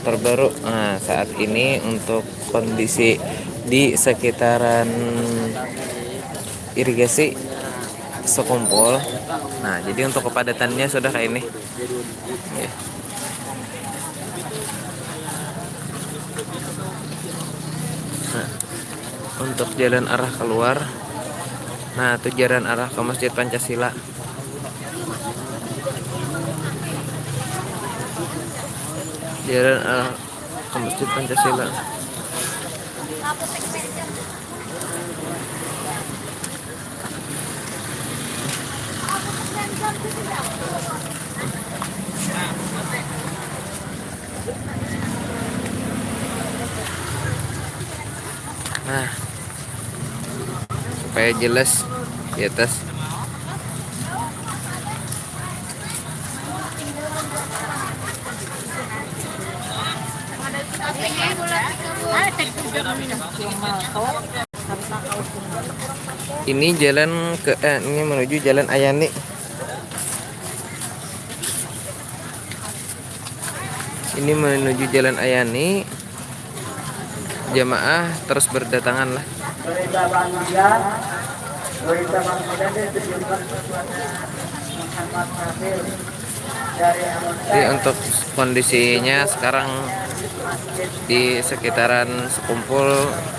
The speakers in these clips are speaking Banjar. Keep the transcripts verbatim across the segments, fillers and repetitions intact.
terbaru. Nah, saat ini untuk kondisi di sekitaran irigasi Sekumpul. Nah, jadi untuk kepadatannya sudah kayak ini. Oke. Nah, untuk jalan arah keluar, nah, itu jalan arah ke Masjid Pancasila. Jalan arah ke Masjid Pancasila. Nah, supaya jelas di atas. Ini jalan ke, eh, ini menuju Jalan Ayani. Ini menuju Jalan Ayani. Jamaah terus berdatangan lah. Jadi untuk kondisinya sekarang di sekitaran Sekumpul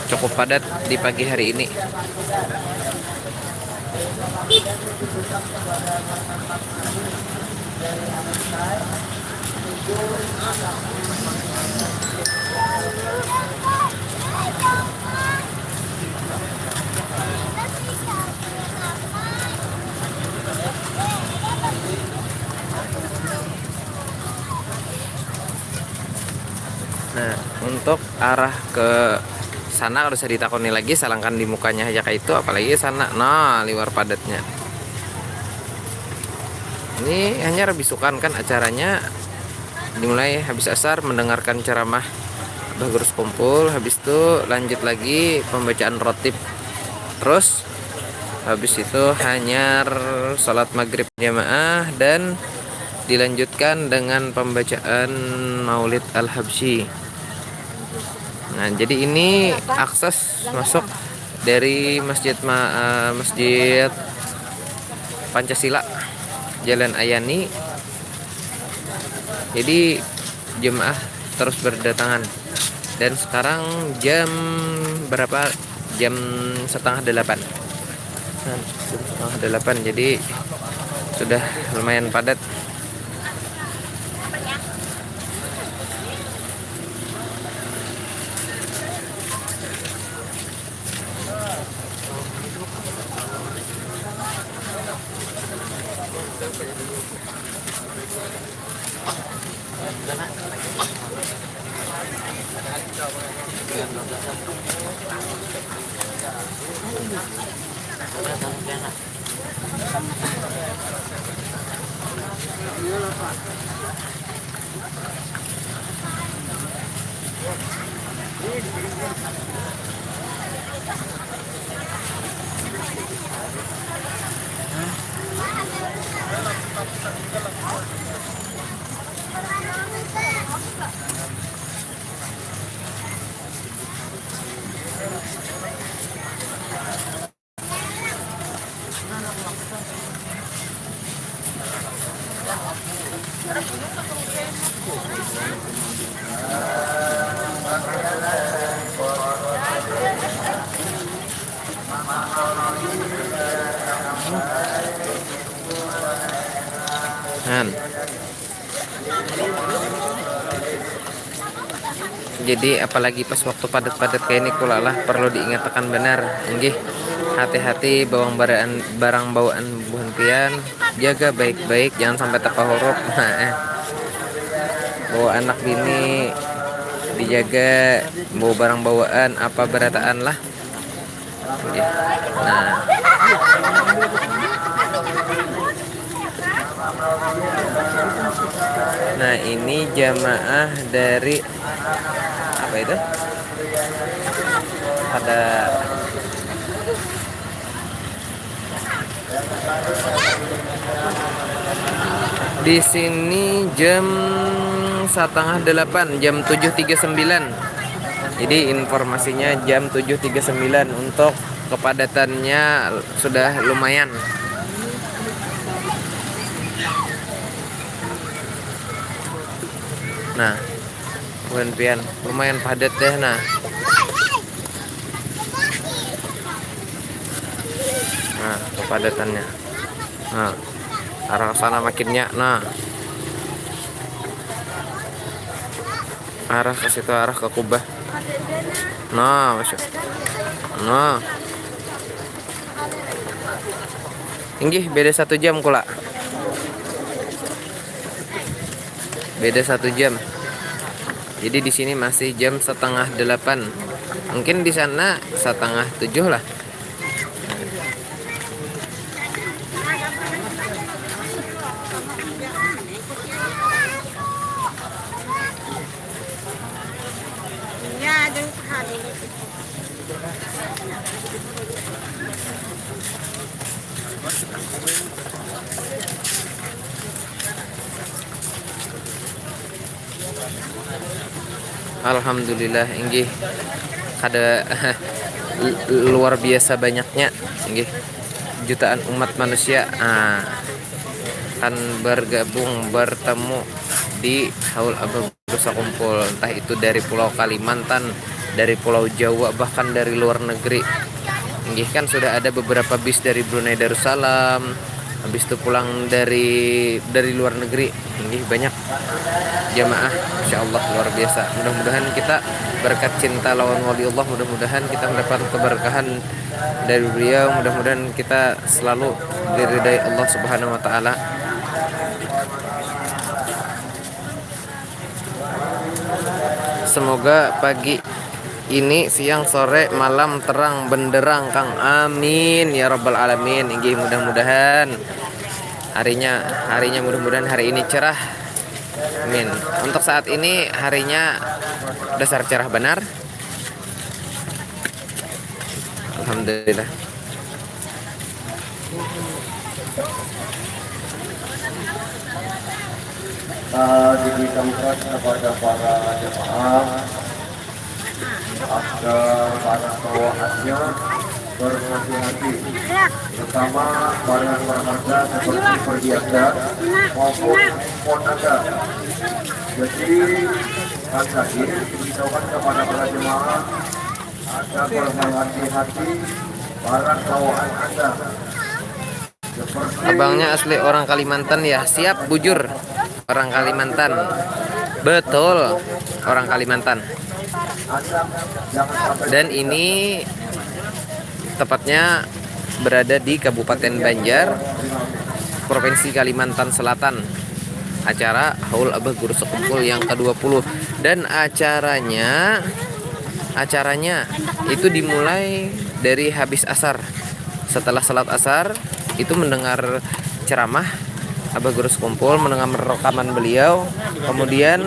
cukup padat di pagi hari ini. Nah, untuk arah ke sana kada usah ditakoni lagi, salangkan di mukanya haja kaitu, apalagi sana. Nah, liwar padatnya. Ini hanyar bisukan kan acaranya, dimulai habis asar mendengarkan ceramah Abah Guru Sekumpul, habis itu lanjut lagi pembacaan rotib. Terus habis itu hanyar salat maghrib jamaah dan dilanjutkan dengan pembacaan Maulid Al-Habsyi. Nah, jadi ini akses masuk dari Masjid Ma-, eh, Masjid Pancasila, Jalan Ayani. Jadi jemaah terus berdatangan. Dan sekarang jam berapa? Jam setengah delapan. Nah, jam setengah delapan, jadi sudah lumayan padat. Nah. Jadi apalagi pas waktu padat-padat kayak ini kula lah perlu diingatakan banar, inggih, hati-hati bawang baraan, barang bawaan buhan pian, jaga baik-baik jangan sampai tapahurup. Nah, eh. Bawa anak bini dijaga, bawa barang bawaan apa barataan lah. Nah. Nah, ini jamaah dari apa itu? Pada Di sini jam setengah delapan, jam tujuh tiga sembilan. Jadi informasinya jam tujuh tiga sembilan, untuk kepadatannya sudah lumayan. Nah, buhan pian, lumayan padat deh, nah. Nah, kepadatannya. Nah, arah ke sana makinnya. Nah. Arah ke situ, arah ke kubah. Nah, masuk. Nah. Inggih, beda satu jam kula. Beda satu jam. Jadi di sini masih jam setengah delapan. Mungkin di sana setengah tujuh lah. Alhamdulillah, inggih. Kada luar biasa banyaknya, inggih. Jutaan umat manusia, ah, akan bergabung, bertemu di Haul Abah Guru Sakumpul, entah itu dari Pulau Kalimantan, dari Pulau Jawa, bahkan dari luar negeri. Inggih, kan sudah ada beberapa bis dari Brunei Darussalam, habis itu pulang dari, dari luar negeri. Inggih, banyak jamaah, Masya Allah, luar biasa. Mudah-mudahan kita berkat cinta lawan waliullah, mudah-mudahan kita mendapat keberkahan dari beliau, mudah-mudahan kita selalu diridai Allah Subhanahu wa Ta'ala. Semoga pagi ini, siang, sore, malam terang benderang, Kang. Amin ya rabbal alamin. Inggih, mudah-mudahan harinya, harinya mudah-mudahan hari ini cerah. Amin. Untuk saat ini harinya dasar cerah benar. Alhamdulillah. Eh, diberitahukan kepada para jemaah agar para bawahannya berhati-hati, terutama barang berharga seperti perhiasan maupun handphone Anda. Jadi, kan tadi diberitahukan kepada para jemaah agar berhati-hati barang bawaan Anda. Abangnya asli orang Kalimantan ya? Siap, bujur. Orang Kalimantan. Betul, orang Kalimantan. Dan ini tepatnya berada di Kabupaten Banjar, Provinsi Kalimantan Selatan. Acara Haul Abah Guru Sekumpul yang kedua puluh. Dan acaranya, acaranya itu dimulai dari habis asar. Setelah salat asar, itu mendengar ceramah Abah Guru Sekumpul, mendengar rekaman beliau, kemudian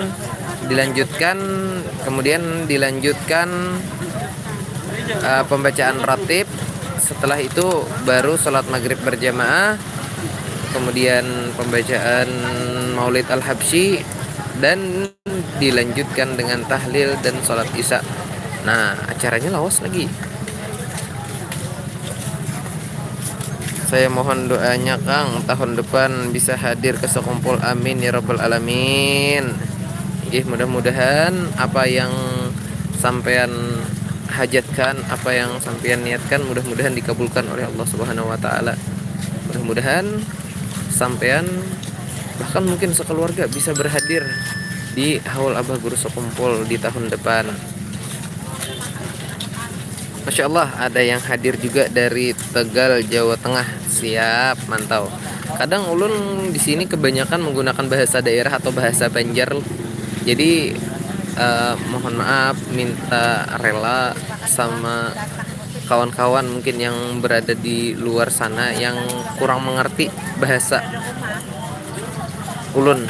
dilanjutkan, kemudian dilanjutkan, eh, pembacaan ratib. Setelah itu baru salat maghrib berjamaah, kemudian pembacaan Maulid Al-Habsyi, dan dilanjutkan dengan tahlil dan salat isya. Nah, acaranya lawas lagi. Saya mohon doanya, Kang, tahun depan bisa hadir ke Sekumpul. Amin ya rabbal alamin. Inggih, mudah-mudahan apa yang sampean hajatkan, apa yang sampean niatkan, mudah-mudahan dikabulkan oleh Allah Subhanahu wa Ta'ala. Mudah-mudahan sampean, bahkan mungkin sekeluarga, bisa berhadir di Haul Abah Guru Sekumpul di tahun depan. Masya Allah, ada yang hadir juga dari Tegal, Jawa Tengah. Siap, mantau. Kadang ulun di sini kebanyakan menggunakan bahasa daerah atau bahasa Banjar. Jadi, eh, mohon maaf, minta rela sama kawan-kawan mungkin yang berada di luar sana yang kurang mengerti bahasa ulun,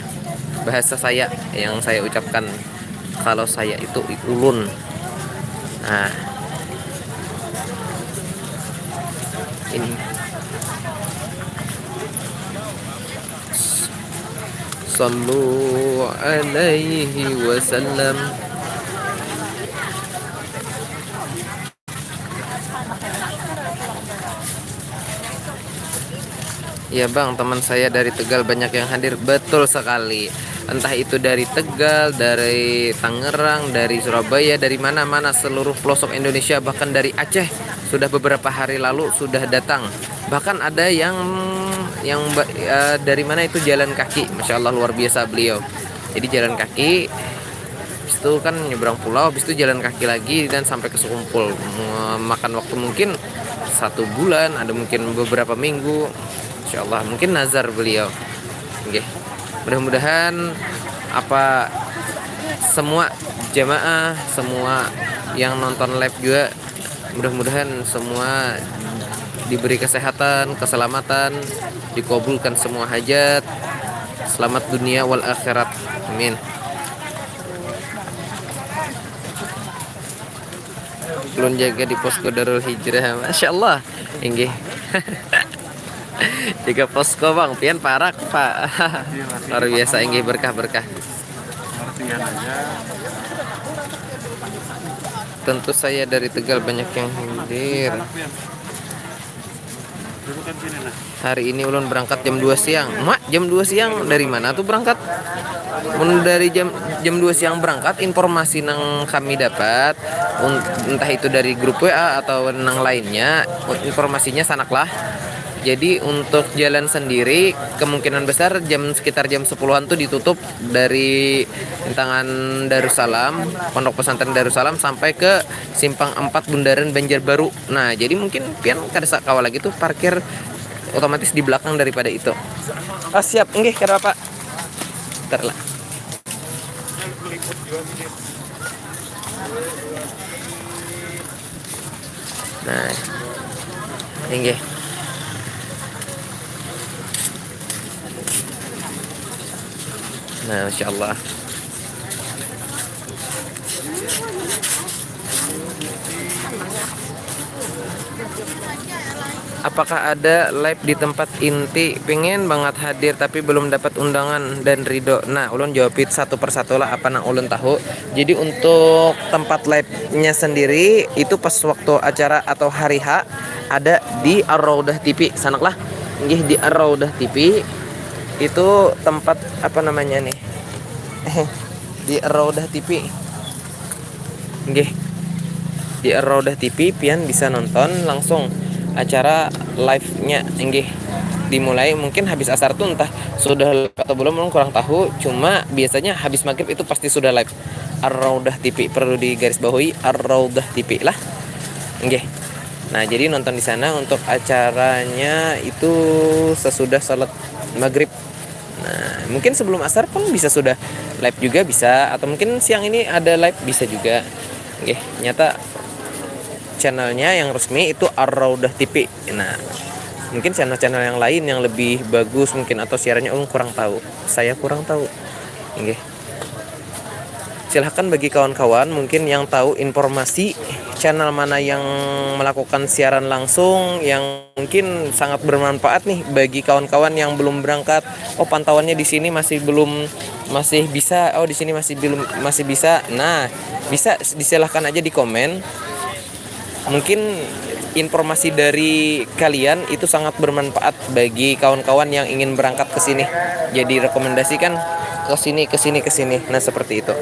bahasa saya yang saya ucapkan. Kalau saya itu ulun. Nah, ini. Sallu alaihi wasallam. Ya bang, teman saya dari Tegal banyak yang hadir. Betul sekali. Entah itu dari Tegal, dari Tangerang, dari Surabaya, dari mana-mana, seluruh pelosok Indonesia, bahkan dari Aceh sudah beberapa hari lalu sudah datang. Bahkan ada yang yang ba- eh, dari mana itu jalan kaki, masya Allah, luar biasa beliau. Jadi jalan kaki, habis itu kan nyebrang pulau, habis itu jalan kaki lagi dan sampai ke Sekumpul. Memakan waktu mungkin satu bulan, ada mungkin beberapa minggu, insya Allah, mungkin nazar beliau. Oke, mudah-mudahan apa semua jamaah, semua yang nonton live juga, mudah-mudahan semua diberi kesehatan, keselamatan, dikabulkan semua hajat, selamat dunia wal akhirat. Amin. Ulun jaga di posko Darul Hijrah, masya Allah. Inggih. Jaga posko bang, pian parak pak. Luar biasa, inggih, berkah-berkah. Tentu saya dari Tegal banyak yang hadir. Hari ini ulun berangkat jam dua siang. Mak, jam dua siang dari mana tuh berangkat? Mun dari jam jam dua siang berangkat, informasi nang kami dapat, un- entah itu dari grup W A atau nang lainnya, informasinya sanak lah. Jadi untuk jalan sendiri, kemungkinan besar jam sekitar jam sepuluhan tuh ditutup dari rintangan Darussalam, Pondok Pesantren Darussalam sampai ke Simpang Empat Bundaran Banjarbaru. Nah, jadi mungkin pian kada sa- kawa lagi tuh parkir otomatis di belakang daripada itu. Oh, siap, enggih, kada apa. Bentar lah. Nah, inggih. Nah, masya Allah. Apakah ada live di tempat inti? Pengen banget hadir tapi belum dapat undangan dan ridho. Nah, ulun jawab satu persatu lah apa nang ulun tahu. Jadi untuk tempat live-nya sendiri itu pas waktu acara atau hari H ada di Ar-Raudah T V. Sanak lah. Nggih, di Ar-Raudah T V itu tempat apa namanya nih? Di Ar-Raudah T V. Nggih. Di Ar-Raudah T V pian bisa nonton langsung acara live-nya, nggih. Dimulai mungkin habis asar tuh, entah sudah live atau belum, ulun kurang tahu. Cuma biasanya habis maghrib itu pasti sudah live. Ar-Raudah T V, perlu digarisbawahi, Ar-Raudah T V lah. Nggih. Nah, jadi nonton di sana untuk acaranya itu sesudah salat maghrib. Nah, mungkin sebelum asar pun bisa sudah live juga bisa, atau mungkin siang ini ada live bisa juga. Nggih, nyata channelnya yang resmi itu Ar-Raudah T V. Nah, mungkin channel-channel yang lain yang lebih bagus mungkin atau siarannya ulun kurang tahu. Saya kurang tahu. Nggih. Silahkan bagi kawan-kawan mungkin yang tahu informasi channel mana yang melakukan siaran langsung yang mungkin sangat bermanfaat nih bagi kawan-kawan yang belum berangkat. Oh, pantauannya di sini masih belum, masih bisa. Oh, di sini masih belum, masih bisa. Nah, bisa disilahkan aja di komen. Mungkin informasi dari kalian itu sangat bermanfaat bagi kawan-kawan yang ingin berangkat ke sini. Jadi rekomendasikan ke sini, ke sini, ke sini. Nah, seperti itu.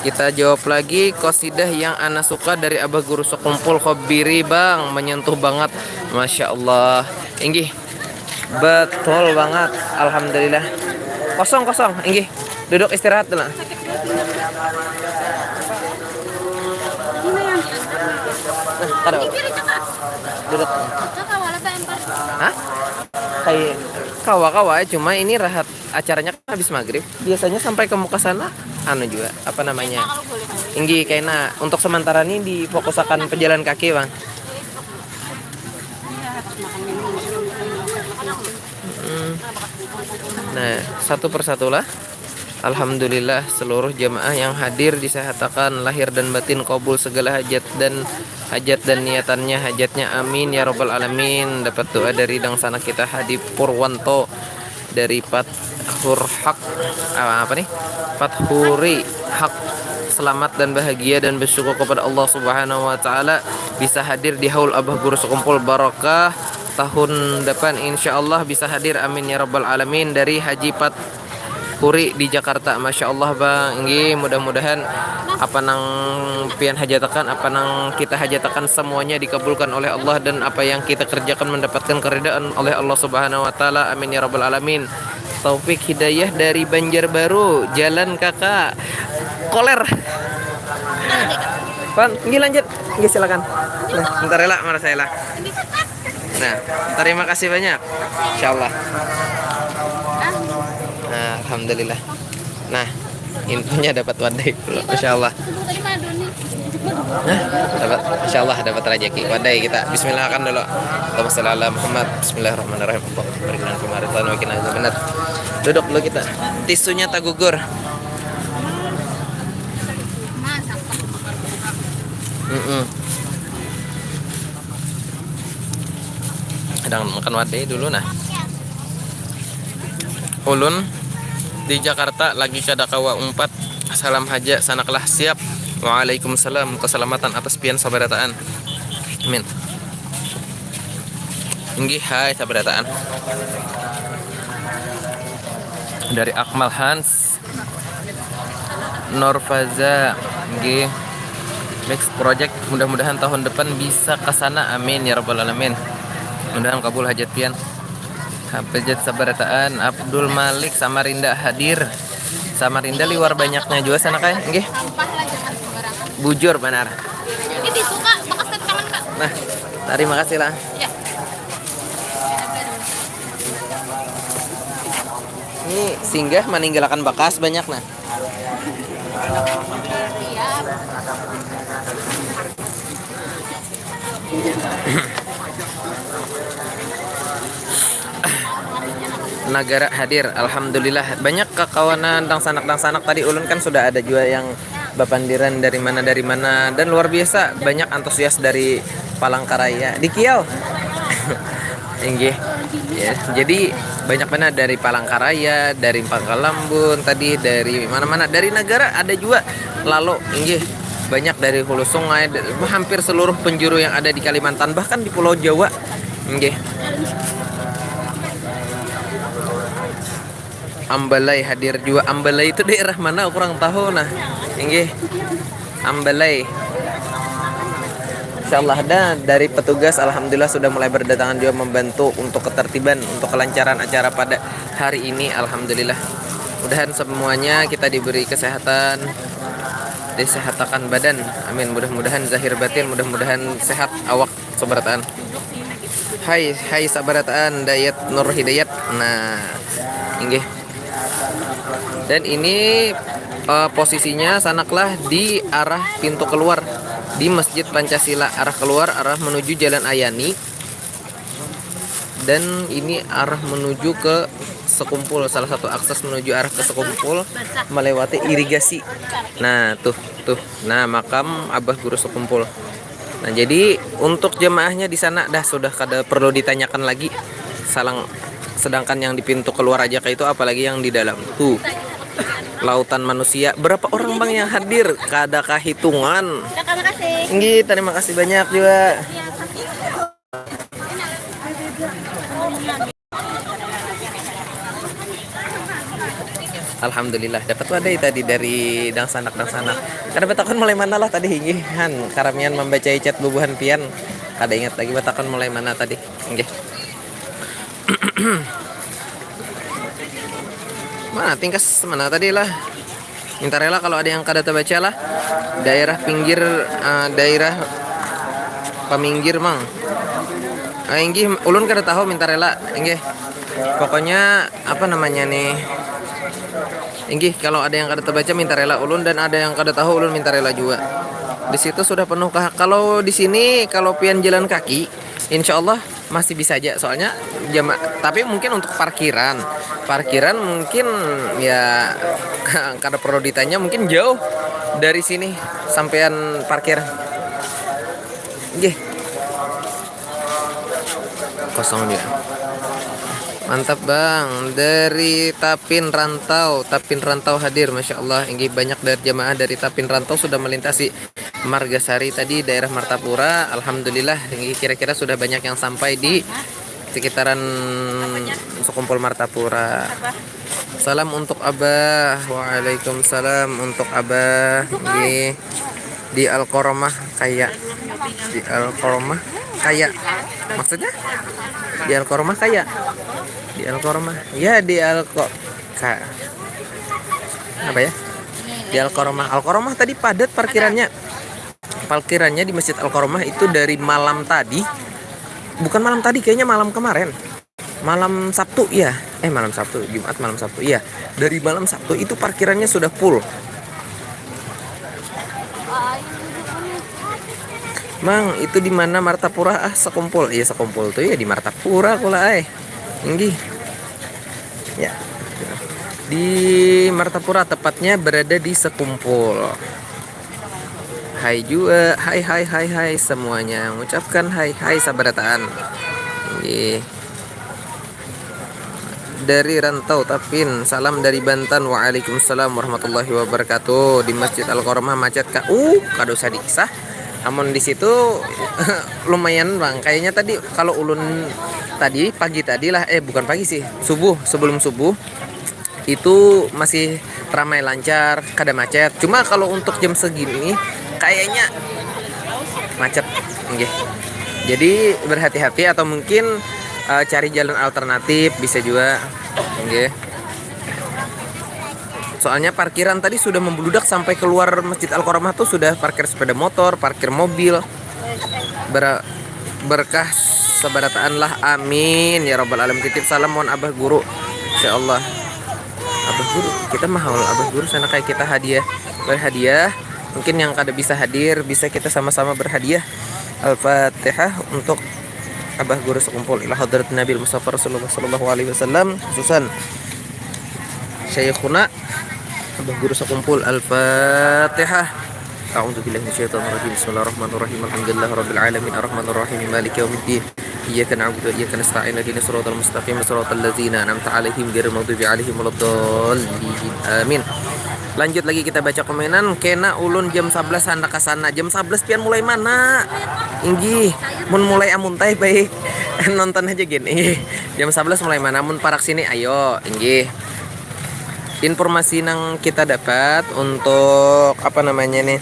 Kita jawab lagi kosidah yang ana suka dari Abah Guru Sekumpul. Khobiri bang, menyentuh banget. Masya Allah. Inggih. Betul banget. Alhamdulillah. Kosong, kosong. Inggih. Duduk istirahat dulu. Kada. Duduk. Hah? Kayak kawa-kawa, cuma ini rahat acaranya kan habis maghrib. Biasanya sampai ke muka sana, anu juga, apa namanya? Inggih, kaina untuk sementara ini difokusakan pejalan kaki, bang. Mm. Nah, satu persatulah. Alhamdulillah, seluruh jamaah yang hadir disehatakan lahir dan batin, kabul segala hajat dan hajat dan niatannya, hajatnya, amin ya robbal alamin. Dapat doa dari dangsanak kita Hadi Purwanto. dari Fathur Haq, ah, apa nih? Fathuri Haq. Selamat dan bahagia dan bersyukur kepada Allah Subhanahu wa Ta'ala bisa hadir di Haul Abah Guru Sekumpul Barokah tahun depan, insya Allah bisa hadir, amin ya rabbal alamin. Dari Haji Fathuri di Jakarta. Masya Allah, Bang. Nggih, mudah-mudahan apa nang pian hajatakan, apa nang kita hajatakan, semuanya dikabulkan oleh Allah, dan apa yang kita kerjakan mendapatkan keridaan oleh Allah Subhanahu wa Ta'ala. Amin ya rabbal alamin. Taufik Hidayah dari Banjarbaru, jalan Kakak. Koler. Pan, nggih, lanjut. Nggih, silakan. Nah, bentar ya lah, marah saya lah. Nah, terima kasih banyak. Insya Allah. Nah, alhamdulillah. Nah, infonya dapat wadai pula. Masya Allah. Nah, dapat, insya Allah dapat rezeki. Wadai kita. Bismillah kan dulu. Allahumma sholli ala Muhammad. Bismillahirrahmanirrahim. Allahumma barik lana fima razaqtana wa qina azabannar. Duduk dulu kita. Tisunya tak gugur. Mm-mm. Sedang makan wadai dulu nah. Ulun di Jakarta lagi kada kawa umpat. Salam haja, sanaklah siap. Waalaikumsalam. Keselamatan atas pian sabarataan. Amin. Inggih, hai sabarataan. Dari Akmal Hans, Norfaza, nggih. Mix Project, mudah-mudahan tahun depan bisa ke sana. Amin ya rabbal alamin. Mudahan kabul hajat pian. Hajat sabarataan. Abdul Malik, Samarinda hadir. Samarinda liwar banyaknya jua sana, kai. Nggih. Sampah lah, jangan sembarangan. Bujur banar. Ini tisu, Kak, bekas dari tangan, Kak. Nah, terima kasih lah. Ya. Ini singgah meninggalakan bakas banyak nah. Nagara hadir, alhamdulillah. Banyak kakawanan dangsanak-dangsanak tadi, ulun kan sudah ada jua yang bapandiran dari mana, dari mana, dan luar biasa banyak antusias dari Palangkaraya di Kiau. Inggih. Ya, jadi banyak banar dari Palangkaraya, dari Pangkalambun tadi, dari mana-mana, dari Nagara ada jua. Lalu, inggih, banyak dari Hulu Sungai, d-, hampir seluruh penjuru yang ada di Kalimantan, bahkan di Pulau Jawa. Inggih. Ambalai hadir jua. Ambalai itu daerah mana? Kurang tahu nah. Inggih. Ambalai. Insyaallah ada dari petugas, alhamdulillah sudah mulai berdatangan juga membantu untuk ketertiban, untuk kelancaran acara pada hari ini, alhamdulillah. Mudahan semuanya kita diberi kesehatan, disehatakan badan. Amin. Mudah-mudahan zahir batin, mudah-mudahan sehat awak sabarataan. Hai, hai sabarataan, Dayat Nur Hidayat. Nah, inggih. Dan ini, eh, posisinya sanaklah di arah pintu keluar di Masjid Pancasila, arah keluar, arah menuju Jalan Ayani. Dan ini arah menuju ke Sekumpul, salah satu akses menuju arah ke Sekumpul melewati irigasi. Nah, tuh, tuh. Nah, makam Abah Guru Sekumpul. Nah, jadi untuk jemaahnya di sana dah sudah kada perlu ditanyakan lagi. Salang, sedangkan yang di pintu keluar aja kayak itu, apalagi yang di dalam. Tuh. Lautan manusia. Berapa orang, Bang, yang hadir? Kada kahitungan. Terima kasih. Nggih, terima kasih banyak juga. Alhamdulillah, dapat wadai tadi dari dangsanak-dangsanak. Kada batakun mulai mana lah tadi, inggih, han, karamian mambacai chat bubuhan pian. Kada ingat lagi batakun mulai mana tadi, inggih. Mana tingkas mana tadi lah. Minta rela kalau ada yang kada terbaca lah. Daerah pinggir, eh, daerah paminggir, Mang. Eh, inggih, ulun kada tahu, minta rela, inggih. Pokoknya, apa namanya nih? Inggih, kalau ada yang kada terbaca, minta rela ulun, dan ada yang kada tahu, ulun minta rela juga. Di situ sudah penuh kah? Kalau di sini, kalau pian jalan kaki, insya Allah masih bisa aja, soalnya jama-, tapi mungkin untuk parkiran, parkiran mungkin ya kada perlu ditanya, mungkin jauh dari sini sampean parkir. Nggih. Kosong dia. Mantap, Bang. Dari Tapin Rantau, Tapin Rantau hadir, Masya Allah. Inggih, banyak dari jamaah dari Tapin Rantau sudah melintasi Margasari tadi, daerah Martapura. Alhamdulillah, inggih, kira-kira sudah banyak yang sampai di sekitaran Sekumpul Martapura. Salam untuk Abah. Waalaikumsalam untuk Abah. Inggih. Di Alkoromah kaya. Di Alkoromah kaya. Maksudnya? Di Alkoromah kaya. Di Alkoromah. Ya, di Alko ka apa ya? Di Alkoromah. Alkoromah tadi padat parkirannya. Parkirannya di Masjid Alkoromah itu dari malam tadi. Bukan malam tadi, kayaknya malam kemarin. Malam Sabtu, iya. Eh, malam Sabtu, Jumat malam Sabtu, iya. Dari malam Sabtu itu parkirannya sudah full. Mang, itu di mana Martapura? Ah, Sekumpul. Iya, Sekumpul tuh ya di Martapura kula ai. Inggih. Ya. Di Martapura, tepatnya berada di Sekumpul. Hai jua, hai, hai, hai, hai semuanya. Ngucapkan hai, hai sabarataan. Inggih. Dari Rantau Tapin, salam dari Bantan. Waalaikumsalam warahmatullahi wabarakatuh. Di Masjid Alkoromah macet, Kak. Uh, kada usah dikisah. Amun di situ lumayan, Bang. Kayaknya tadi kalau ulun tadi, pagi tadi lah, eh, bukan pagi sih, subuh, sebelum subuh itu masih ramai lancar, kada macet. Cuma kalau untuk jam segini kayaknya macet, inggih. Jadi berhati-hati atau mungkin, eh, cari jalan alternatif bisa juga, inggih. Soalnya parkiran tadi sudah membludak sampai keluar Masjid Alkoromah tuh, sudah parkir sepeda motor, parkir mobil. Ber-, berkah sabarataan lah, amin ya robbal alamin. Titip salam wan Abah Guru, insyaallah. Abah Guru, kita mahaul Abah Guru sana, kayak kita hadiah, berhadiah. Mungkin yang kada bisa hadir, bisa kita sama-sama berhadiah Al-Fatihah untuk Abah Guru Sekumpul ila hadrat Nabi Mustafa Rasulullah sallallahu alaihi wasallam, khususan Syaikhuna Abah Guru Sekumpul. Al-Fatihah. A'udzubillahi minasyaitonirrajim. Bismillahirrahmanirrahim. Alhamdulillahirabbil alamin. Arrahmanirrahim. Maliki yaumiddin. Iyyaka na'budu wa iyyaka nasta'in. Ihdinas siratal mustaqim. Siratal ladzina an'amta 'alaihim ghairil maghdubi 'alaihim waladdallin. Amin. Lanjut lagi kita baca komenan. Kena ulun jam sebelas handak ka sana. Jam sebelas pian mulai mana? Inggih. Mun mulai amuntai baik. Nonton aja gin. Inggih. Jam sebelas mulai mana? Mun parak sini ayo. Inggih. Informasi nang kita dapat untuk apa namanya nih,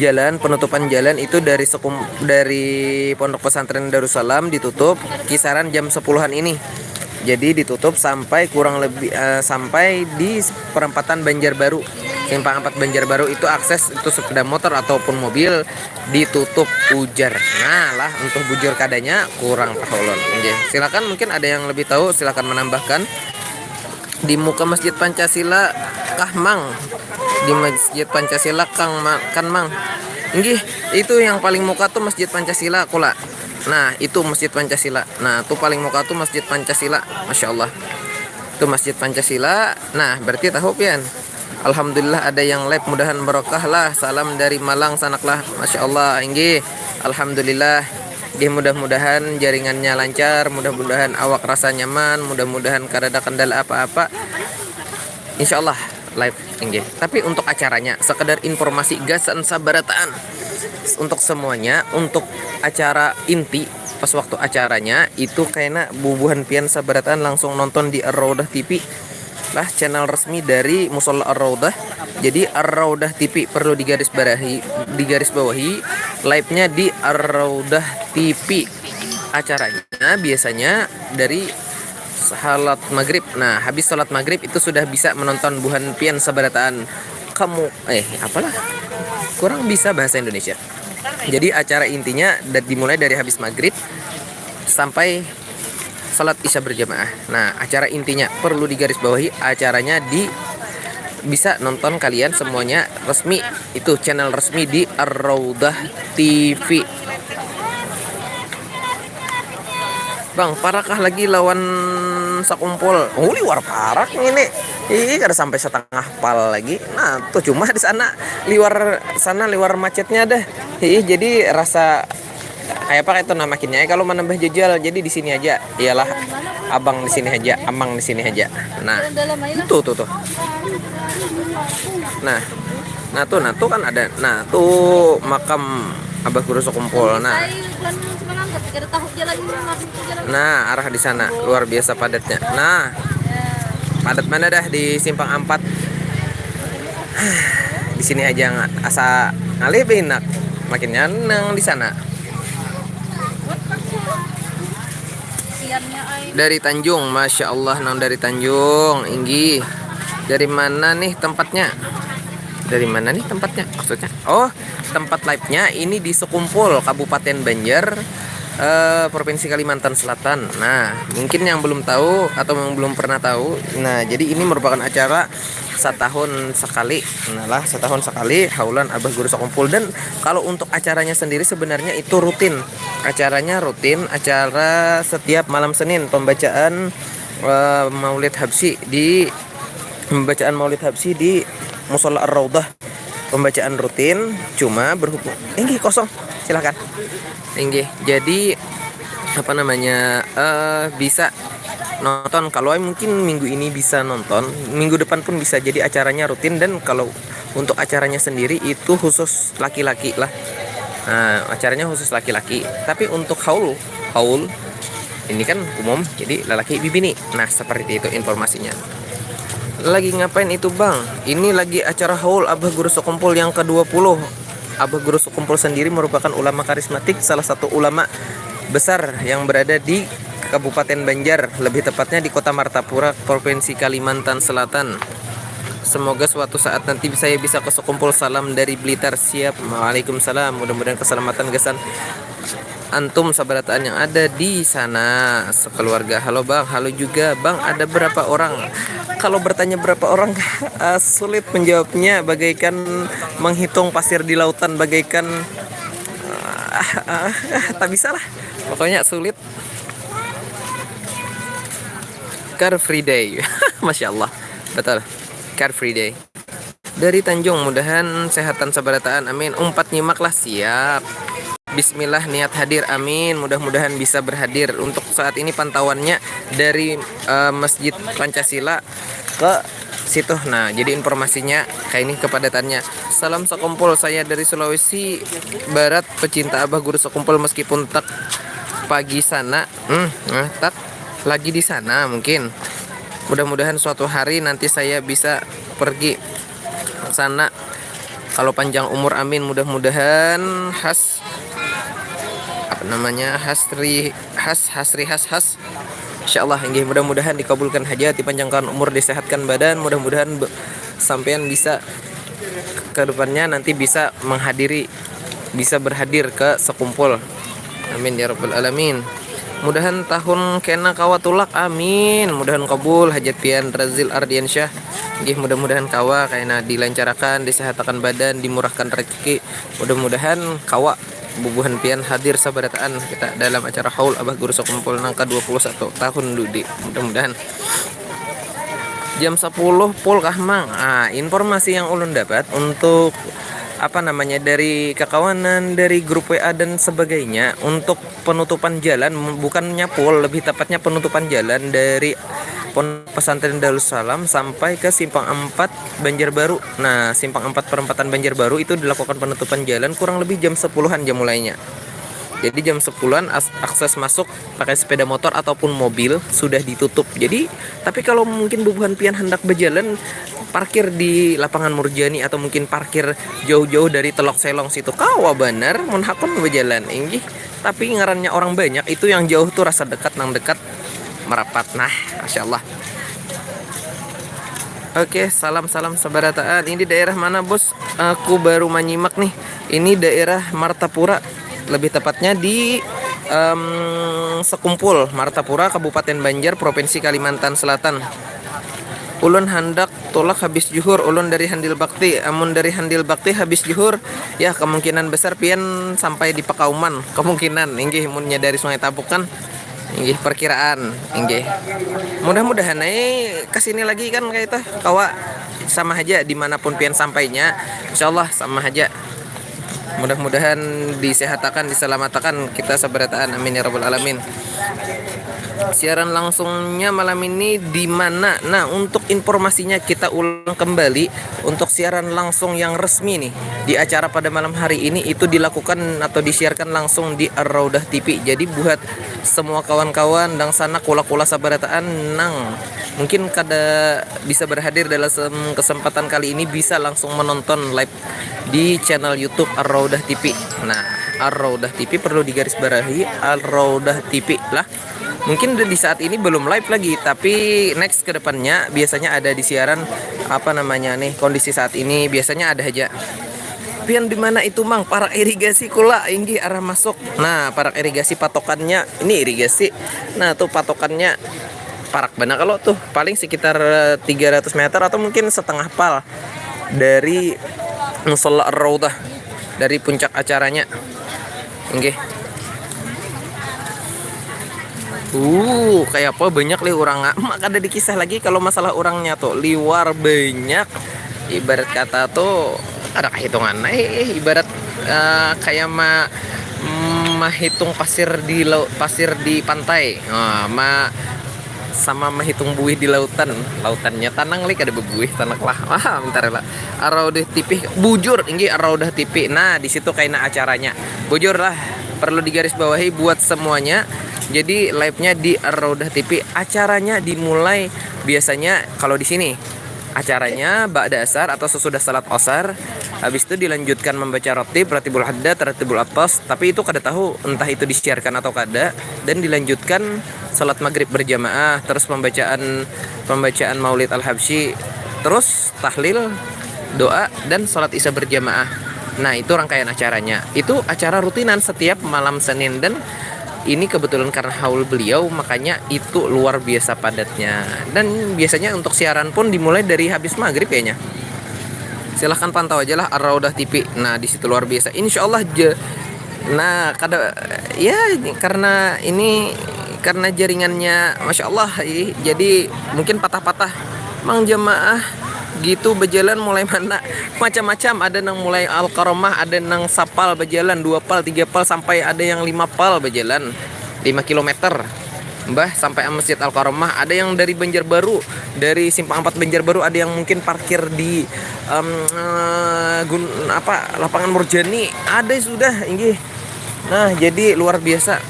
jalan, penutupan jalan itu dari Sekum-, dari Pondok Pesantren Darussalam ditutup kisaran jam sepuluhan ini. Jadi ditutup sampai kurang lebih, eh, sampai di perempatan Banjarbaru. Simpang empat Banjarbaru itu akses itu sepeda motor ataupun mobil ditutup, ujar. Nah lah, untuk bujur kadanya kurang tahu ulun. Inggih. Silakan, mungkin ada yang lebih tahu, silakan menambahkan. Di muka Masjid Pancasila kah, Mang? Di Masjid Pancasila kang ma-, kan, Mang? Inggih, itu yang paling muka tuh Masjid Pancasila kula. Nah, itu Masjid Pancasila. Nah, tuh paling muka tuh Masjid Pancasila. Masya Allah. Itu Masjid Pancasila. Nah, berarti tahu pian. Alhamdulillah ada yang live, mudahan barokah lah. Salam dari Malang sanak lah. Masya Allah, inggih. Alhamdulillah. Inggih, mudah-mudahan jaringannya lancar, mudah-mudahan awak rasa nyaman, mudah-mudahan kadada kendala apa-apa. Insya Allah live, inggih. Tapi untuk acaranya, sekedar informasi gasan sabarataan. Untuk semuanya, untuk acara inti, pas waktu acaranya, itu kena bubuhan pian sabarataan langsung nonton di Ar-Raudah T V. Lah, channel resmi dari Musola Ar-Raudah. Jadi Ar-Raudah T V perlu digaris barahi, digaris bawahi, live-nya di Ar-Raudah T V. Acaranya biasanya dari salat maghrib. Nah, habis salat maghrib itu sudah bisa menonton buhan pian sabarataan. Kamu, eh, apalah? Kurang bisa bahasa Indonesia. Jadi acara intinya da-, dimulai dari habis maghrib sampai salat isya berjamaah. Nah, acara intinya perlu digarisbawahi, acaranya di, bisa nonton kalian semuanya resmi, itu channel resmi di Ar-Raudah T V. Bang, parakah lagi lawan Sakumpul? Oh, liwar parak ini. Ih, kada sampai setengah pal lagi. Nah, tuh cuma di sana liwar sana liwar macetnya deh. Ih, jadi rasa Kayak apa itu namakinnya? Eh, kalau menambah jejal, jadi di sini aja. Iyalah, abang di sini aja, amang di sini aja. Nah, itu tuh tuh. Nah, nah tuh, nah tuh kan ada. Nah tuh makam Abah Guru Sekumpul. Nah, nah arah di sana luar biasa padatnya. Nah, padat mana dah di simpang ampat. Di sini aja nggak asa ngalih benak, makin nyanang di sana. Dari Tanjung, masya Allah, nang dari Tanjung, inggih. Dari mana nih tempatnya? Dari mana nih tempatnya? Maksudnya, oh, tempat live-nya ini di Sekumpul, Kabupaten Banjar, eh, Provinsi Kalimantan Selatan. Nah, mungkin yang belum tahu atau yang belum pernah tahu, nah, jadi ini merupakan acara setahun sekali. Nah lah, setahun sekali haulan Abah Guru Sekumpul. Dan kalau untuk acaranya sendiri sebenarnya itu rutin. Acaranya rutin, acara setiap malam Senin, pembacaan, eh, Maulid Habsyi di pembacaan Maulid Habsyi di Musola Ar-Raudhah. Pembacaan rutin, cuma berhubung, inggih, kosong. Silahkan. Inggih. Jadi, apa namanya, eh, bisa nonton. Kalau mungkin minggu ini bisa nonton, minggu depan pun bisa. Jadi acaranya rutin, dan kalau untuk acaranya sendiri itu khusus laki-laki lah. Nah, acaranya khusus laki-laki. Tapi untuk haul, haul ini kan umum, jadi lelaki bibini. Nah, seperti itu informasinya. Lagi ngapain itu, Bang? Ini lagi acara haul Abah Guru Sekumpul yang kedua puluh. Abah Guru Sekumpul sendiri merupakan ulama karismatik, salah satu ulama besar yang berada di Kabupaten Banjar, lebih tepatnya di Kota Martapura, Provinsi Kalimantan Selatan. Semoga suatu saat nanti saya bisa ke Sekumpul. Salam dari Blitar. Siap. Waalaikumsalam. Mudah-mudahan keselamatan gasan antum sabarataan yang ada di sana sekeluarga. Halo, Bang, halo juga, Bang. Ada berapa orang? Kalau bertanya berapa orang, eh, sulit menjawabnya, bagaikan menghitung pasir di lautan, bagaikan, eh, eh, tak bisa lah. Pokoknya sulit. Car Free Day. Masya Allah. Betul. Car Free Day. Dari Tanjung, mudahan sehatan sabarataan, amin. Umpat nyimak lah, siap. Bismillah, niat hadir, amin. Mudah-mudahan bisa berhadir. Untuk saat ini pantauannya dari, eh, Masjid Pancasila ke situ. Nah, jadi informasinya kayak ini kepadatannya. Salam Sekumpul, saya dari Sulawesi Barat, pecinta Abah Guru Sekumpul meskipun tak pagi sana. Hmm, nah, tak lagi di sana mungkin. Mudah-mudahan suatu hari nanti saya bisa pergi sana. Kalau panjang umur, amin. Mudah-mudahan has, apa namanya, hasri has, hasri has, has. Insya Allah, inggih, mudah-mudahan dikabulkan hajat, dipanjangkan umur, disehatkan badan. Mudah-mudahan be- sampean bisa ke depannya nanti bisa menghadiri, bisa berhadir ke Sekumpul. Amin ya rabbal alamin. Mudahan tahun kena kawa tulak, amin. Mudahan kabul hajat pian, Razil Ardiansyah. Nggih, mudah-mudahan kawa kena dilancarakan, disehatakan badan, dimurahkan rezeki. Mudah-mudahan kawa bubuhan pian hadir sabarataan kita dalam acara haul Abah Guru Sekumpul nang ka dua puluh satu tahun dudi. Mudah-mudahan. Jam sepuluh pul kah, Mang? Ah, informasi yang ulun dapat untuk, apa namanya, dari kakawanan, dari grup W A dan sebagainya, untuk penutupan jalan, bukannya pul, lebih tepatnya penutupan jalan dari Pondok Pesantren Darussalam sampai ke Simpang Empat Banjarbaru. Nah, Simpang Empat perempatan Banjarbaru itu dilakukan penutupan jalan kurang lebih jam sepuluhan jam mulainya. Jadi jam sepuluhan as- akses masuk pakai sepeda motor ataupun mobil sudah ditutup. Jadi, tapi kalau mungkin bubuhan pian hendak berjalan, parkir di lapangan Murjani atau mungkin parkir jauh-jauh dari Telok Selong situ, kawa banar mun hakun berjalan, inggih. Tapi ngarannya orang banyak, itu yang jauh tuh rasa dekat, nang dekat merapat. Nah, masya Allah. Oke, salam-salam sabarataan. Ini daerah mana, Bos? Aku baru menyimak nih. Ini daerah Martapura, lebih tepatnya di, em, Sekumpul, Martapura, Kabupaten Banjar, Provinsi Kalimantan Selatan. Ulun handak tulak habis juhur, ulun dari Handil Bakti. Amun dari Handil Bakti habis juhur, ya, kemungkinan besar pian sampai di Pakauman. Kemungkinan, inggih, munnya dari Sungai Tabuk kan. Inggih, perkiraan, inggih. Mudah-mudahan ai ke sini lagi kan kayak itu, kawa sama aja dimanapun pian sampainya. Insya Allah sama aja. Mudah-mudahan disehatakan, disalamatakan kita sabarataan. Amin ya rabbal alamin. Siaran langsungnya malam ini di mana? Nah, untuk informasinya kita ulang kembali, untuk siaran langsung yang resmi nih di acara pada malam hari ini itu dilakukan atau disiarkan langsung di Ar-Raudah T V. Jadi buat semua kawan-kawan dan sana kula-kula sabarataan nang mungkin kada bisa berhadir dalam kesempatan kali ini bisa langsung menonton live di channel YouTube Ar-Raudah T V. Nah, Ar-Raudah T V perlu digarisbawahi, Ar-Raudah T V lah. Mungkin di saat ini belum live lagi, tapi next ke depannya biasanya ada di siaran apa namanya nih, kondisi saat ini biasanya ada aja. Pian di mana itu, Mang? Parak irigasi kula, inggih arah masuk. Nah, parak irigasi patokannya ini irigasi. Nah, tuh patokannya parak bana kalau tuh paling sekitar eh, tiga ratus meter atau mungkin setengah pal dari Musala Ar-Raudah, dari puncak acaranya. Inggih. Uh, kayak apa banyak lih orang, ah. Mak kada dikisah lagi kalau masalah orangnya tuh. Liwar banyak. Ibarat kata tuh ada kehitungan. Eh, eh, ibarat eh, kayak ma mahitung pasir di laut, pasir di pantai. Nah, ma sama mahitung buih di lautan. Lautannya tanang lih kada bebuih, tanak lah. Wah, bentar lah. Ar-Raudah T V, bujur, inggih Ar-Raudah T V. Nah, di situ kaina acaranya. Bujur lah, perlu digarisbawahi buat semuanya. Jadi live-nya di Ar-Raudah T V. Acaranya dimulai biasanya kalau di sini acaranya ba'da asar atau sesudah salat asar. Habis itu dilanjutkan membaca ratib, ratibul haddad, ratibul atas. Tapi itu kada tahu entah itu disiarkan atau kada. Dan dilanjutkan salat maghrib berjamaah, terus pembacaan pembacaan Maulid Al-Habsyi, terus tahlil, doa, dan salat isya berjamaah. Nah, itu rangkaian acaranya. Itu acara rutinan setiap malam Senin dan ini kebetulan karena haul beliau, makanya itu luar biasa padatnya. Dan biasanya untuk siaran pun dimulai dari habis maghrib kayaknya. Silahkan pantau aja lah Ar-Raudah T V. Nah, di situ luar biasa. Insya Allah je. Nah, kada ya karena ini karena jaringannya masya Allah, ih, jadi mungkin patah-patah. Mang jamaah gitu berjalan mulai mana? Macam-macam, ada nang mulai Al-Karomah, ada nang sapal berjalan, dua pal, tiga pal, sampai ada yang lima pal berjalan, lima kilometer. Mbah sampai Masjid Al-Karomah, ada yang dari Banjarbaru, dari Simpang Empat Banjarbaru, ada yang mungkin parkir di em, eh, gun, apa lapangan Morjani, ada sudah, inggih. Nah, jadi luar biasa.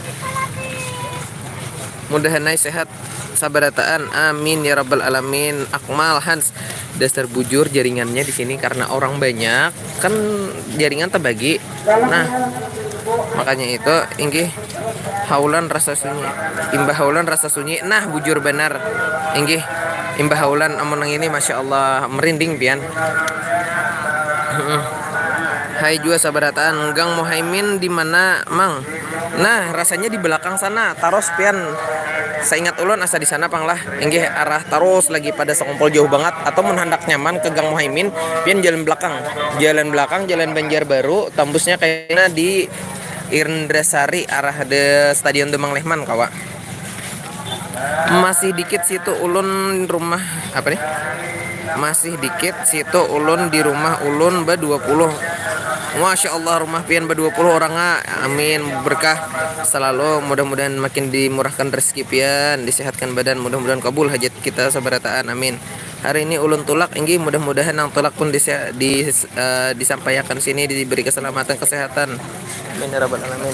Mudahan ai sehat sabarataan. Amin ya rabbal alamin. Akmal Hans, dasar bujur jaringannya di sini karena orang banyak, kan jaringan terbagi. Nah, makanya itu inggih haulan rasa sunyi. Imbah haulan rasa sunyi. Nah, bujur benar. Inggih. Imbah haulan amun nang ini masya Allah merinding pian. Hai jua sabarataan, Gang Muhaimin di mana, Mang? Nah, rasanya di belakang sana. Taros pian. Seingat ulun asa di sana pang lah. Inggih arah taros lagi pada sakumpul jauh banget atau mun handak nyaman ke Gang Muhaimin, pian jalan belakang. Jalan belakang, jalan Banjarbaru, tembusnya kayaknya di Indrasari arah de Stadion Demang Lehman kawa. Masih dikit situ ulun rumah apa nih? Masih dikit situ ulun di rumah ulun ba dua puluh. Masya Allah, rumah pian ba dua puluh orang, ah. Amin, berkah selalu, mudah-mudahan makin dimurahkan rezeki pian, disehatkan badan, mudah-mudahan kabul hajat kita sabarataan, amin. Hari ini ulun tulak, inggih, mudah-mudahan nang tulak pun dise- di, eh, disampaiakan sini, diberi keselamatan, kesehatan. Amin ya rabbal alamin.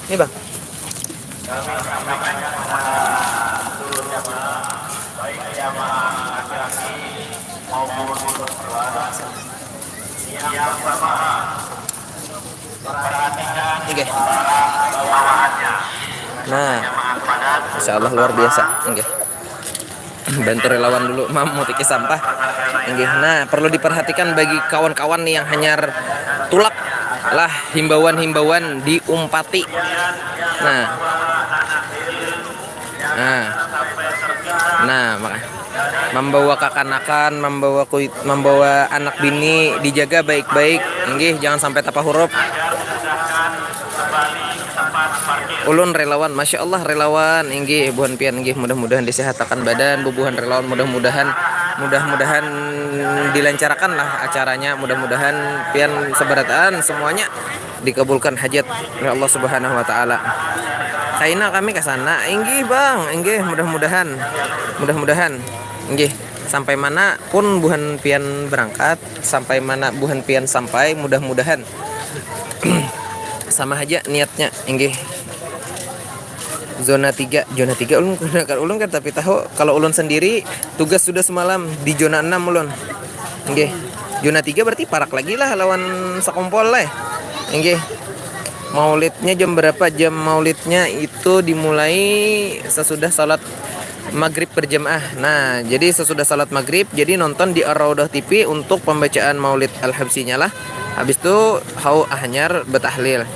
Ini bang. Oke. Nah, insya Allah luar biasa. Oke. Bantu relawan dulu mamutiki sampah. Inggih. Nah, perlu diperhatikan bagi kawan-kawan nih yang hanyar tulak lah, himbauan-himbauan diumpati. Nah. Nah. Nah, maka membawa kakanakan, membawa kuit, membawa anak bini dijaga baik-baik. Inggih, jangan sampai tapahurup. Ulun relawan, masya Allah relawan, inggih buhan pian inggih, mudah-mudahan disehatakan badan, bubuhan relawan, mudah-mudahan Mudah-mudahan dilancarakan lah acaranya, mudah-mudahan pian sabarataan semuanya dikabulkan hajat oleh Allah Subhanahu wa Ta'ala. Kaina kami ke sana, inggih bang, inggih, mudah-mudahan, mudah-mudahan, inggih, sampai mana pun buhan pian berangkat, sampai mana buhan pian sampai, mudah-mudahan sama aja niatnya, inggih. Zona tiga, zona tiga ulun kada, ulun kada tapi tahu. Kalau ulun sendiri tugas sudah semalam di zona enam ulun. Inggih. Zona tiga berarti parak lagi lah lawan Sekumpul lah. Inggih. Maulidnya jam berapa? Jam maulidnya itu dimulai sesudah salat maghrib berjamaah. Nah, jadi sesudah salat maghrib, jadi nonton di Ar-Raudhah T V untuk pembacaan Maulid Al-Habsyinya lah. Habis itu hau hanyar betahlil.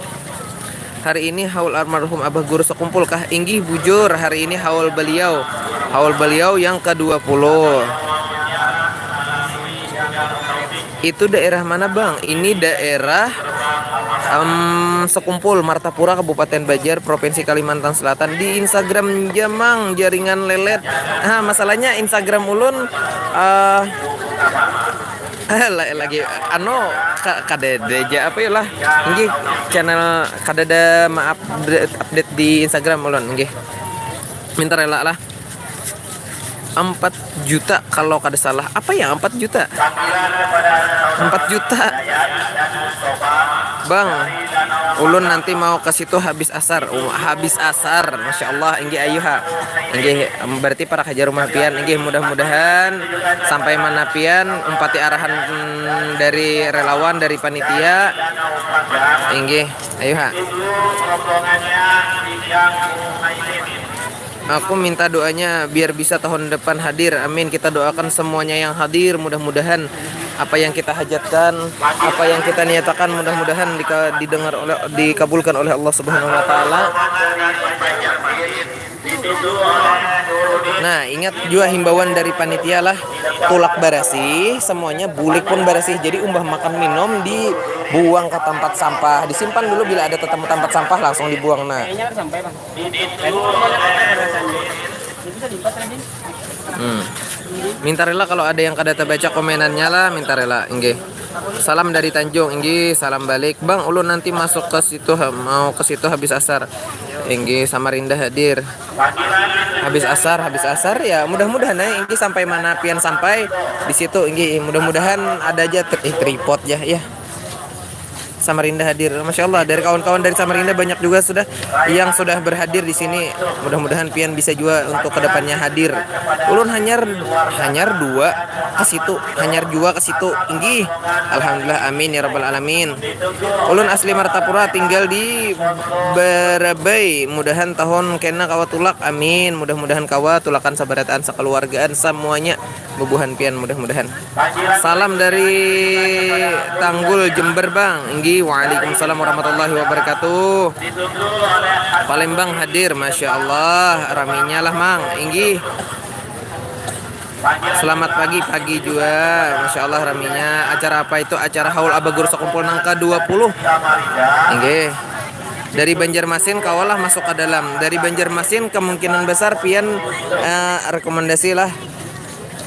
Hari ini haul almarhum Abah Guru Sekumpul kah? Inggih, bujur, hari ini haul beliau. Haul beliau yang kedua puluh. Itu daerah mana, Bang? Ini daerah em, Sekumpul, Martapura, Kabupaten Banjar, Provinsi Kalimantan Selatan. Di Instagram jamang jaringan lelet. Ah, masalahnya Instagram ulun eh la- lagi anu ka- kadada aja apa ya lah. Inggih, channel kadada ma-update update di Instagram ulun, inggih. Minta rela lah. Empat juta kalau kada salah. Apa ya, empat juta? Empat juta. Bang, ulun nanti mau ke situ habis asar. Um, habis asar, masya Allah, inggih, ayu ha. Inggih, em, berarti parak haja rumah pian. Inggih, mudah-mudahan sampai mana pian umpati arahan, mm, dari relawan, dari panitia. Inggih, ayu ha. Aku minta doanya biar bisa tahun depan hadir. Amin. Kita doakan semuanya yang hadir, mudah-mudahan apa yang kita hajatkan, apa yang kita niatakan, mudah-mudahan dika- didengar oleh, dikabulkan oleh Allah Subhanahu wa Ta'ala. Nah, ingat juga himbauan dari panitia lah, tulak barasih, semuanya bulik pun barasih. Jadi umbah makan minum dibuang ke tempat sampah, disimpan dulu, bila ada tempat sampah langsung dibuang. Nah, hmm. Minta rela kalau ada yang kada terbaca komenannya lah, minta rela, inggih. Salam dari Tanjung, inggih, salam balik. Bang, ulun nanti masuk ke situ, ha- mau ke situ habis asar. Inggih, Samarinda hadir. Habis asar, habis asar ya, mudah-mudahan ya, inggih, sampai mana pian sampai di situ, inggih, mudah-mudahan ada aja tri- eh, tripod ya, ya. Samarinda hadir. Masya Allah, dari kawan-kawan dari Samarinda banyak juga sudah yang sudah berhadir di sini. Mudah-mudahan pian bisa juga untuk kedepannya hadir. Ulun hanyar hanyar dua ke situ, hanyar dua ke situ. Inggih. Alhamdulillah, amin ya rabbal alamin. Ulun asli Martapura, tinggal di Barabai. Mudahan tahun kena kawa tulak. Amin. Mudah-mudahan kawa tulakan sabarataan, sakeluargaan, semuanya, bubuhan pian, mudah-mudahan. Salam dari Tanggul, Jember, Bang. Inggih, waalaikumsalam warahmatullahi wabarakatuh. Palembang hadir, masya Allah, raminya lah, Mang. Inggih. Selamat pagi, pagi juga. Masya Allah, raminya. Acara apa itu? Acara haul Abah Guru Sekumpul nang kedua puluh. Inggih. Dari Banjarmasin kawalah masuk ke dalam. Dari Banjarmasin kemungkinan besar pian eh, rekomendasi lah.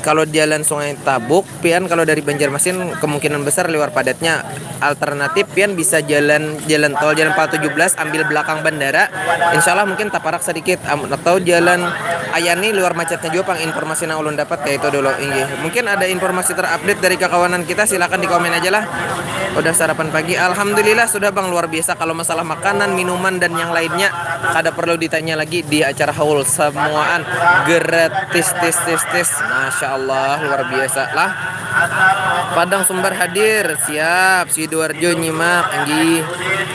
Kalau jalan Sungai Tabuk, pian kalau dari Banjarmasin kemungkinan besar liwar padatnya. Alternatif pian bisa jalan jalan tol, jalan pal tujuh belas, ambil belakang bandara. Insya Allah mungkin taparak sedikit. Am- atau jalan Ayani liwar macetnya juga, pang, informasi nang ulun dapat kayak itu dulu. Inggih. Mungkin ada informasi terupdate dari kakawanan kita, silakan di komen aja lah. Udah sarapan pagi? Alhamdulillah sudah, Bang, luar biasa. Kalau masalah makanan, minuman, dan yang lainnya kada perlu ditanya lagi, di acara haul semuaan gratis, tis, tis, tis. Masya Allah, luar biasa lah. Padang Sumbar hadir, siap. Sidoarjo nyimak, inggih.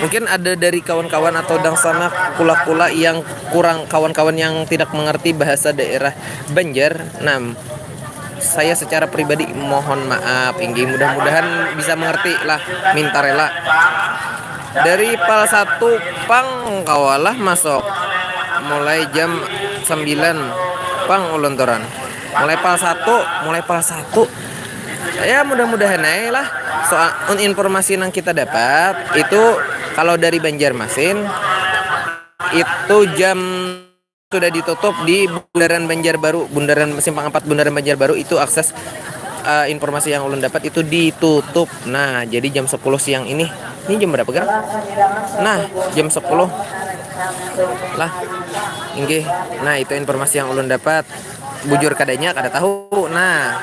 Mungkin ada dari kawan-kawan atau dangsanak kula-kula yang kurang, kawan-kawan yang tidak mengerti bahasa daerah Banjar. Nah, saya secara pribadi mohon maaf, inggih, mudah-mudahan bisa mengerti lah, minta rela. Dari pal satu pang kawalah masuk mulai jam sembilan pang ulun turun. Mulai pal satu, mulai pal satu. Ya, mudah-mudahan aja lah. Soal informasi yang kita dapat itu, kalau dari Banjarmasin itu jam sudah ditutup di Bundaran Banjarbaru, Bundaran Simpang Empat Bundaran Banjarbaru itu akses, eh, informasi yang ulun dapat itu ditutup. Nah, jadi jam sepuluh siang ini, ini jam berapa kan? Nah, jam sepuluh lah. Inggih. Nah, itu informasi yang ulun dapat. Bujur kadanya kada tahu. Nah,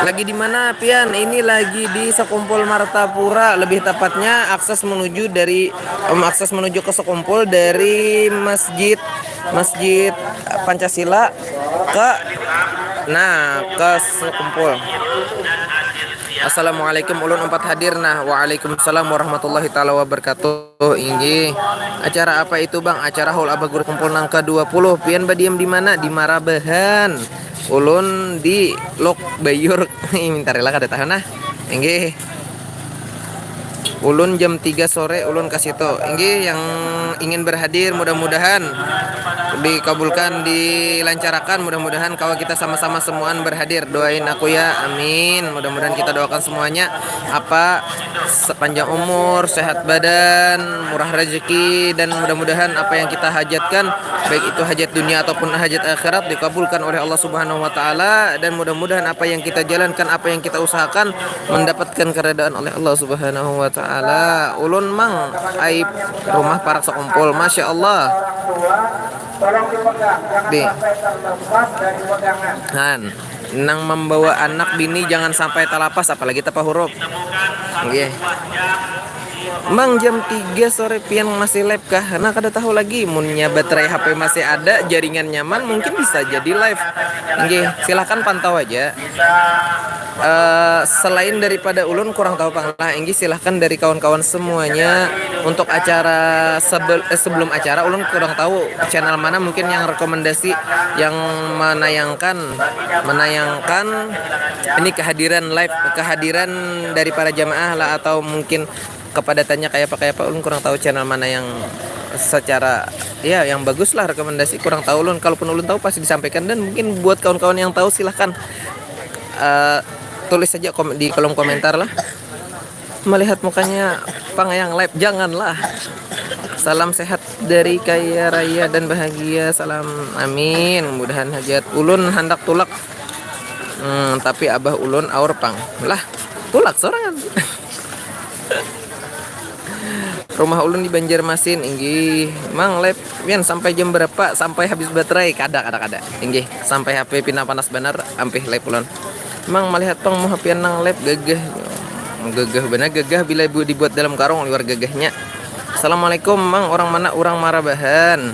lagi di mana pian? Ini lagi di Sekumpul Martapura, lebih tepatnya akses menuju dari, em, akses menuju ke Sekumpul dari Masjid, Masjid Pancasila ke, nah, ke Sekumpul. Assalamualaikum, ulun umpat hadir. Nah, waalaikumsalam warahmatullahi taala wabarakatuh. Inggih. Acara apa itu, Bang? Acara haul Abah Guru Kumpul nang kedua puluh. Pian badiam di mana? Di Marabahan. Ulun di Lok Bayur. Minta rela kada tahu nah. Inggih. Ulun jam tiga sore ulun ka situ. Inggih, yang ingin berhadir, mudah-mudahan dikabulkan, dilancarakan, mudah-mudahan kawa kita sama-sama semuaan berhadir. Doain aku ya, amin. Mudah-mudahan kita doakan semuanya, apa, sepanjang umur, sehat badan, murah rezeki, dan mudah-mudahan apa yang kita hajatkan, baik itu hajat dunia ataupun hajat akhirat, dikabulkan oleh Allah Subhanahu wa Ta'ala, dan mudah-mudahan apa yang kita jalankan, apa yang kita usahakan, mendapatkan keredaan oleh Allah Subhanahu wa Ta'ala. Ulun, Mang, aib rumah parak Sekumpul, masya Allah. Di. Han, nang membawa anak bini jangan sampai talapas, apalagi tapa hurup. Nggih. Mang, jam tiga sore pian masih live kah? Nah, kada tahu lagi, munnya baterai H P masih ada, jaringan nyaman, mungkin bisa jadi live. Nggih, silahkan pantau aja. Eh, selain daripada ulun kurang tahu pang lah, inggih silahkan dari kawan-kawan semuanya untuk acara sebel-, eh, sebelum acara ulun kurang tahu channel mana mungkin yang rekomendasi yang menayangkan, menayangkan ini kehadiran live, kehadiran dari para jamaah lah, atau mungkin kepadatannya kayak apa, kayak apa, ulun kurang tahu channel mana yang secara, ya, yang bagus lah rekomendasi, kurang tahu ulun. Kalaupun ulun tahu pasti disampaikan, dan mungkin buat kawan-kawan yang tahu silahkan, eh, tulis saja kom-, di kolom komentar lah. Melihat mukanya pang yang live, janganlah. Salam sehat dari kaya raya dan bahagia. Salam, amin. Mudahan hajat ulun handak tulak. Hmm, tapi abah ulun aur pang. Lah, tulak sorangan. Rumah ulun di Banjarmasin, inggih. Mang, live pian sampai jam berapa? Sampai habis baterai? Kada, kada, kada. Inggih, sampai H P pina panas banar, ampih live ulun. Mang, malihat pang muha pian nang live, gagah. Gagah banar, gagah bila bu-, dibuat dalam karung, liwar gagahnya. Assalamualaikum, Mang. Orang mana? Orang Marabahan.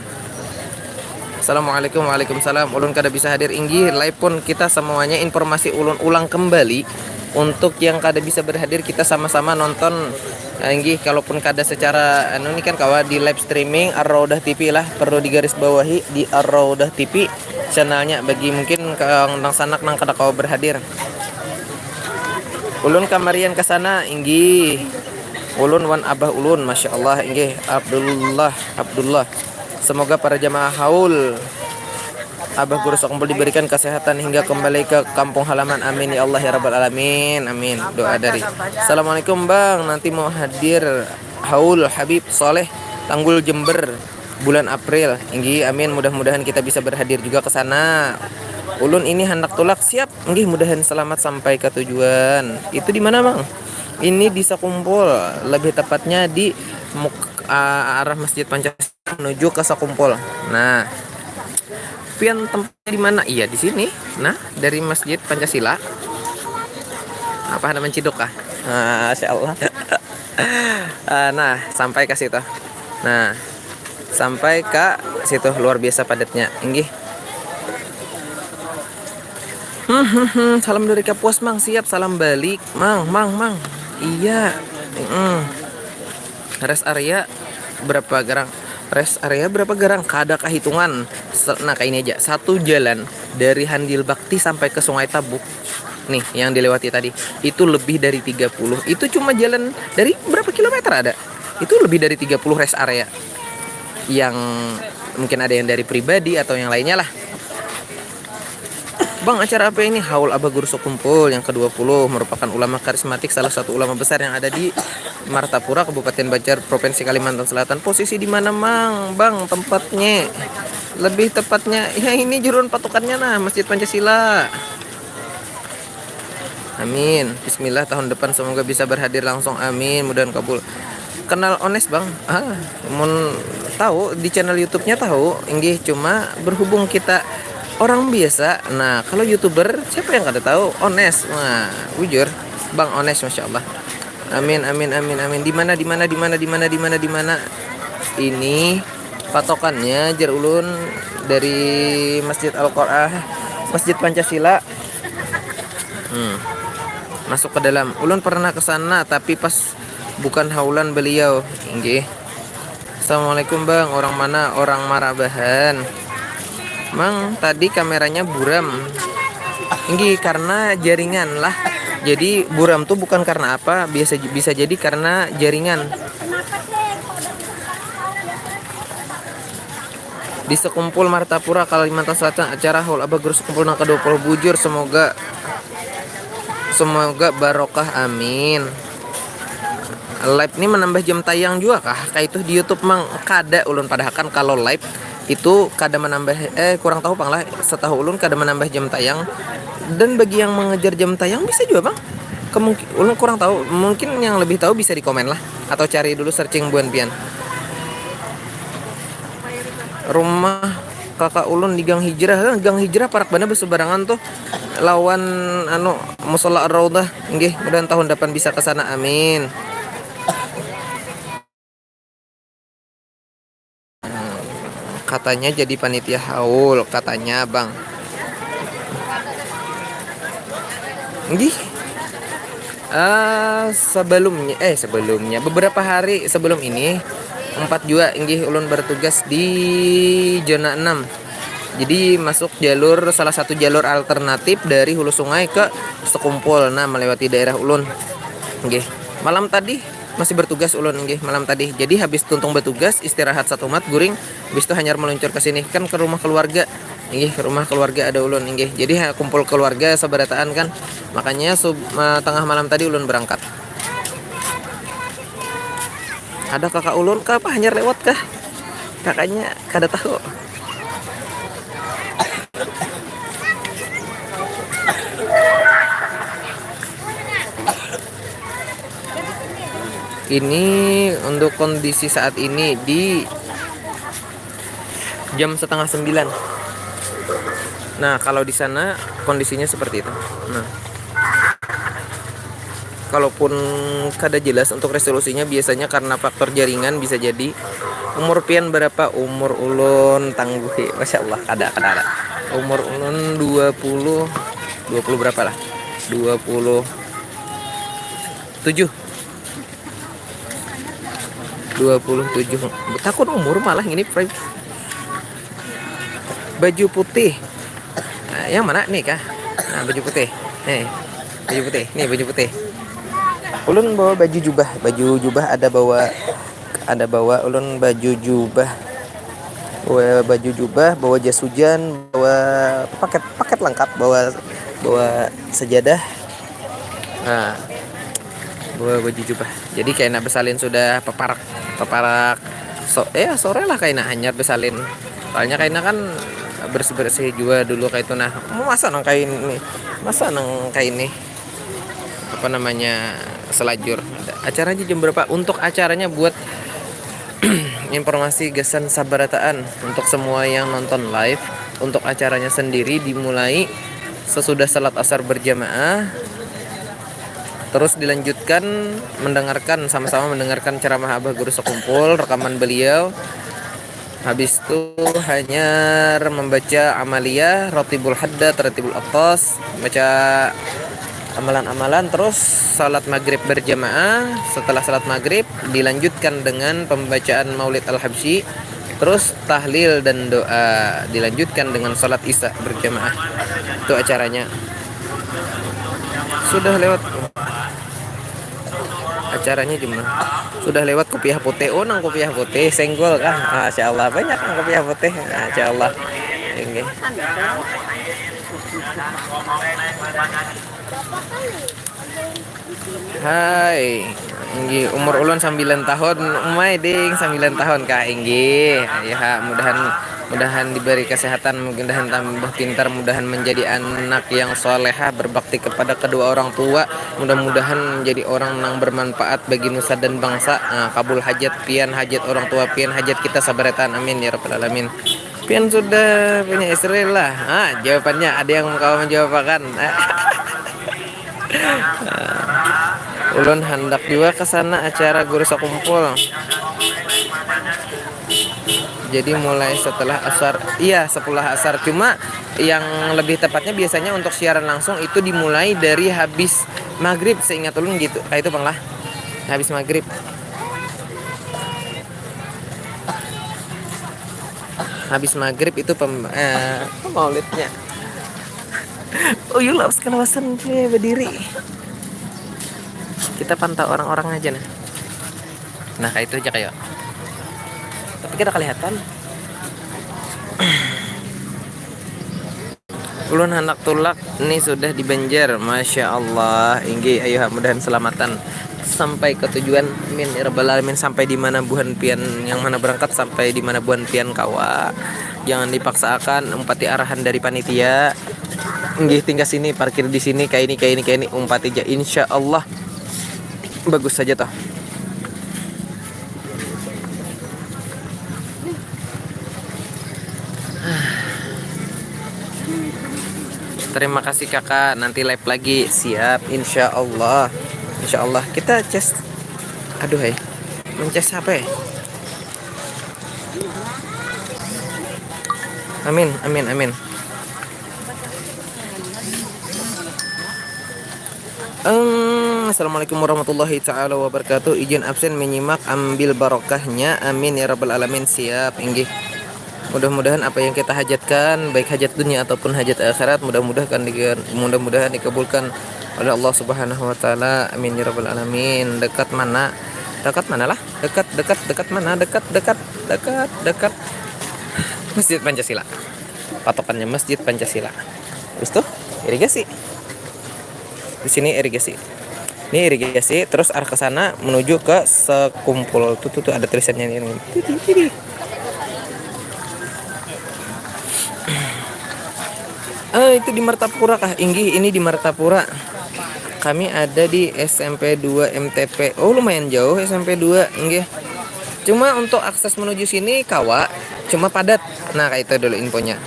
Assalamualaikum. Waalaikumsalam. Ulun kada bisa hadir. Inggih, live pun kita semuanya, informasi ulun ulang kembali. Untuk yang kada bisa berhadir, kita sama-sama nonton. Nah, inggih, kalaupun kada secara anu ni kan kawa di live streaming Ar-Raudah T V lah, perlu digaris bawahi di Ar-Raudah T V channelnya, bagi mungkin ka-, nang sanak nang kada kawa berhadir. Ulun kamarian ke sana, inggih. Ulun wan abah ulun, masya Allah, inggih. Abdullah, Abdullah. Semoga para jamaah haul Abah Guru Sekumpul diberikan kesehatan hingga kembali ke kampung halaman. Amin ya Allah ya Rabbal Alamin. Amin. Doa dari. Assalamualaikum, Bang. Nanti mau hadir haul Habib Soleh Tanggul Jember bulan April. Inggih, amin. Mudah-mudahan kita bisa berhadir juga ke sana. Ulun ini handak tulak. Siap. Inggih, mudahan selamat sampai ke tujuan. Itu di mana, Mang? Ini di Sekumpul, lebih tepatnya di muk-, ah, arah Masjid Pancasila menuju ke Sekumpul. Nah, pian tempatnya di mana? Iya, di sini. Nah, dari Masjid Pancasila. Apa ada menciduk kah? Ah, masya Allah. Ah, nah, sampai ke situ. Nah, sampai ke situ, luar biasa padatnya. Inggih. Hmm, hmm, hmm. Salam dari Kapuas, Mang. Siap, salam balik, Mang, Mang, Mang. Iya. Mm. Rest area berapa garang? Rest area berapa garang? Kada kahitungan. Se-, nah, kayak ini aja. Satu jalan dari Handil Bakti sampai ke Sungai Tabuk. Nih, yang dilewati tadi. Itu lebih dari tiga puluh. Itu cuma jalan dari berapa kilometer ada? Itu lebih dari tiga puluh rest area. Yang mungkin ada yang dari pribadi atau yang lainnya lah. Bang, acara apa ini? Haul Abah Guru Sekumpul yang kedua puluh, merupakan ulama karismatik, salah satu ulama besar yang ada di Martapura, Kabupaten Banjar, Provinsi Kalimantan Selatan. Posisi di mana, Mang? Bang, tempatnya. Lebih tepatnya, ya, ini juruan patokannya, nah, Masjid Pancasila. Amin. Bismillah, tahun depan semoga bisa berhadir langsung. Amin. Mudahan kabul. Kenal Ones, Bang? Ah, mun tahu di channel YouTube-nya tahu, inggih, cuma berhubung kita orang biasa. Nah, kalau YouTuber, siapa yang kada tahu Ones? Nah, bujur, Bang Ones, Masya Allah. Amin, amin, amin, amin. Di mana, di mana, di mana, di mana, di mana, di mana? Ini patokannya, jar ulun, dari Masjid Al-Qur'an, Masjid Pancasila. Hmm. Masuk ke dalam. Ulun pernah ke sana, tapi pas bukan haulan beliau. Inggih. Assalamualaikum, Bang. Orang mana? Orang Marabahan. Mang, tadi kameranya buram. Inggih, karena jaringan lah. Jadi buram tuh bukan karena apa, biasa, bisa jadi karena jaringan. Di Sekumpul, Martapura, Kalimantan Selatan, acara Haul Abah Guru Sekumpul nang kedua puluh. Bujur, semoga, semoga barokah, amin. Live ni menambah jam tayang jua kah? Kayak itu di YouTube, Mang, kada ulun padahakan kalau live itu kada menambah, eh, kurang tahu pang lah. Setahu ulun kada menambah jam tayang. Dan bagi yang mengejar jam tayang bisa juga, Bang. Kemungkin ulun kurang tahu, mungkin yang lebih tahu bisa di komen lah atau cari dulu, searching buan pian. Rumah kakak ulun di Gang Hijrah. Eh, Gang Hijrah parak banar beseberangan tuh lawan, anu, Musola Ar-Raudhah. Inggih, mudahan tahun depan bisa ke sana. Amin. Katanya jadi panitia haul, katanya, Bang. Inggih. Ah, sebelumnya, eh, sebelumnya, beberapa hari sebelum ini, empat jua, inggih, ulun bertugas di zona enam. Jadi masuk jalur, salah satu jalur alternatif dari Hulu Sungai ke Sekumpul. Nah, melewati daerah ulun. Inggih. Malam tadi masih bertugas ulun, inggih, malam tadi. Jadi habis tuntung bertugas, istirahat satumat, guring, habis itu hanyar meluncur ke sini, kan ke rumah keluarga. Inggih, ke rumah keluarga ada ulun, inggih. Jadi ha, kumpul keluarga sabarataan kan. Makanya sub, eh, tengah malam tadi ulun berangkat. Ada kakak ulun kah apa hanyar lewat kah? Kakaknya kada tahu. Ini untuk kondisi saat ini di jam setengah sembilan. Nah, kalau di sana kondisinya seperti itu. Nah, kalaupun kada jelas untuk resolusinya, biasanya karena faktor jaringan, bisa jadi. Umur pian berapa? Umur ulun, tangguhi, Masya Allah, kada, kada, kada. Umur ulun dua puluh, dua puluh berapa lah? Dua puluh tujuh. Dua puluh tujuh. Takut umur malah ini, Pray. Baju putih. Nah, yang mana nih kah? Nah, baju putih. Nih, baju putih. Nih, baju putih. Ulun bawa baju jubah. Baju jubah ada bawa, ada bawa ulun baju jubah. Bawa baju jubah, bawa jas hujan, bawa paket, paket lengkap, bawa, bawa sejadah. Nah, bawa baju jubah. Jadi kaina besalin sudah, peparak, peparak so, eh, sore lah kaina hanyar besalin. Soalnya kaina kan bersih-bersih jua dulu kayak itu. Nah, masa nang kayak ini? Masa nang kayak ini? Apa namanya, selajur. Acaranya jam berapa? Untuk acaranya, buat informasi gasan sabarataan, untuk semua yang nonton live, untuk acaranya sendiri dimulai sesudah salat asar berjamaah, terus dilanjutkan mendengarkan, sama-sama mendengarkan ceramah Abah Guru Sekumpul, rekaman beliau. Habis itu hanyar membaca amaliyah, Ratibul Haddad, Ratibul Atas, baca amalan-amalan, terus salat maghrib berjamaah. Setelah salat maghrib dilanjutkan dengan pembacaan Maulid Al-Habsyi, terus tahlil dan doa, dilanjutkan dengan salat isya berjamaah. Itu acaranya. Sudah lewat acaranya jam enam. Sudah lewat kopiah putih. Oh, nang kopiah putih, Senggol kah? Masya Allah, banyak nang kopiah putih. Masya Allah. Inggih. Hai, inggih, umur ulun sambilan tahun, umai ding, sambilan tahun kah, inggih. Iya, mudahan, mudahan diberi kesehatan, mudahan tambah pintar, mudahan menjadi anak yang solehah, berbakti kepada kedua orang tua, mudah-mudahan menjadi orang yang bermanfaat bagi nusa dan bangsa. Nah, kabul hajat pian, hajat orang tua pian, hajat kita sabarataan. Amin ya rabbal alamin. Pian sudah punya istri lah? Ah, jawabannya ada yang kawa menjawab akan. Ulun handak jua ke sana acara guru sekumpul. Jadi mulai setelah asar, iya, setelah asar. Cuma yang lebih tepatnya biasanya untuk siaran langsung itu dimulai dari habis maghrib, seingat ulun gitu. Kayak itu pang lah. Habis maghrib. Habis maghrib itu pem, eh, maulidnya. Uyul, aus kalawasan, dia berdiri. Kita pantau orang-orang aja nih. Nah, kayak itu aja kayak. Tapi kita kelihatan. Ulun handak tulak nih sudah di Banjar. Masya Allah. Inggih, ayo, mudahan selamatan sampai ke tujuan. Amin ya rabbal alamin. Sampai di mana buhan pian, yang mana berangkat, sampai di mana buhan pian kawa. Jangan dipaksakan, umpati arahan dari panitia. Inggih, tinggal sini, parkir di sini, kayak ini, kayak ini, kayak ini, umpati aja. Insya Allah bagus saja toh. Terima kasih kakak, nanti live lagi. Siap, insya Allah. Insya Allah. Kita cas. Aduh, hai. Mencas apa ya? Amin, amin, amin. Em, Assalamualaikum warahmatullahi taala wabarakatuh. Izin absen menyimak, ambil barokahnya. Amin ya rabbal alamin. Siap, inggih. Mudah-mudahan apa yang kita hajatkan, baik hajat dunia ataupun hajat akhirat, mudah-mudahan di, mudah-mudahan dikabulkan oleh Allah Subhanahu wa taala. Amin ya rabbal alamin. Dekat mana? Dekat mana lah? Dekat, dekat, dekat mana? Dekat, dekat, dekat, dekat. Masjid Pancasila. Patokannya Masjid Pancasila. Habis itu irigasi. Di sini irigasi. Ini irigasi, terus arah ke sana menuju ke sekumpul. Tuh, tuh, tuh, ada tulisannya ini. Titi, titi. Eh, itu di Martapura kah? Inggih, ini di Martapura. Kami ada di S M P dua M T P. Oh, lumayan jauh S M P dua, inggih. Cuma untuk akses menuju sini kawa, cuma padat. Nah, kayak itu dulu infonya.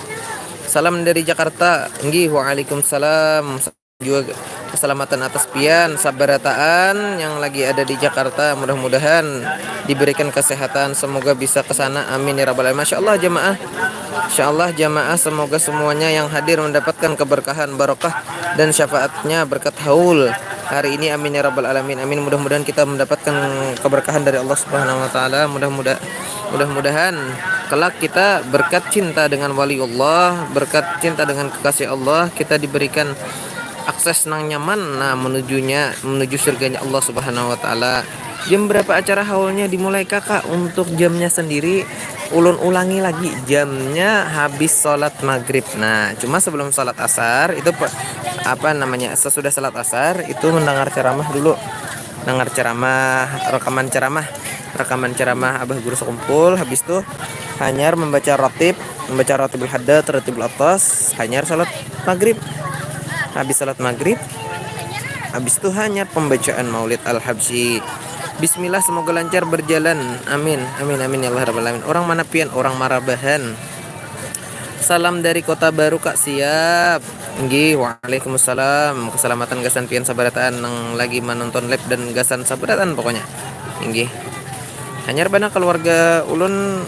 Salam dari Jakarta. Inggih, waalaikumsalam. Juga keselamatan atas pian, sabarataan yang lagi ada di Jakarta, mudah-mudahan diberikan kesehatan, semoga bisa ke sana, amin ya rabbal alamin. Masya Allah jamaah, insya Allah jamaah, semoga semuanya yang hadir mendapatkan keberkahan, barokah, dan syafaatnya berkat haul hari ini, amin ya rabbal alamin. Amin, mudah-mudahan kita mendapatkan keberkahan dari Allah Subhanahu wa taala. Mudah-mudah, mudah-mudahan kelak kita berkat cinta dengan waliullah, berkat cinta dengan kekasih Allah, kita diberikan akses nang nyaman, nah, menujunya, menuju surganya Allah Subhanahu wa taala. Jam berapa acara haulnya dimulai, kakak? Untuk jamnya sendiri ulun ulangi lagi, jamnya habis sholat maghrib. Nah, cuma sebelum sholat asar itu pe-, apa namanya, sesudah sholat asar itu mendengar ceramah dulu. Dengar ceramah, rekaman ceramah, rekaman ceramah Abah Guru Sekumpul. Habis itu hanyar membaca ratib, membaca ratibul hadat, ratibul atas, hanyar sholat maghrib. Habis sholat maghrib, habis itu hanyar pembacaan maulid al-habsyi. Bismillah, semoga lancar berjalan. Amin, amin, amin ya Allah rabbal alamin. Orang mana pian? Orang Marabahan. Salam dari Kota Baru, Kak. Siap. Nggih, waalaikumsalam. Keselamatan gasan pian sabarataan nang lagi menonton live dan gasan sabarataan pokoknya. Nggih. Hanyar banar keluarga ulun,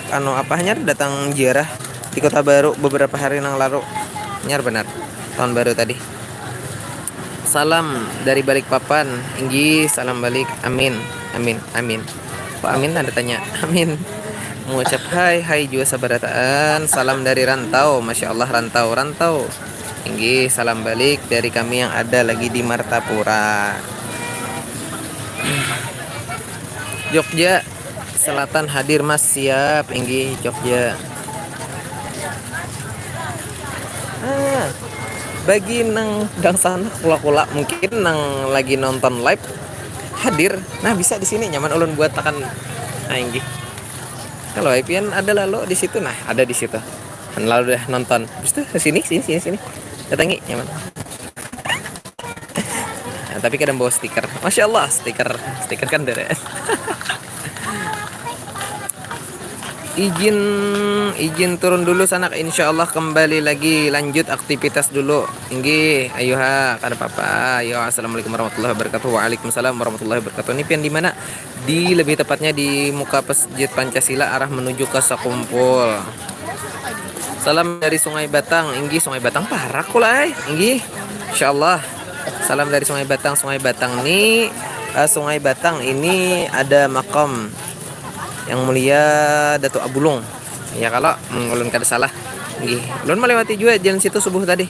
anu, apa, hanyar datang ziarah di Kota Baru beberapa hari nang lalu. Hanyar banar tahun baru tadi. Salam dari Balikpapan. Inggih, salam balik. Amin. Amin. Amin. Kok amin tanda tanya? Amin. Mengucap hai, hai jua sabarataan. Salam dari rantau. Masya Allah, rantau, rantau. Inggih, salam balik dari kami yang ada lagi di Martapura. Jogja Selatan hadir, Mas. Siap, inggih, Jogja. Ah. Bagi nang dangsanak kula-kula, mungkin nang lagi nonton live hadir, nah, bisa di sini, nyaman ulun buatakan. Nah, inggih. Kalau pian ada lalu di situ, nah, ada di situ. Lalu dah nonton. Habis itu sini, sini, sini, sini. Datangi, nyaman. Nah, tapi kada bawa stiker. Masya Allah, stiker, stiker kan dere. Izin, izin turun dulu sanak. Insya Allah kembali lagi, lanjut aktivitas dulu. Inggih, ayuha, kada apa-apa. Yo, assalamualaikum warahmatullahi wabarakatuh. Waalaikumsalam warahmatullahi wabarakatuh. Ini pian di mana? Di, lebih tepatnya di muka Masjid Pancasila, arah menuju ke Sekumpul. Salam dari Sungai Batang. Inggih, Sungai Batang parak kula ai. Inggih. Insya Allah. Salam dari Sungai Batang. Sungai Batang ni, eh, Sungai Batang ini ada makam Yang Mulia Datuk Abulung. Ya, kalau, hmm, ulun kada salah. Inggih. Ulun melewati juga jalan situ subuh tadi.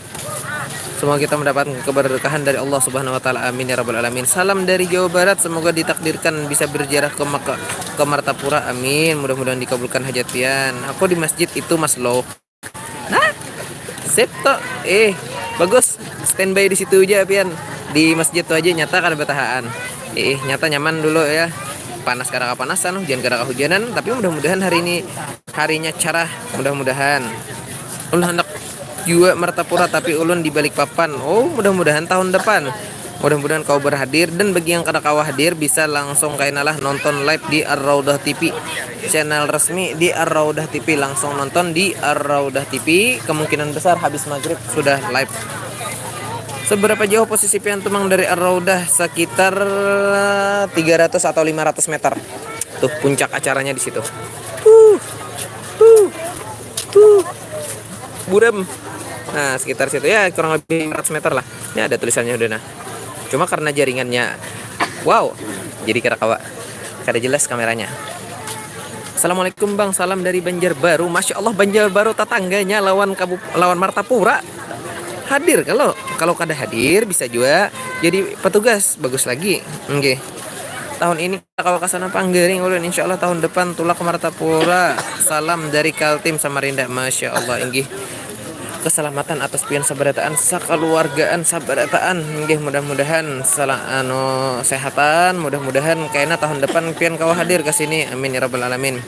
Semoga kita mendapatkan keberkahan dari Allah Subhanahu wa Ta'ala. Amin ya Rabbal Alamin. Salam dari Jawa Barat. Semoga ditakdirkan bisa berziarah ke Maka, ke Martapura. Amin. Mudah-mudahan dikabulkan hajat pian. Aku di masjid itu, Mas Lo. Nah, sip tuh. Eh, bagus. Standby di situ aja, pian. Di masjid tuh aja, nyata kada batahaan. Eh, nyata nyaman dulu ya. Panas kada kapanasan, hujan kada kahujanan. Tapi mudah-mudahan hari ini harinya cerah, mudah-mudahan. Ulun handak jua Martapura, tapi ulun di Balikpapan. Oh, mudah-mudahan tahun depan. Mudah-mudahan kawa berhadir, dan bagi yang kada kawa hadir bisa langsung kainalah nonton live di Ar-Raudah T V. Channel resmi di Ar-Raudah T V, langsung nonton di Ar-Raudah T V. Kemungkinan besar habis maghrib sudah live. Seberapa jauh posisi pian tu, Mang, dari Ar-Raudah? Sekitar tiga ratus atau lima ratus meter. Tuh, puncak acaranya di situ. Tuh. Tuh. Tuh. Buram. Nah, sekitar situ ya, kurang lebih lima ratus meter lah. Ini ada tulisannya udah, nah. Cuma karena jaringannya, wow, jadi kada kawa, kada jelas kameranya. Assalamualaikum, Bang, salam dari Banjarbaru. Masya Allah, Banjarbaru tatangganya lawan Kabup-, lawan Martapura. Hadir kalau, kalau kada hadir bisa juga jadi petugas, bagus lagi. Oke. Tahun ini kada kawa ka sana, panggiring ulun. Insya Allah tahun depan tulak ke Martapura. Salam dari Kaltim Samarinda. Masya Allah, inggih. Keselamatan atas pian sabarataan, sakaluargaan sabarataan. Inggih, mudah-mudahan sala-, anu, sehatan, mudah-mudahan kaina tahun depan pian kawa hadir ke sini. Amin ya rabbal alamin.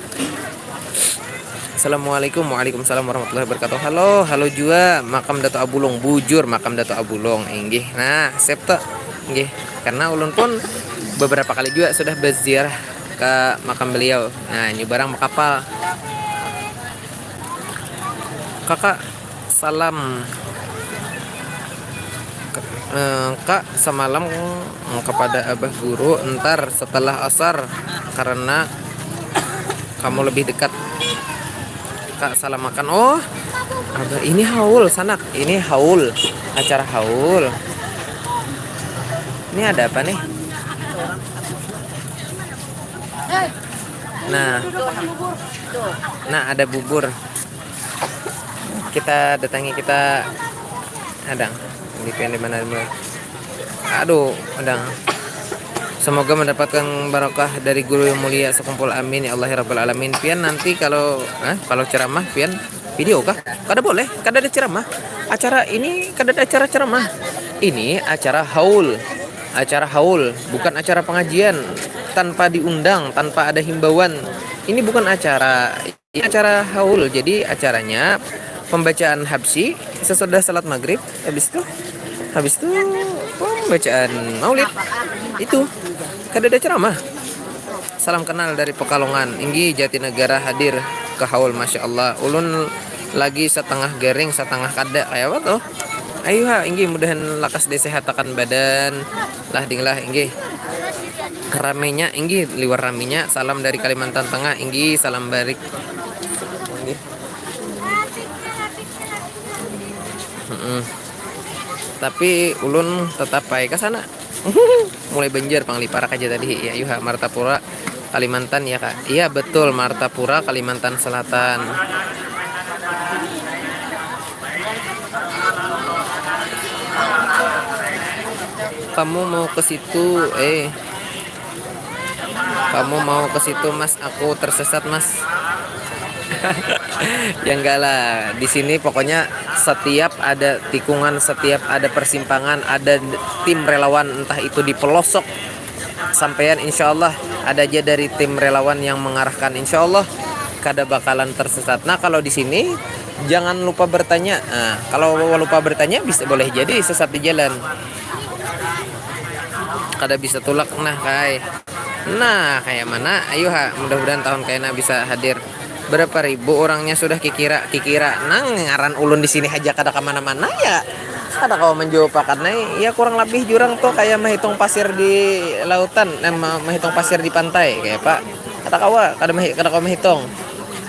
Assalamualaikum. Waalaikumsalam warahmatullahi wabarakatuh. Halo, halo jua, makam Datuk Abulung. Bujur, makam Datuk Abulung. Inggih. Nah, sip tu. Inggih. Karena ulun pun beberapa kali juga sudah berziarah ke makam beliau. Nah, ini barang makapal. Kakak, salam. K-, eh, Kak, samalam, mm, kepada Abah Guru, ntar setelah asar, karena kamu lebih dekat. Kak, salam makan. Oh, Abah, ini haul, sanak. Ini haul. Acara haul. Ini ada apa nih? Nah. Nah, ada bubur. Kita datangi, kita hadang. Di pian di mana dulu? Aduh, hadang. Semoga mendapatkan barokah dari guru yang mulia Sekumpul. Amin ya Allah ya rabbal alamin. Pian nanti kalau, eh, kalau ceramah pian video kah? Kada boleh, kada ada ceramah. Acara ini kada ada acara ceramah. Ini acara haul. Acara haul, bukan acara pengajian tanpa diundang, tanpa ada himbauan. Ini bukan acara, ini acara haul. Jadi acaranya pembacaan habsyi sesudah salat maghrib, habis itu, habis itu pembacaan maulid. Itu kada ada ceramah. Salam kenal dari Pekalongan. Inggih, Jatinegara hadir ke haul, masya Allah. Ulun lagi setengah garing, setengah kada. Kayak apa tuh? Ayo ha, inggih, mudahan lakas disehatakan badan. Lah, ding lah, inggih. Ramenya, inggih, liwar ramenya. Salam dari Kalimantan Tengah, inggih, salam barik. Inggih. Mm-mm. Tapi ulun tetap baik ke sana. Mulai Banjar pang, liparak aja tadi. Ya, yuha, Martapura, Kalimantan ya, Kak. Iya, betul, Martapura, Kalimantan Selatan. Kamu mau ke situ, eh. Kamu mau ke situ, Mas? Aku tersesat, Mas. Ya enggak lah. Di sini pokoknya setiap ada tikungan, setiap ada persimpangan, ada tim relawan, entah itu di pelosok sampean, insya Allah ada aja dari tim relawan yang mengarahkan. Insya Allah kada bakalan tersesat. Nah, kalau di sini jangan lupa bertanya. Nah, kalau lupa bertanya, bisa, boleh jadi sesat di jalan. Kada bisa tulak nah, kai. Nah, kayak mana? Ayo ha, mudah-mudahan tahun kaina bisa hadir. Berapa ribu orangnya sudah kikira, kikira. Nang ngaran ulun di sini haja kada kemana-mana ya. Kada kawa menjawab akan nai. Ya, kurang lebih jurang tuh kayak menghitung pasir di lautan, eh, me- menghitung pasir di pantai, kayak apa? Kada kawa, kada mehi- kada kawa menghitung.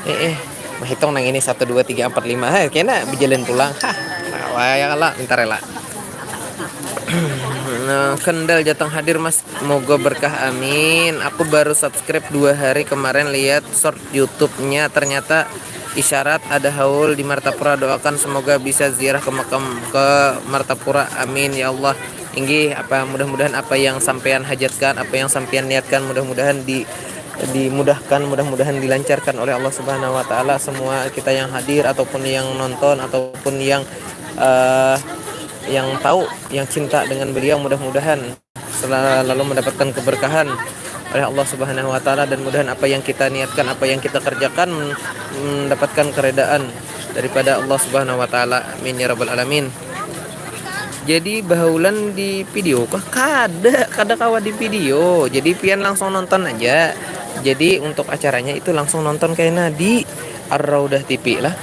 Eh, eh, menghitung nang ini satu, dua, tiga, empat, lima. Hai, kena berjalan pulang. Hah, kada kawa ya kalau minta rela. Nah, Kendal jatang hadir, Mas. Moga berkah, amin. Aku baru subscribe dua hari kemarin, lihat short YouTube-nya, ternyata isyarat ada haul di Martapura. Doakan semoga bisa ziarah ke makam, ke Martapura, amin ya Allah. Inggih, apa, mudah-mudahan apa yang sampean hajatkan, apa yang sampean niatkan, mudah-mudahan di dimudahkan, mudah-mudahan dilancarkan oleh Allah Subhanahu wa Ta'ala. Semua kita yang hadir ataupun yang nonton ataupun yang eh, yang tahu, yang cinta dengan beliau, mudah-mudahan selalu mendapatkan keberkahan oleh Allah Subhanahu wa Ta'ala, dan mudahan apa yang kita niatkan, apa yang kita kerjakan, mendapatkan keredaan daripada Allah Subhanahu wa Ta'ala. Amin ya Rabbal Alamin. Jadi, bahaulan di video kah? Kada, kada kawa di video. Jadi, pian langsung nonton aja. Jadi, untuk acaranya itu langsung nonton kaina di Ar-Raudah T V lah.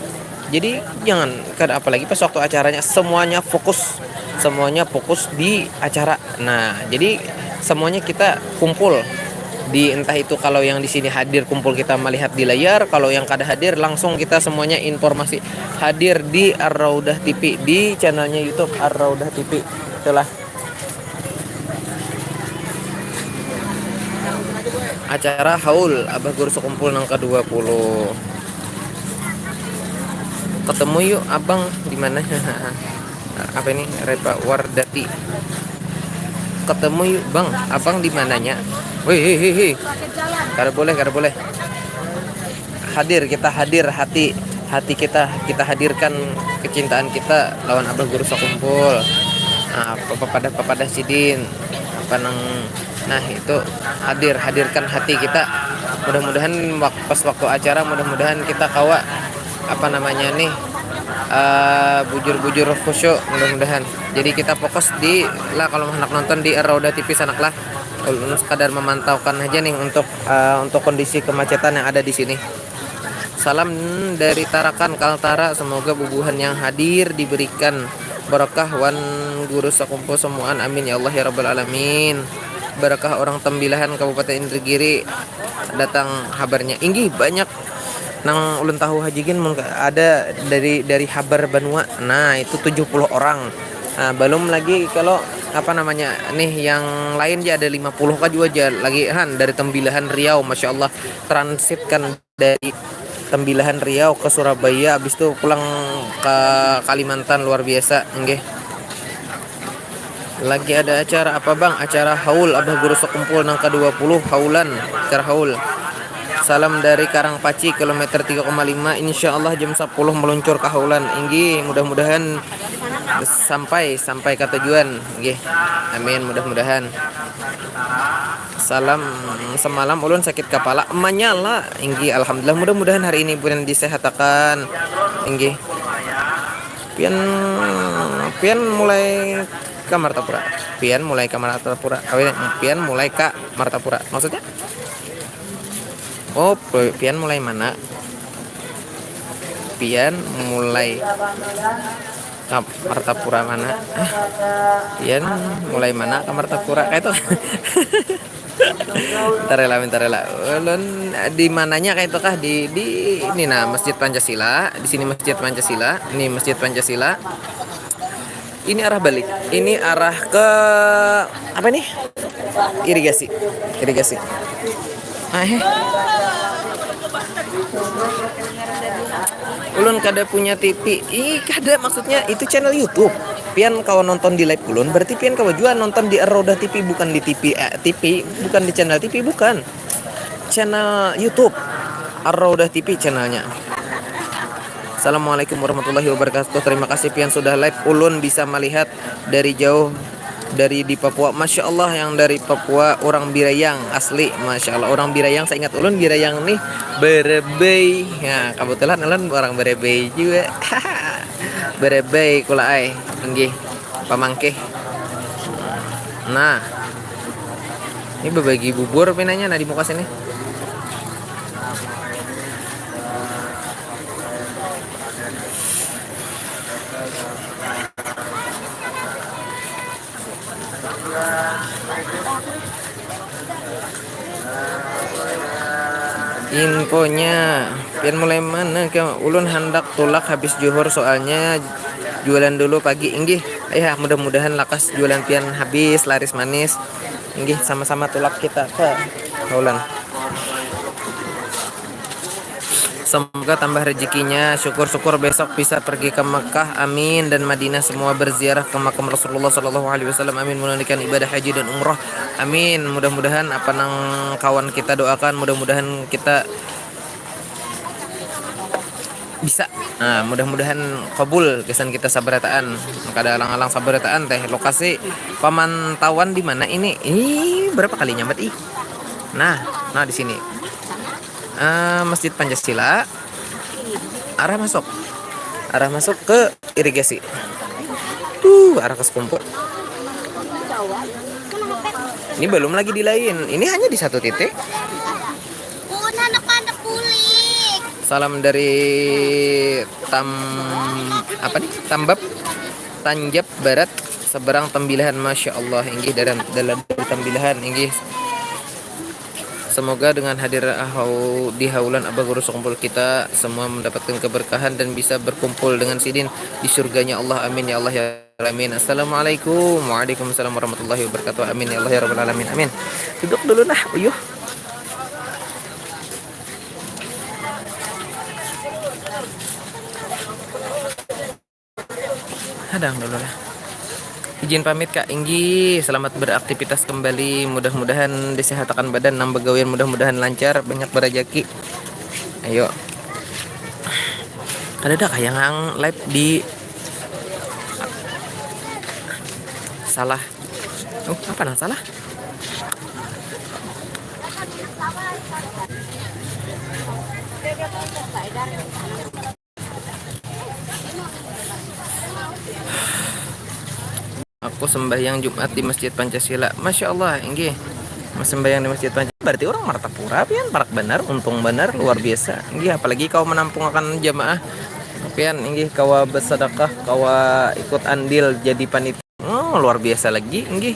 Jadi, jangan, kada, apalagi pas waktu acaranya, semuanya fokus, semuanya fokus di acara. Nah, jadi semuanya kita kumpul di, entah itu kalau yang di sini hadir, kumpul kita melihat di layar, kalau yang kada hadir, langsung kita semuanya informasi hadir di Ar-Raudah T V, di channelnya YouTube Ar-Raudah T V. Itulah acara haul Abah Guru Sekumpul nang kedua puluh. Ketemu yuk abang di mana? Apa ini, Repa Wardati? Ketemu yuk bang, abang di mananya? Wih, hei, hei, hei. Kada boleh, kada boleh. Hadir, kita hadir, hati, hati kita, kita hadirkan kecintaan kita lawan Abah Guru Sakumpul. Nah, papadah, papadah sidin, apa nang, nah, itu hadir, hadirkan hati kita. Mudah-mudahan wak- pas waktu acara, mudah-mudahan kita kawa, apa namanya nih, eh, bujur-bujur khusyuk, mudah-mudahan. Jadi kita fokus di lah, kalau anak nonton di Rauda T V sanak lah. Ulun sekadar memantaukan aja nih untuk, eh, untuk kondisi kemacetan yang ada di sini. Salam dari Tarakan, Kaltara. Semoga bubuhan yang hadir diberikan berkah wan guru sakumpul semuaan. Amin ya Allah ya Rabbal Alamin. Berkah orang Tembilahan, Kabupaten Indragiri, datang habarnya. Inggih, banyak nang ulun tahu haji gin, mun ka- ada dari, dari habar banua. Nah, itu tujuh puluh orang. Nah, belum lagi kalau, apa namanya nih, yang lain ja ada lima puluh ka jua ja lagi, han, dari Tembilahan, Riau, Masya Allah, transit kan dari Tembilahan, Riau ke Surabaya, habis itu pulang ke Kalimantan, luar biasa, nggih. Lagi ada acara apa bang? Acara haul Abah Guru Sekumpul nang kedua puluh, haulan, acara haul. Salam dari Karangpaci, kilometer tiga koma lima. Insya Allah jam sepuluh meluncur ke haulan. Inggih, mudah-mudahan sampai, sampai ke tujuan. Inggih. Amin, mudah-mudahan. Salam, semalam ulun sakit kepala menyala. Inggih, alhamdulillah, mudah-mudahan hari ini bulan disehatakan. Inggih. Pian, pian mulai ke Martapura. Pian mulai ke Martapura. Awin, pian mulai ke Martapura. Maksudnya? Oh, pi- pian mulai mana? Pian mulai ke Martapura mana? Ah, pian mulai mana ke Martapura? Kayak itu. Minta rela, minta rela. Ulun di mananya kayak itu kah? Di, di ini nah, Masjid Pancasila. Di sini Masjid Pancasila. Ini Masjid Pancasila. Ini arah balik. Ini arah ke apa ini? Irigasi. Irigasi. Ah, eh. Ulun kada punya T V. Ih, kada, maksudnya itu channel YouTube. Pian kawa nonton di live ulun, berarti pian kawa jua nonton di Roda T V, bukan di T V, eh, T V, bukan di channel T V, bukan. Channel YouTube Roda T V channelnya. Assalamualaikum warahmatullahi wabarakatuh. Terima kasih pian sudah live. Ulun bisa melihat dari jauh dari di Papua. Masya Allah, yang dari Papua orang Birayang asli. Masya Allah, orang Birayang. Saya ingat ulun Birayang nih berebey. Ya, kebetulan ulun orang berebey juga. Berebey kula ai. Inggih, pamangkih. Nah, ini berbagi bubur pinanya nah di muka sini. Infonya, pian mulai mana ke? Ulun handak tulak habis juhur, soalnya jualan dulu pagi. Inggih, ya, mudah-mudahan lakas jualan pian habis laris manis. Inggih, sama-sama tulak kita ke Haulan. Semoga tambah rezekinya. Syukur-syukur besok bisa pergi ke Mekah. Amin. Dan Madinah, semua berziarah ke makam Rasulullah Sallallahu Alaihi Wasallam. Amin. Menunaikan ibadah haji dan umrah. Amin. Mudah-mudahan apa nang kawan kita doakan, mudah-mudahan kita bisa. Nah, mudah-mudahan kabul gasan kita sabarataan. Kada alang-alang sabarataan teh. Lokasi pemantauan di mana ini? Ih, berapa kali nyambat ih? Nah, nah di sini. Eh, Masjid Pancasila, arah masuk. Arah masuk ke irigasi. Tuh, arah ke Sekumpul. Ini belum lagi di lain. Ini hanya di satu titik. Salam dari Tam apa nih? Tambap, Tanjab Barat, seberang Tembilahan. Masya Allah, inggih dalam dalam Tembilahan, inggih. Semoga dengan hadir hau, di haulan Abah Guru Sekumpul kita semua mendapatkan keberkahan dan bisa berkumpul dengan sidin di surganya Allah. Amin ya Allah ya Rabbal alamin. Assalamualaikum. Waalaikumsalam warahmatullahi wabarakatuh. Amin ya Allah ya Rabbal alamin. Amin. Duduk dulu nah, uyuh. Hadang dulu lah. Izin pamit Kak Inggi, selamat beraktivitas kembali. Mudah-mudahan disehatakan badan nang begawian, mudah-mudahan lancar, banyak berajaki. Ayo. Kada ada kah yang live di salah? Oh, apa nang salah? Aku sembahyang Jumat di Masjid Pancasila. Masya Allah, inggih. Sembahyang di Masjid Pancasila. Berarti orang Martapura, pian parak banar, untung banar, luar biasa. Inggih, apalagi kau menampung akan jamaah. Pian, inggih, kawa bersedekah, kawa ikut andil jadi panitia. Oh, luar biasa lagi, inggih.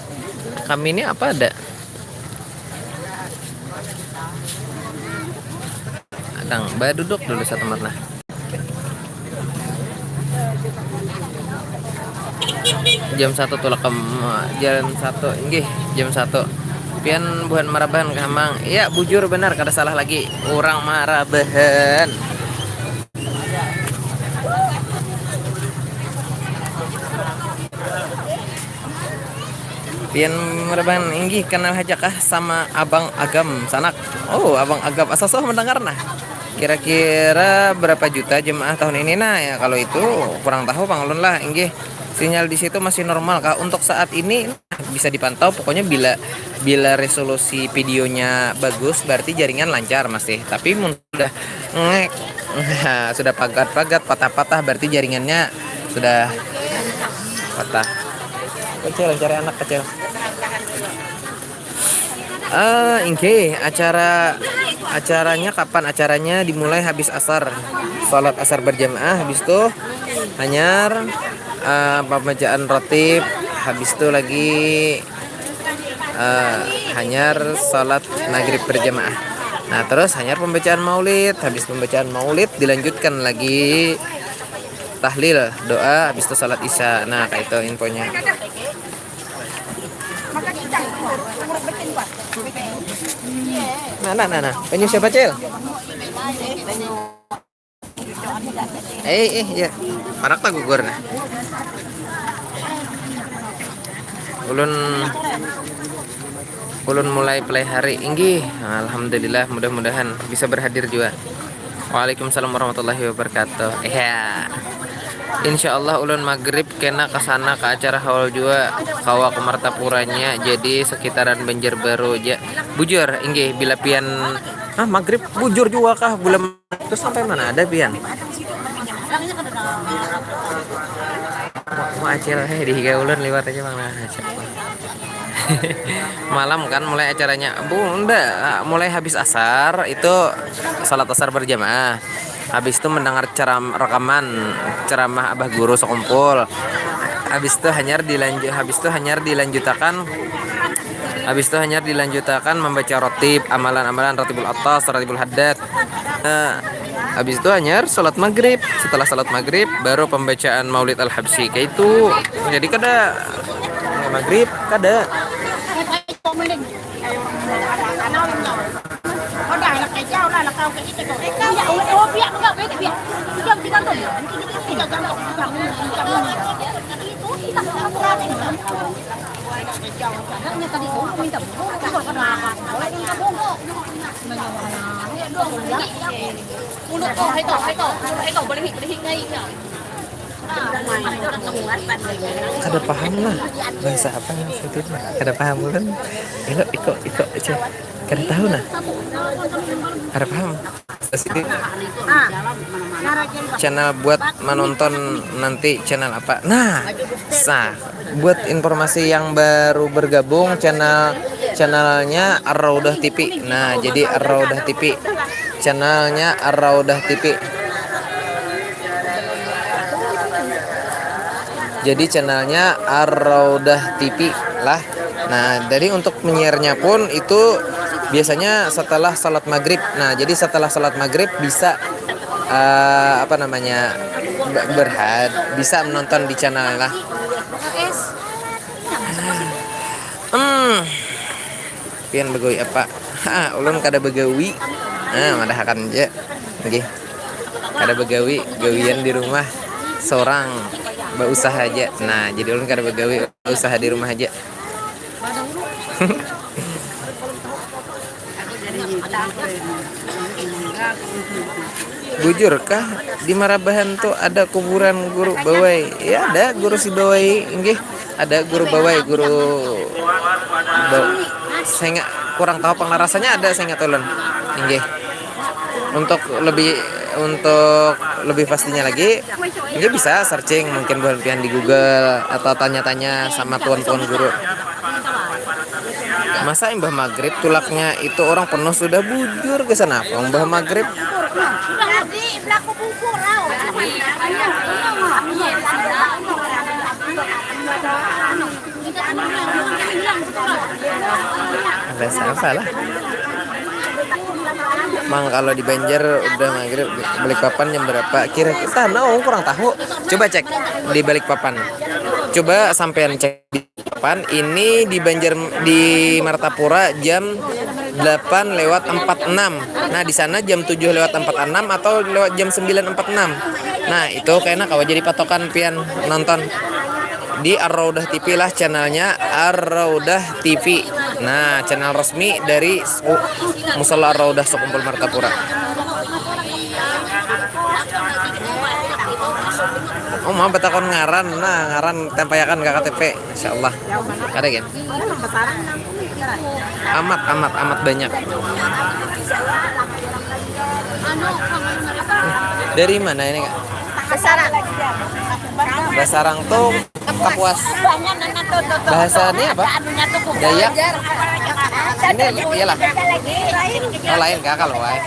Kami ini apa ada? Adang, baduduk dulu satu nah. Jam satu tulak ke ma-, jam satu, inggih, jam satu. Pian buhan Marabahan kah, Mang? Iya, bujur benar, kada salah lagi. Urang Marabahan. Pian Marabahan, inggih, kenal haja kah sama Abang Agam sanak? Oh, Abang Agam, asa suah mendengar nah. Kira-kira berapa juta jemaah tahun ini? Nah, ya, kalau itu kurang tahu pang ulun lah, inggih. Sinyal di situ masih normal kah? Untuk saat ini, nah, bisa dipantau, pokoknya bila, bila resolusi videonya bagus, berarti jaringan lancar masih. Tapi mun sudah ngek, sudah pagat-pagat, patah-patah, berarti jaringannya sudah patah. Kecil, cari anak kecil. Eh, inggih, acara, acaranya kapan? Acaranya dimulai habis asar. Salat asar berjamaah, habis itu hanyar, eh, pembacaan rotib, habis itu lagi, eh, hanyar salat maghrib berjamaah. Nah, terus hanyar pembacaan maulid, habis pembacaan maulid dilanjutkan lagi tahlil, doa, habis itu salat isya. Nah, kayak itu infonya. Nah, nah, nah, nah. Penyu siapa, Cil? Eh, eh, iya. Parak tak gugur nah. Ulun, ulun mulai pelihari, inggih. Alhamdulillah, mudah-mudahan bisa berhadir juga. Waalaikumsalam warahmatullahi wabarakatuh. Ya. Insya Allah ulun maghrib kena ke sana ke acara haul jua, kawa ke Martapuranya, jadi sekitaran Banjarbaru ja. Bujur, inggih, bila pian, ah, maghrib bujur jua kah? Bulan itu sampai mana ada pian? Mau acil, eh, di higa ulun liwat aja, Bang. Nah, acil. Malam kan mulai acaranya. Bu, nda, mulai habis asar itu salat asar berjamaah. Habis itu mendengar ceram rekaman ceramah Abah Guru sekumpul. Habis itu hanyar dilanjut habis itu hanyar dilanjutakan habis itu hanyar dilanjutakan membaca rotib, amalan-amalan rotibul atas, rotibul hadat. Nah, habis itu hanyar salat maghrib. Setelah salat maghrib baru pembacaan Maulid Al-Habsyi kayak itu. Jadi kada maghrib kada. Kada paham lah bahasa apa yang itu. Kada paham kan? Iko, iko, iko aja. Kada tahu nah. Kada paham. Channel buat menonton nanti channel apa? Nah, sah. Buat informasi yang baru bergabung, channel channelnya Ar-Raudah T V. Nah, jadi Ar-Raudah T V. Channelnya Ar-Raudah T V. Jadi channelnya Ar-Raudah T V lah. Nah, jadi untuk menyiarnya pun itu biasanya setelah salat maghrib. Nah, jadi setelah salat maghrib bisa eh, apa namanya be- berhad bisa menonton di channel lah. Hmm, pian begawi apa? Ha, ulun kada begawi. Nah, madahakan aja. Oke. Kada begawi, gawian di rumah seorang berusaha aja. Nah, jadi ulun kada begawi, usaha di rumah aja. Bujur kah di Marabahan tu ada kuburan guru Bawai? Ya ada guru si Bawai, inggih ada guru Bawai, guru Ba- saya nggak kurang tahu penglarasannya ada saya nggak ulun, inggih. Untuk lebih untuk lebih pastinya lagi, inggih bisa searching mungkin buat pian di Google atau tanya-tanya sama tuan-tuan guru. Masa imbah maghrib tulaknya itu orang penuh sudah bujur ke sana apa imbah maghrib. Ada siapa lah. Mang kalau di Banjar udah maghrib, Balikpapan jam berapa? Kira kita tahu kurang tahu. Coba cek di Balikpapan. Coba sampean cek di Balikpapan. Ini di Banjar di Martapura jam delapan lewat empat enam. Nah, di sana jam tujuh lewat empat enam atau lewat jam sembilan empat enam. Nah, itu kena kawa jadi patokan pian nonton di Ar-Raudah T V lah channelnya Ar-Raudah T V. Nah, channel resmi dari Musola Ar-Raudah Sekumpul Martapura. Oh, mau batakon ngaran, nah ngaran tempayakan ke K T P, insya Allah. Ada kan? Amat, amat, amat banyak. Dari mana ini kak? Basarang. Basarang tuh Kapuas. Bahasa ini apa? Dayak. Ini iyalah. Oh, lain kak kalau wae.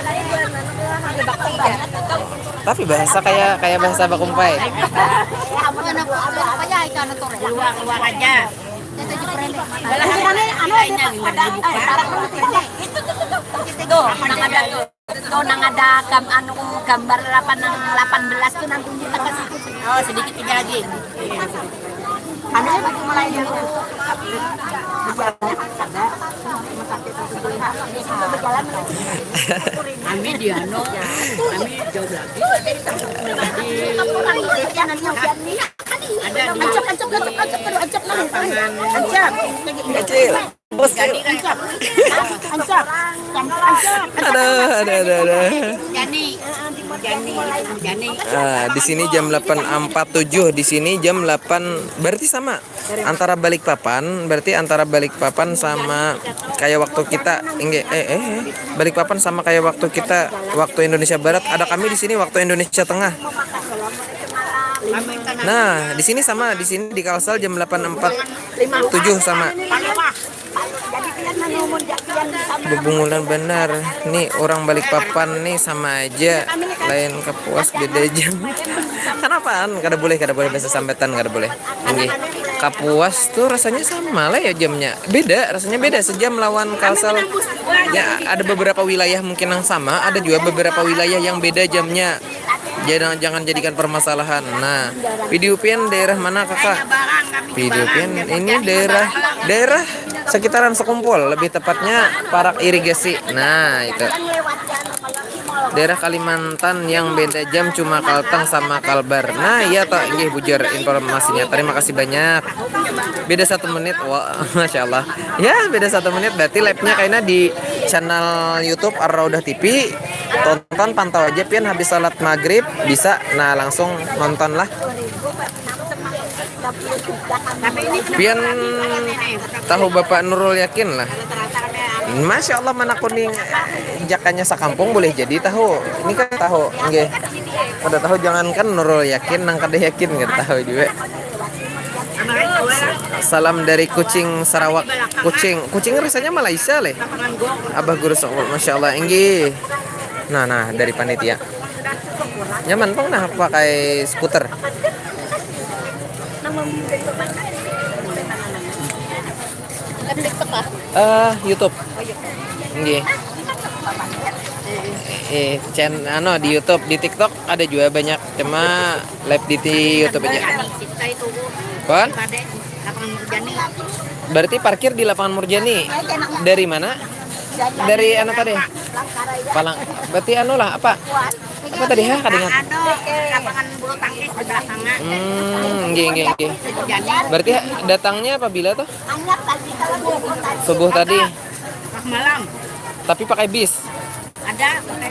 Tapi bahasa kayak kayak bahasa bakumpai. Tuh, nang ada tuh. Tuh, nang ada gam-, anu, gambar delapan, delapan belas tuh nang tunjuk ke situ. Oh, sedikit tinggal lagi. Anu, mulai dulu. Kami di anu, kami jauh lagi. Di, ada di, di lapangan. Kecil. Ancap. Ancap. Ancap. Ada, ada, ada, ada. Jani. Jani. Jani. Ah, di sini jam delapan empat tujuh, di sini jam delapan, berarti sama. Antara Balikpapan, berarti antara Balikpapan sama kayak waktu kita, enggak, eh, eh, eh. Balikpapan sama kayak waktu kita, waktu Indonesia Barat. Ada kami di sini waktu Indonesia Tengah. Nah, di sini sama, di sini di Kalsel jam delapan empat tujuh sama. Bebungulan benar. Nih orang Balikpapan nih sama aja, lain Kapuas beda jam. Kenapaan? Kada boleh, kada boleh bahasa sambatan, kada boleh. Ini Kapuas tuh rasanya sama lah ya jamnya. Beda, rasanya beda, sejam lawan Kalsel. Ya, ada beberapa wilayah mungkin yang sama, ada juga beberapa wilayah yang beda jamnya. Jangan, jangan jadikan permasalahan. Nah, video pian daerah mana, Kakak? Video pian ini daerah, daerah sekitaran Sekumpul, lebih tepatnya parak irigasi. Nah, itu. Daerah Kalimantan yang beda jam cuma Kalteng sama Kalbar. Nah, iya toh, inggih bujur informasinya. Terima kasih banyak. Beda satu menit, wah, masya Allah. Ya, beda satu menit. Berarti live-nya kayaknya di channel YouTube Ar-Raudah T V. Tonton, pantau aja pian habis salat maghrib bisa, nah, langsung nonton lah. Pian tahu Bapak Nurul Yakin lah. Masya Allah, mana kuning, jakanya sakampung boleh jadi tahu. Ini kan tahu, nggih. Kada tahu, jangankan Nurul Yakin, nang kada yakin kada tahu juga. Salam dari Kuching, Sarawak. Kuching, Kuching rasanya Malaysia leh. Abah Guru Songul, masya Allah, inggih. Nah, nah, dari panitia. Nyaman pang nah pakai skuter. Eh, YouTube. Nggih. Eh, channel, anu, di YouTube, di TikTok ada juga banyak. Cuma live di, di YouTube aja. Kon? Berarti parkir di lapangan Murjani. Dari mana? Dari anu tadi? Palang. Berarti anu lah, apa? Apa tadi, ha? Kada ingat. Anu, lapangan bulu tangkis di belakangnya. Hmm, nggih, nggih, nggih. Jadi, Berarti datangnya apabila tuh? Subuh tadi. Pas malam Tapi pakai bis. Ada pakai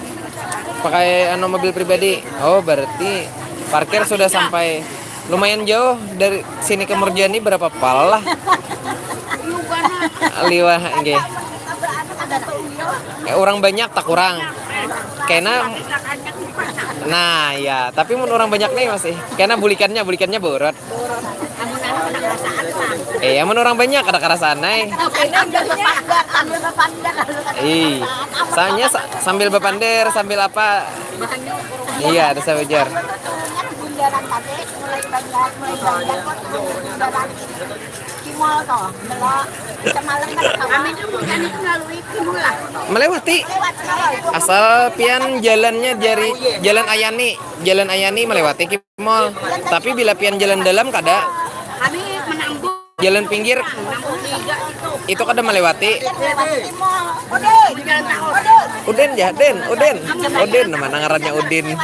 Pakai anu, mobil pribadi. Oh, berarti parkir sudah sampai lumayan jauh dari sini ke Murjani, berapa pal lah? Liwah, nggih. Eh, orang banyak tak kurang. Kena. Nah, ya, tapi mun orang banyak nih masih. Kena bulikannya, bulikannya borot. Eh, ya, mun orang banyak ada karasanai. Ih, soalnya sa- sambil bepander, sambil apa? Iya, ada sawejar. Melewati. Asal pian jalannya dari Jalan Ayani, Jalan Ayani melewati Mall. Tapi bila pian jalan dalam kada. Jalan pinggir itu kada melewati. Udin ya, Din, Udin. Udin, nama ngarannya Udin.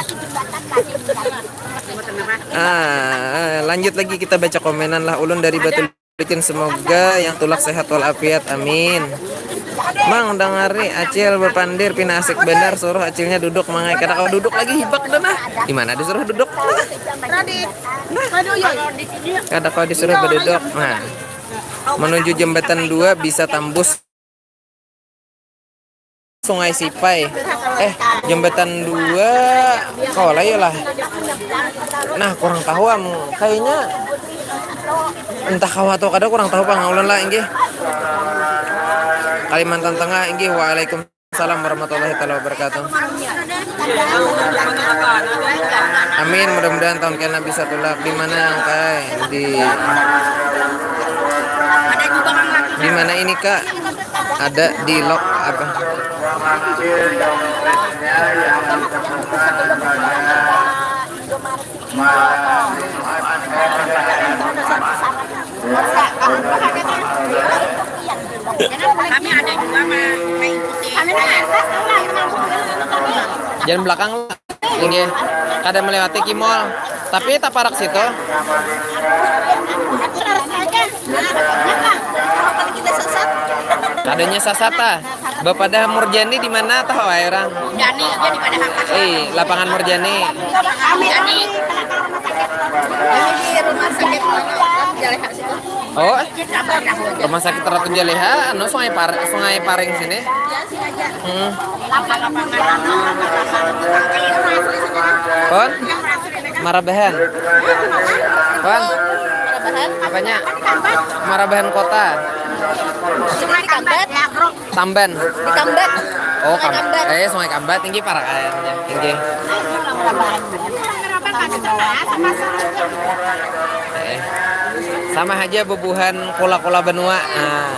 Ah, lanjut lagi kita baca komenan lah. Ulun dari Batu Licin, semoga yang tulak sehat walafiat, amin. Mang, dangari acil bapandir pina asik banar, suruh acilnya duduk, mangai kada kawa duduk lagi, hibak dah nah. Di mana disuruh duduk? Kada kawa disuruh baduduk. Nah, menuju jembatan dua bisa tambus Sungai Sipai. Eh, jembatan dua kawa lah ya lah. Nah, kurang tahu am, kayaknya entah kawa atau kada, kurang tahu pang ulun lah inggih. Kalimantan Tengah inggih. Waalaikumsalam warahmatullahi taala wabarakatuh. Amin, mudah-mudahan tahun kena bisa tulak. Di mana, Angkai? Di di mana ini, Kak? Ada di log apa? Kami ada juga mah mengikuti. Jalan belakang, inggih. Kada melewati Kimol, tapi taparak situ. Kita sesat. Adanya sasata. Bapadah Murjani di mana tahu ai orang? Murjani, dia di mana? Eh, lapangan Murjani. Murjani. Ini di rumah sakit Jaleha situ. Oh, eh. Rumah sakit Ratu Jaleha, anu Sungai Par Sungai Paring sini. Hmm. Pon? Marabahan. Pon? Marabahan. Apanya? Marabahan kota. Tamban. Di Kambat. Oh, Kam Kambat. Eh, Sungai Kambat tinggi parak airnya. Tinggi. Eh. Sama aja bubuhan kula-kula benua. Nah.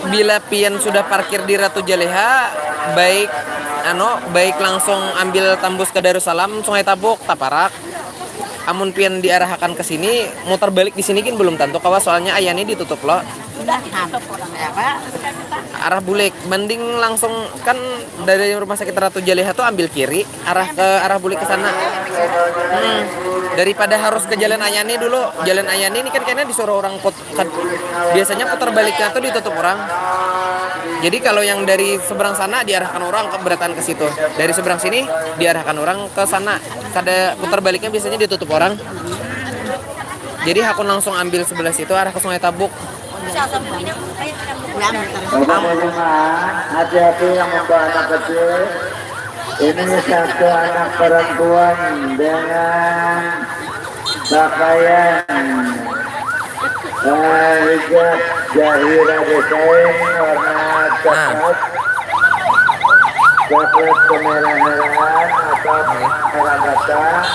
Bila pian sudah parkir di Ratu Jaleha, baik anu, baik langsung ambil tambus ke Darussalam, Sungai Tabuk, taparak. Amun pian diarahakan ke sini, mutar balik di sini gin belum tantu kawa, soalnya ayani ditutup lo. Arah bulik, mending langsung kan dari rumah sakit Ratu Jaleha tuh ambil kiri, arah ke arah bulik ke sana. Hmm. Daripada harus ke Jalan Ayani dulu, Jalan Ayani ini kan kayaknya disuruh orang put, kan, biasanya putar baliknya tuh ditutup orang. Jadi kalau yang dari seberang sana diarahkan orang ke berataan ke situ, dari seberang sini diarahkan orang ke sana. Kada putar baliknya biasanya ditutup orang. Jadi hakun langsung ambil sebelah situ arah ke Sungai Tabuk. Bapak dan Ibu, hati-hati yang membawa anak kecil. Ini satu anak perempuan dengan pakaian eh, hijab Zahira Desain warna coklat, coklat kemerah-merahan atau merah bata.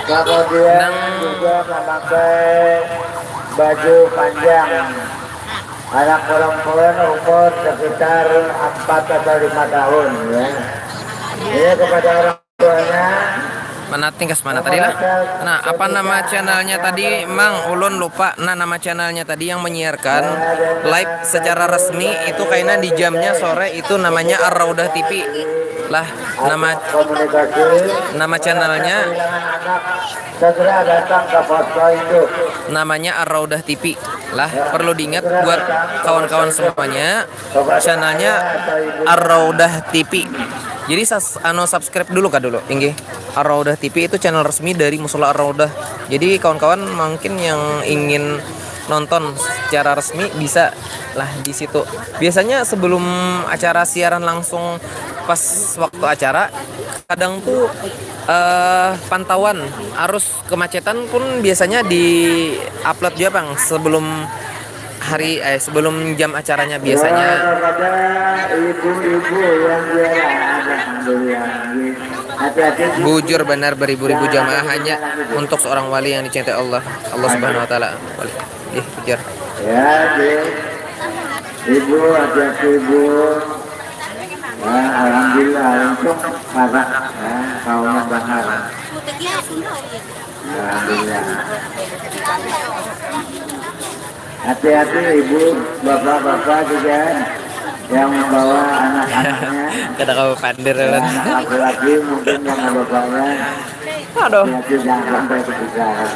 Kemudian juga memakai baju panjang. Anak perempuan umur sekitar empat atau lima tahun, ya. Ini kepada orang tuanya. Mana tingkas mana tadi lah? Nah, apa nama channelnya tadi, Mang? Ulun lupa. Nah, nama channelnya tadi yang menyiarkan live secara resmi itu kayaknya di jamnya sore itu namanya Ar-Raudah T V. Lah, nama Komunikasi nama channelnya anak segera datang ke posko induk. Namanya Ar-Raudah T V. Lah, perlu diingat buat kawan-kawan semuanya, channelnya Ar-Raudah T V. Jadi sas anu subscribe dulu kah dulu, inggih. Ar-Raudah T V itu channel resmi dari Musola Ar-Raudah. Jadi kawan-kawan mungkin yang ingin nonton secara resmi bisa lah di situ. Biasanya sebelum acara siaran langsung, pas waktu acara, kadang tuh eh pantauan arus kemacetan pun biasanya di-upload juga, Bang, sebelum hari eh sebelum jam acaranya biasanya. Kepada ibu-ibu yang juara ada alhamdulillah. Hati-hati. Bujur benar, beribu-ribu jamaah hanya untuk seorang wali yang dicintai Allah, Allah Subhanahu wa taala. Wali. Ih, bujur. Ya, Dek. Ibu, hati-hati, Ibu. Ya, alhamdulillah, untung parak, ya, kaumnya bahar. Alhamdulillah. Hati-hati, Ibu, Bapak-bapak juga yang membawa anak-anaknya. Kada kawa pandir, Ya, Lan. Anak laki-laki mungkin sama bapaknya. Aduh. Hati-hati, jangan sampai ketinggalan.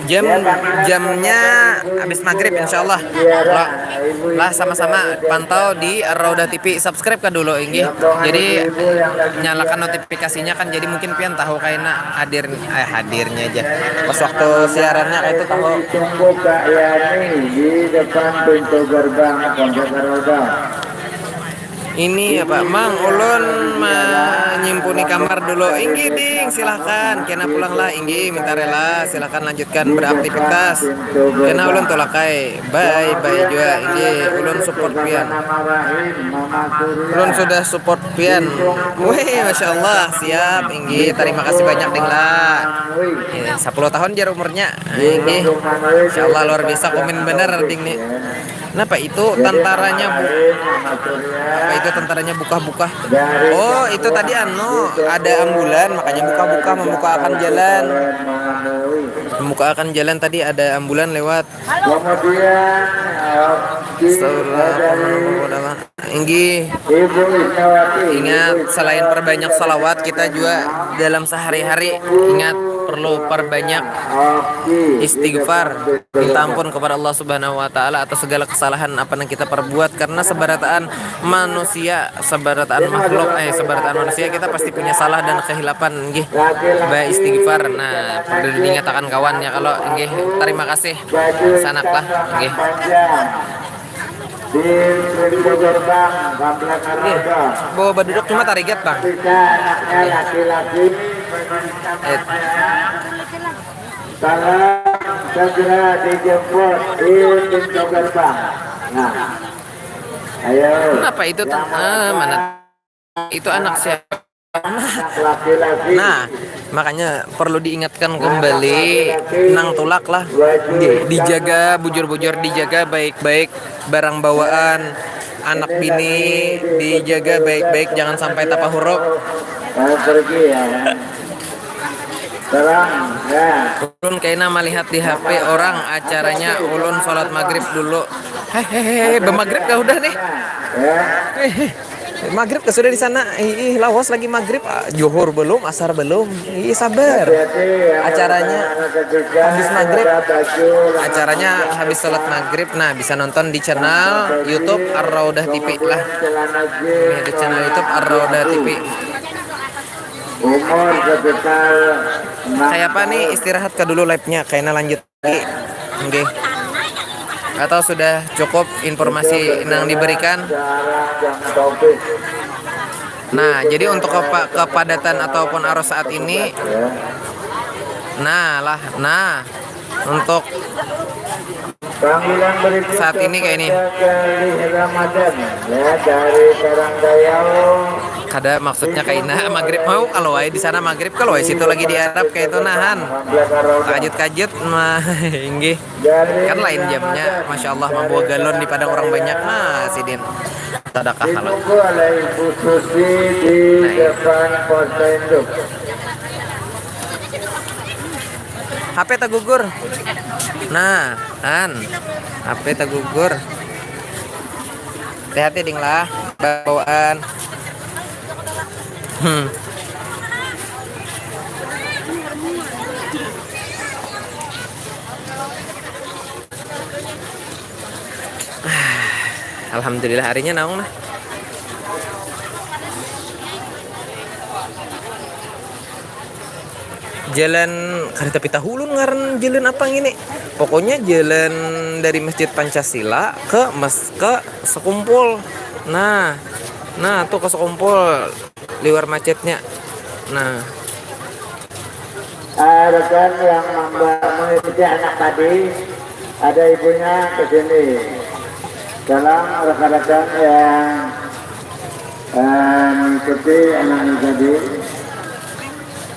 Jam jamnya habis maghrib, insyaallah. Lah, lah sama-sama pantau di Ar-Raudah T V, subscribe kah dulu, inggih. Jadi nyalakan notifikasinya kan, jadi mungkin pian tahu kaina hadir eh hadirnya aja. Pas waktu siarannya kayak itu tahu. Tunggu Kak Yani di depan pintu gerbang Pondok Ar-Raudah. Ini apa, Mang? Ulun menyimpuni kamar dulu. Inggih, Ding, silahkan. Kena pulanglah, inggih, minta rela. Silahkan lanjutkan beraktivitas. Kena ulun tulakai. Bye, bye juga, inggih. Ulun support pian. Ulun sudah support pian. Wih, masya Allah, siap, inggih. Terima kasih banyak, Ding, lah. Ya, sepuluh tahun jar umurnya. Inggih. Masya Allah, luar biasa, komen bener, Ding, nih. Kenapa itu tentaranya bu Apa itu tentaranya buka-buka? Oh, itu tadi anu, ada ambulan, makanya buka-buka, membukakan jalan. Membukakan jalan tadi ada ambulan lewat. Kemudian eh, di- Astagfirullah. Inggih. Ibu Isnawati. Ingat, selain perbanyak salawat, kita juga dalam sehari-hari ingat perlu perbanyak istighfar, minta ampun kepada Allah Subhanahu wa Ta'ala atas segala kesalahan apa yang kita perbuat, karena sebarataan manusia, sebarataan makhluk, eh, sebarataan manusia, kita pasti punya salah dan kehilapan, nggih. Baistighfar. Nah, perlu dinyatakan kawan ya, kalau nggih, terima kasih. Sanak lah, nggih. Di pintu gerbang Komplek Armada. Bawa baduduk cuma tarigat, Bang. Bisa anaknya laki-laki. Eh. Tolong segera dijemput di pintu gerbang. Nah, ayo. Kenapa itu, Tang? Ah, mana? Itu anak siapa? Nah, makanya perlu diingatkan kembali, nang tulak lah. Dijaga, bujur-bujur dijaga baik-baik, barang bawaan, anak bini dijaga baik-baik, jangan sampai tapahuruk. Mau pergi ya. Terang ya. Ulun kaina malihat di H P orang, acaranya ulun sholat maghrib dulu. Hehehe, bemagrib kah udah nih? Ya. Hehe. Maghrib kah sudah di sana? Ih, ih, lawas lagi maghrib. Ah, juhur belum, asar belum. Ih, sabar. Acaranya habis maghrib. Acaranya habis sholat maghrib. Nah, bisa nonton di channel YouTube Ar-Raudah T V lah. Ini di channel YouTube Ar-Raudah T V. Umur sekitar enam Kayak apa nih, tahun. Istirahat ke dulu live-nya, kayaknya lanjut lagi. Nggih. Atau sudah cukup informasi yang diberikan? Nah, jadi untuk kepa-, kepadatan ataupun arus saat ini, nah lah, nah, untuk panggilan berikutnya saat ini kayak ini. Galih Ramadan, ya, dari Karangdayau. Kada, maksudnya kaina maghrib mau kalau wae di sana maghrib, kalau wae situ lagi di Arab kayak itu nahan. Kajut-kajut mah, inggih. Kan lain jamnya, Masya Allah, membawa galon di padang orang banyak. Nah, sidin. Sadakah kalau. Ditunggu oleh Ibu Susi di nah, iya. Depan pos induk. H P tagugur. Nah, kan. H P tagugur. Hati-hati ding lah, bawaan. Hmm. Alhamdulillah, harinya naung lah. Jalan, kada tapi tahu ulun ngaran jalan apa ngini. Pokoknya jalan dari Masjid Pancasila ke mes-, ke Sekumpul. Nah, nah tuh ke Sekumpul, liwar macetnya. Nah. Ah, rekan yang memba-, mengikuti anak tadi, ada ibunya ke sini. Tolong rekan-rekan yang, eh, mengikuti anaknya tadi.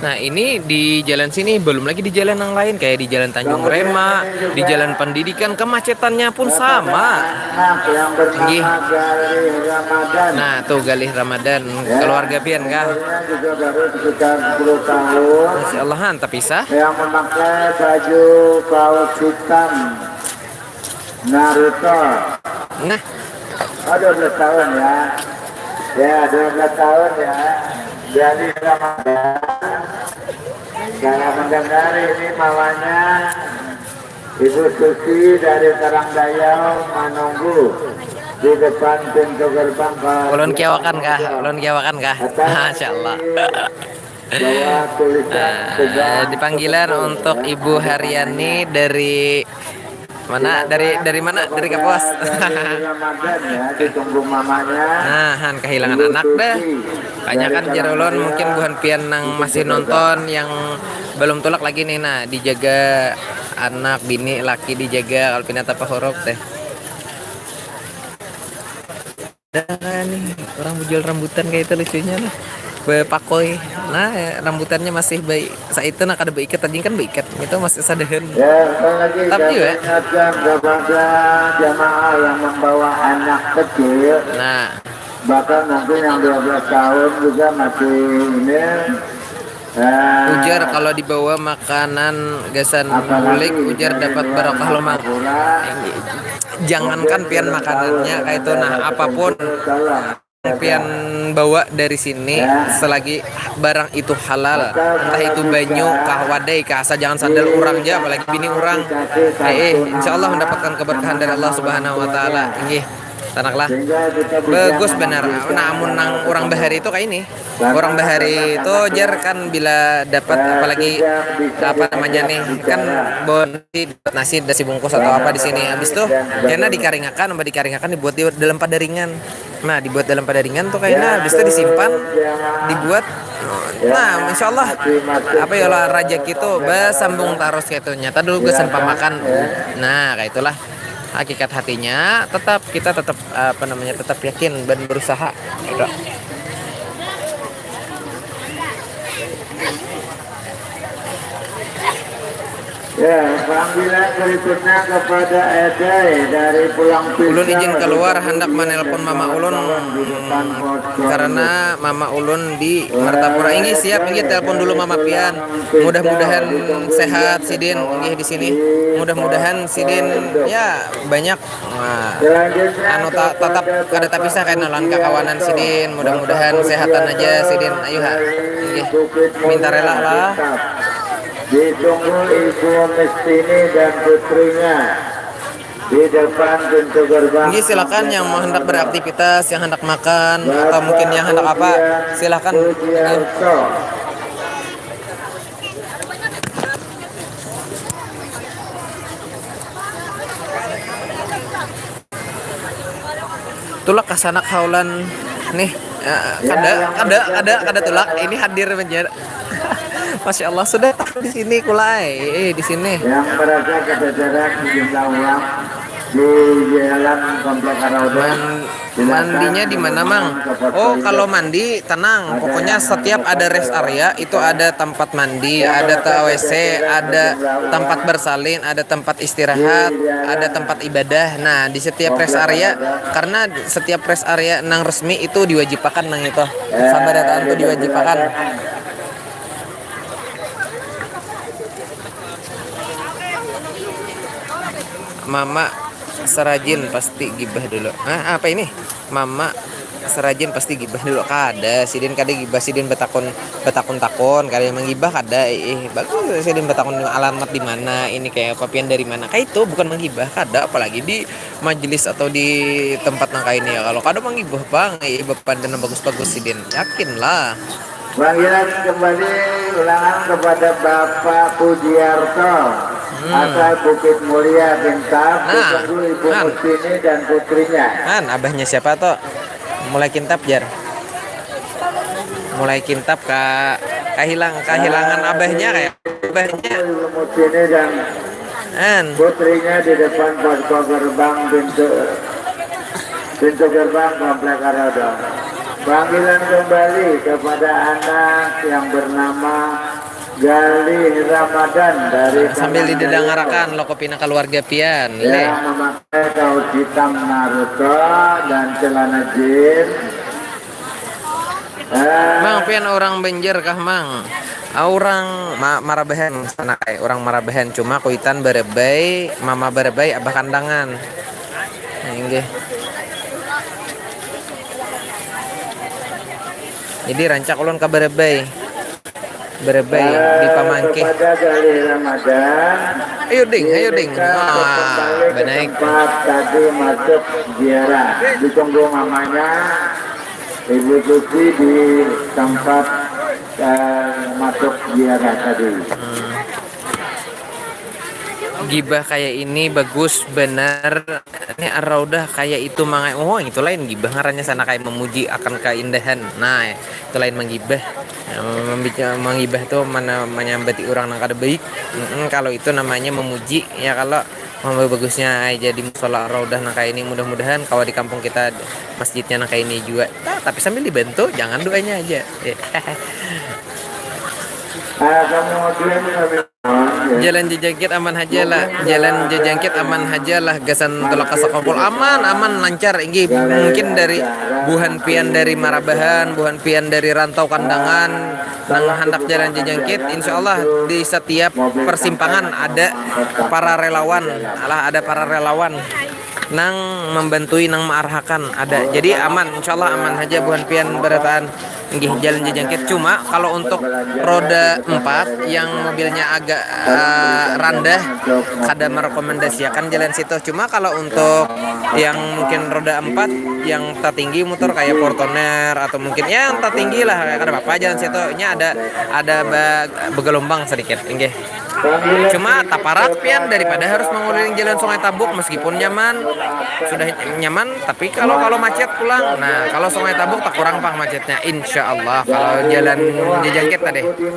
Nah, ini di jalan sini, belum lagi di jalan yang lain, kayak di Jalan Tanjung Rema, di Jalan Pendidikan, kemacetannya pun sama. Anak yang bernama Nggih. Galih Ramadan. Nah, tuh Galih Ramadan, Ya, keluarga pian kah? Umurnya juga baru sekitar sepuluh tahun. Masya Allah, han, tapi sah. Yang memakai baju kaos hitam Naruto. Nah. Oh, dua belas tahun ya. Ya, dua belas tahun ya. Jadi Ramadan. Kalau mendengar ini mamanya Ibu Susi dari Karangdayau menunggu di depan pintu gerbang ke Ulun kiawakan kah? Ulun kiawakan kah? Masya Allah. Bahwa tulisan Ah, dipanggilan untuk Ibu Haryani dari mana? Dari, dari mana? Dari Kapuas. Ramadan ya, ditunggu mamanya. Nah, han, kehilangan anak dah. Banyak kan jar ulun, mungkin buhan pian nang masih nonton yang belum tulak lagi nih. Nah, dijaga anak, bini, laki dijaga, kalau pina tapahuruk teh. Ada nih orang bejual rambutan kayak itu lucunya lah. Bepakoi. Nah, rambutannya masih baik. Saat itu nah kada beikat, tadi kan beikat. Itu masih sadahan. Ya, sekali lagi tapi saya ya. Ingatkan kepada jamaah yang membawa anak kecil. Nah. Bahkan mungkin yang dua belas tahun juga masih ini. Ujar kalau dibawa makanan gasan bulik, ujar dapat barokah lomang. Jangankan pian makanannya kayak itu, nah, apapun. pian bawa dari sini selagi barang itu halal, entah itu banyu kah, wadai kah, asal jangan sandal urang ja, apalagi bini urang. Eh, eh, insya Allah mendapatkan keberkahan dari Allah Subhanahu wa Taala. Inggih, tanaklah. Bagus benar. Nah, amun nang urang bahari itu kayak ini. Urang bahari itu jar kan bila dapat, apalagi apa namanya nih, kan bon nasi, dapat nasi, nasi bungkus atau apa di sini. Habis itu kena dikaringakan, apa dikaringakan dibuat di dalam padaringan. Nah, dibuat dalam padaringan tuh kayaknya, habis itu disimpan, dibuat. Nah, insya Allah apa ya lah, rajaki itu basambung terus kayak itu. Nyata dulu gasan pamakan. Nah, kayak itulah hakikat hatinya. Tetap kita tetap apa namanya, tetap yakin dan berusaha. Gitu. Ya, panggilan berikutnya kepada Edai dari Pulang Pisau. Ulun izin keluar, handak menelpon mama ulun, karena mama ulun di Martapura. Inggih, siap, inggih, telepon dulu mama pian. Mudah-mudahan sehat sidin, inggih, di sini. Mudah-mudahan sidin ya banyak. Nah, anu ta-, tatap kada tapisah kena lawan kakawanan sidin, mudah-mudahan sehatan aja sidin. Ayu ha. Inggih. Minta rela lah. Ditunggu Ibu Mestini dan putrinya di depan pintu gerbang. Inggih, silakan yang mau hendak beraktivitas, yang hendak makan, atau mungkin yang hendak apa, silakan. Inggih. Tulak kasanak haulan nih. Eh, kada, kada, kada, kada tulak. Ini hadir menjadi. Masya Allah, sudah tak di sini kulai. Eh, di sini. Yang merasa kejajaran sejumlah uang di jalan Komplek Arauda. Man- Mandinya di mana, Mang? Oh, kalau mandi tenang. Pokoknya setiap ada rest area itu ada tempat mandi, ada T W C, ada tempat bersalin, ada tempat istirahat, ada tempat ibadah. Nah, di setiap rest area, karena setiap rest area nang resmi itu diwajibakan nang itu. Sabarataan itu diwajibakan. Mama serajin pasti gibah dulu. Ah, apa ini? Mama serajin pasti gibah dulu. Kada, sidin kada gibah, sidin betakun, betakun-takun, kada yang menggibah kada. Ih, bagus sidin betakun alamat di mana, ini kayak apa pian dari mana. Kayak itu bukan menggibah kada, apalagi di majelis atau di tempat nang kayak ini ya. Kalau kada menggibah bang, ih, bepandan bagus-bagus sidin. Yakinlah. Panggilan kembali ulangan kepada Bapak Pujiarto, hmm, asal Bukit Mulia, Bintang, nah, ditunggu Ibu Mustini dan putrinya. Kan, abahnya siapa tuh? Mulai kintab jar. Mulai kintab ka, kahilang, kahilangan abahnya kayak abahnya. Ibu Mustini dan An. Putrinya di depan posko gerbang pintu, pintu gerbang Komplek Arauda. Panggilan kembali kepada anak yang bernama Galih Ramadan dari sambil Taman didengarakan Jaya. Lo kopi na keluarga pian, ya, leh. Memakai kaos hitam Naruto dan celana jeans. Mang, pian orang Banjar kah, Mang? Ah, orang ma-, Marabahan sana kai, orang Marabahan, cuma kuitan Barabai, mama Barabai, abah Kandangan. Nah, inggih. Jadi rancak ulun ka Barabai. Barabai di Pamangkih. Kepada Galih Ramadan. Ayo, Ding, ayo, Ding. Wah, banaik. Tempat tadi masuk ziarah. Ditunggu mamanya. Ibu Susi di tempat, eh, masuk ziarah tadi. Hmm. Gibah kayak ini bagus benar. Ini Araudah kayak itu mangai. Oh, itu lain gibah ngarannya sana kayak memuji akan keindahan. Nah, itu lain menggibah. Ya, membica-, menggibah tuh mana menyambati orang yang kada baik. Mm-mm, kalau itu namanya memuji. Ya, kalau Mama bagusnya ai jadi musola Raudah nang kaya ini, mudah-mudahan kawa di kampung kita masjidnya nang kaya ini jua. Nah, tapi sambil dibantu, jangan duanya aja. Jalan jejangkit aman haja lah, jalan jejangkit aman haja lah, gasan tulak ka Sakompol aman, aman lancar, inggih mungkin dari buhan pian dari Marabahan, buhan pian dari rantau Kandangan, nang handak jalan jejangkit, insya Allah di setiap persimpangan ada para relawan, alah ada para relawan. nang membantui, nang maarahakan ada. Jadi aman, insyaallah aman haja buhan pian barataan. Nggih, jalan jajangkit. Cuma kalau untuk roda empat yang mobilnya agak eh, randah, kada merekomendasiakan jalan situ. Cuma kalau untuk yang mungkin roda empat yang tatinggi mutur kayak Fortuner atau mungkin ya yang tatinggi lah, kada apa-apa jalan situ. Nya ada ada ba- begelombang sedikit, nggih. Cuma taparak pian daripada harus menguliling jalan Sungai Tabuk, meskipun nyaman, sudah nyaman, tapi kalau kalau macet pulang. Nah, kalau Sungai Tabuk tak kurang pang macetnya, insya Allah kalau jalan jajangkit tadi. Oke.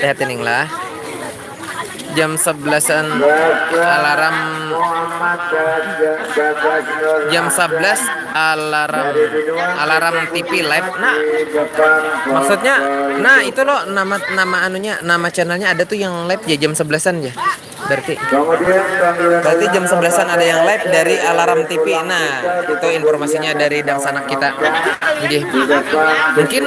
Lihat ini lah. Jam sebelasan alarm jam sebelas alarm alarm T V live. Nah, maksudnya, nah itu loh nama nama anunya, nama channelnya ada tuh yang live ya jam sebelasan ya. Berarti berarti jam sebelasan ada yang live dari alarm T V. Nah, itu informasinya dari dangsanak kita. Nggih. Mungkin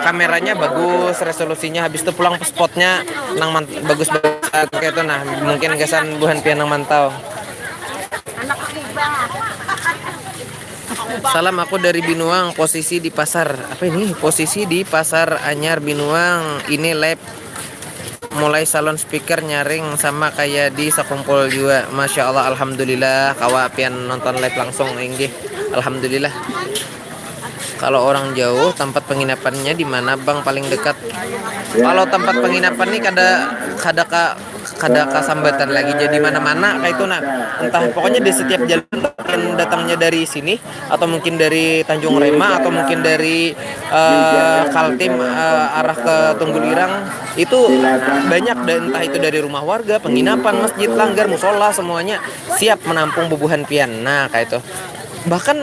kameranya bagus, resolusinya, habis itu pulang spotnya nang man- bagus-bagus kayak itu. Nah, mungkin gasan buhan pian nang mantau. Salam, aku dari Binuang, posisi di pasar. Apa ini? Posisi di Pasar Anyar Binuang. Ini live mulai salon speaker nyaring sama kayak di Sakumpul juga. Masya Allah, alhamdulillah, kawa pian nonton live langsung, inggih. Alhamdulillah. Kalau orang jauh, tempat penginapannya di mana, Bang, paling dekat? Kalau tempat penginapan nih kada kada ka kada kasambatan lagi jadi mana-mana kayak itu. Nah, entah, pokoknya di setiap jalan yang datangnya dari sini atau mungkin dari Tanjung Rema atau mungkin dari eh, Kaltim eh, arah ke Tunggul Irang itu banyak, dan entah itu dari rumah warga, penginapan, masjid, langgar, musola, semuanya siap menampung bubuhan pian. Nah, kayak itu. Bahkan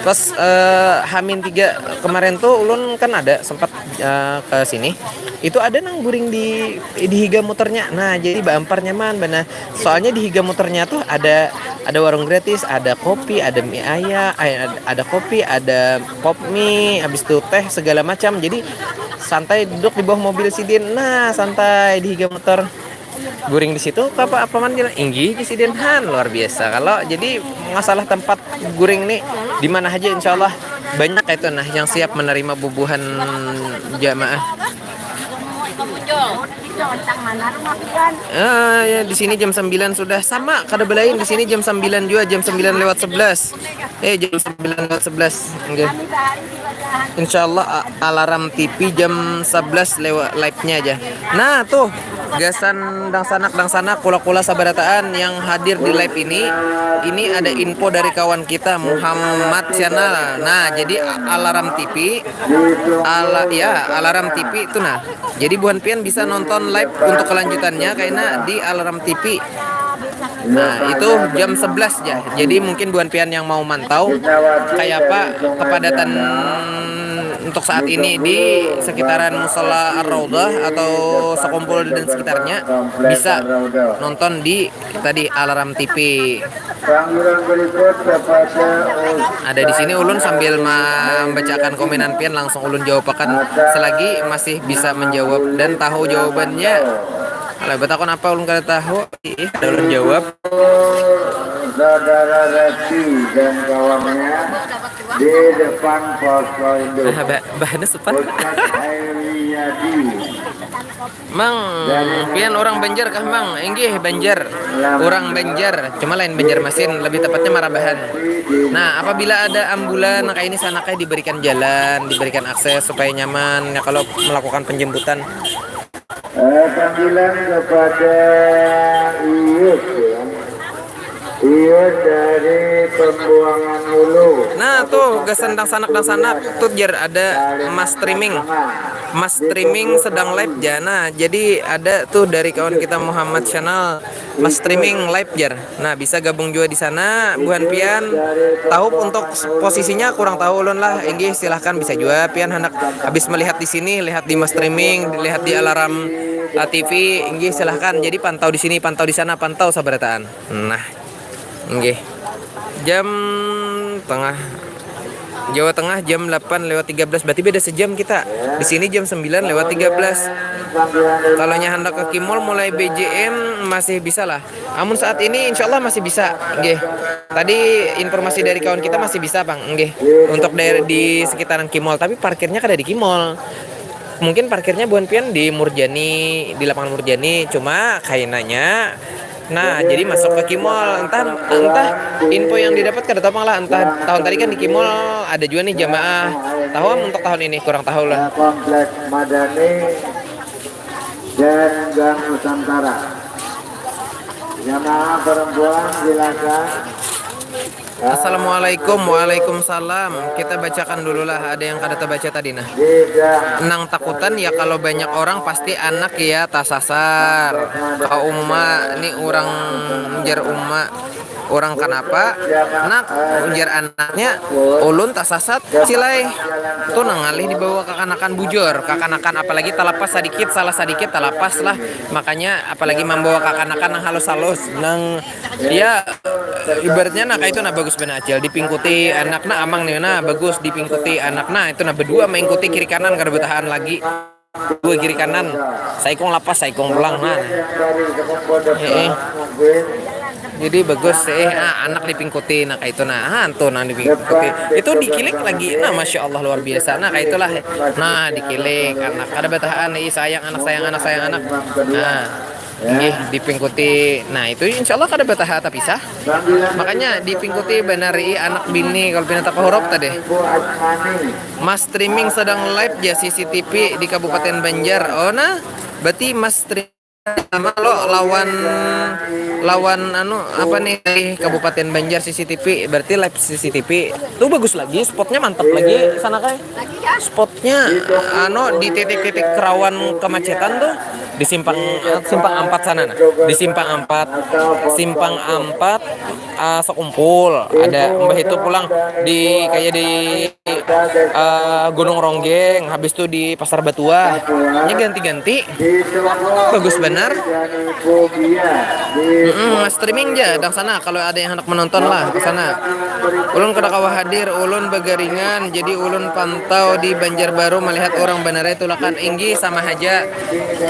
pas eh, Hamin tiga kemarin tuh ulun kan ada sempat eh, ke sini. Itu ada nang guring di di higa muternya. Nah, jadi baampar nyaman bana. Soalnya di higa muternya tuh ada ada warung gratis, ada kopi, ada mie ayam, eh, ada, ada kopi, ada pop mie, habis itu teh segala macam. Jadi santai duduk di bawah mobil sidin. Nah, santai di higa muter. Guring di situ apa apa man jalan inggih di sidin han luar biasa. Kalau jadi masalah tempat guring nih di mana aja, insya Allah banyak itu nah yang siap menerima bubuhan jamaah. Eh, ya, di sini jam sembilan sudah sama, kada belain di sini jam sembilan juga, jam sembilan lewat sebelas. Eh, jam sembilan lewat sebelas. Oke. Insya Allah a- alarm T V jam sebelas lewat live-nya aja. Nah, tuh gasan dangsanak dangsanak kula-kula sabarataan yang hadir di live ini. Ini ada info dari kawan kita Muhammad Channel. Nah, jadi a- alarm T V ala ya alarm T V itu nah. Jadi buhan pian bisa nonton live untuk kelanjutannya karena di alarm T V. Nah, itu jam sebelas ya. Jadi mungkin buhan pian yang mau mantau kayak apa kepadatan untuk saat ini di sekitaran Musala Ar-Raudhah atau Sekumpul dan sekitarnya bisa nonton di tadi alarm T V. Panggilan berikut kepada Ustaz. Ada di sini ulun sambil membacakan komenan pian langsung ulun jawabakan selagi masih bisa menjawab dan tahu jawabannya. Kalau batakon apa ulun kada tahu, ih, ada ulun jawab. Saudara Reti dan kawannya di depan Posko Induk. Bah, bahana sopan. Ustaz Hairiyadi. Mang, pian orang Banjar kah, Mang? Inggih, Banjar. Orang Banjar, cuma lain Banjarmasin, lebih tepatnya Marabahan. Nah, apabila ada ambulan kayak ini sanaknya diberikan jalan, diberikan akses supaya nyaman ya kalau melakukan penjemputan. Eh, panggilan kepada Iyut ya. Iya, dari pembuangan hulu. Nah, tuh gasan dangsanak-dangsanak tuh jar ada Mas Streaming. Mas Streaming sedang live ja. Nah, jadi ada tuh dari kawan kita Muhammad Channel, Mas Streaming live jar. Nah, bisa gabung juga di sana buhan pian. Tahu untuk posisinya kurang tahu ulun lah. Inggih, silahkan bisa juga pian hendak habis melihat di sini, lihat di Mas Streaming, lihat di alarm eh, T V. Inggih, silahkan. Jadi pantau di sini, pantau di sana, pantau sabarataan. Nah, nggih. Jam tengah Jawa Tengah jam delapan lewat tiga belas, berarti beda sejam kita. Di sini jam sembilan lewat tiga belas. Kalau nya handak ke Kimol mulai B J M masih bisa lah. Amun saat ini insya Allah masih bisa, nggih. Tadi informasi dari kawan kita masih bisa, Bang, nggih. Untuk daerah di sekitaran Kimol, tapi parkirnya kada di Kimol. Mungkin parkirnya buhan pian di Murjani, di lapangan Murjani, cuma kainanya, nah, jadi masuk ke Kimol. Entah, entah info yang didapat kada tahu, Bang, lah. Entah tahun tadi kan di Kimol ada juga nih jamaah. Tahu am untuk tahun ini, kurang tahu lah. Kompleks Madani dan Gang Nusantara. Jamaah perempuan silakan. Assalamualaikum. Waalaikumsalam. Kita bacakan dulu lah, ada yang kada terbaca tadi nah. Nang takutan ya kalau banyak orang pasti anak ya tasasar. Ka uma ni orang, ujar uma, orang kanapa? Nak, ujar anaknya, ulun tasasat, Cilai. Tu nang ngalih dibawa kakanakan, bujur. Kakanakan apalagi talapas sadikit, salah sadikit talapas lah. Makanya apalagi mambawa kakanakan nang halus-halus, nang ya ibaratnya nah kaitu nah, bagus banar, Acil. Dipingkuti anak nah, amang nih nah, bagus dipingkuti anak nah, itu nah, badua maingkuti kiri kanan kada batahan lagi. Dua kiri kanan, saikung lapas, saikung pulang nah. Heeh. Jadi bagus eh, ah, anak dipingkuti nah kaitu nah. Ah, antu nang dipingkuti. Itu dikilik lagi. Nah, masya Allah, luar biasa. Nah, kaitulah. Nah, dikilik anak. Kada batahan, ih, sayang anak, sayang anak, sayang anak. Nah, nggih, dipingkuti. Nah, itu insya Allah kada batahan tapisah. Makanya dipingkuti banar, ih, anak bini kalau pina takahurap tadi. Mas streaming sedang live ya C C T V di Kabupaten Banjar. Oh, nah, berarti Mas streaming sama lo lawan, lawan anu apa nih, dari Kabupaten Banjar C C T V, berarti live C C T V. Tuh bagus lagi, spotnya mantap lagi sana kai. Spotnya anu di titik-titik rawan kemacetan tuh di simpang, simpang empat sana nah. Di simpang empat, simpang empat, ah, Sekumpul ada, mbah itu pulang di kayak di eh, Gunung Ronggeng, habis itu di Pasar Batuah. Ini ganti-ganti. Bagus benar. Mm-mm, streaming aja dang sana kalau ada yang hendak menonton lah ke sana. Ulun kada kawa hadir, ulun bagaringan, jadi ulun pantau di Banjarbaru melihat orang banarai tulakan. Inggi sama haja.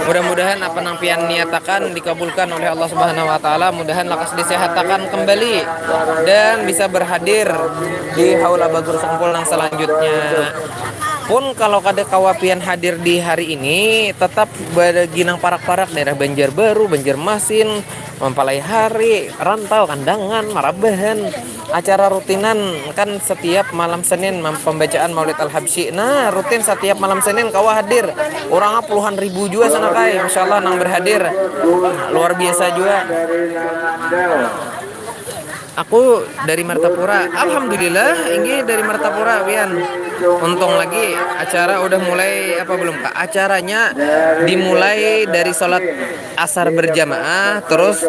Mudah-mudahan apa nang pian niatakan dikabulkan oleh Allah Subhanahu wa taala. Mudahan lakas disehatakan kembali dan bisa berhadir di Haula Bagur Sekumpul nang selanjutnya. Pun kalau kada kawa pian hadir di hari ini, tetap bagi nang parak-parak daerah Banjarbaru, Banjarmasin, Mempelai Hari, Rantau, Kandangan, Marabahan. Acara rutinan kan setiap malam Senin, mam- pembacaan Maulid Al-Habsyi. Nah, rutin setiap malam Senin kawa hadir. Orangnya puluhan ribu juga sana kai. Masya Allah nang berhadir. Luar biasa juga. Aku dari Martapura. Alhamdulillah, ini dari Martapura, Wian. Untung lagi acara udah mulai apa belum, Kak? Acaranya dimulai dari sholat asar berjamaah, terus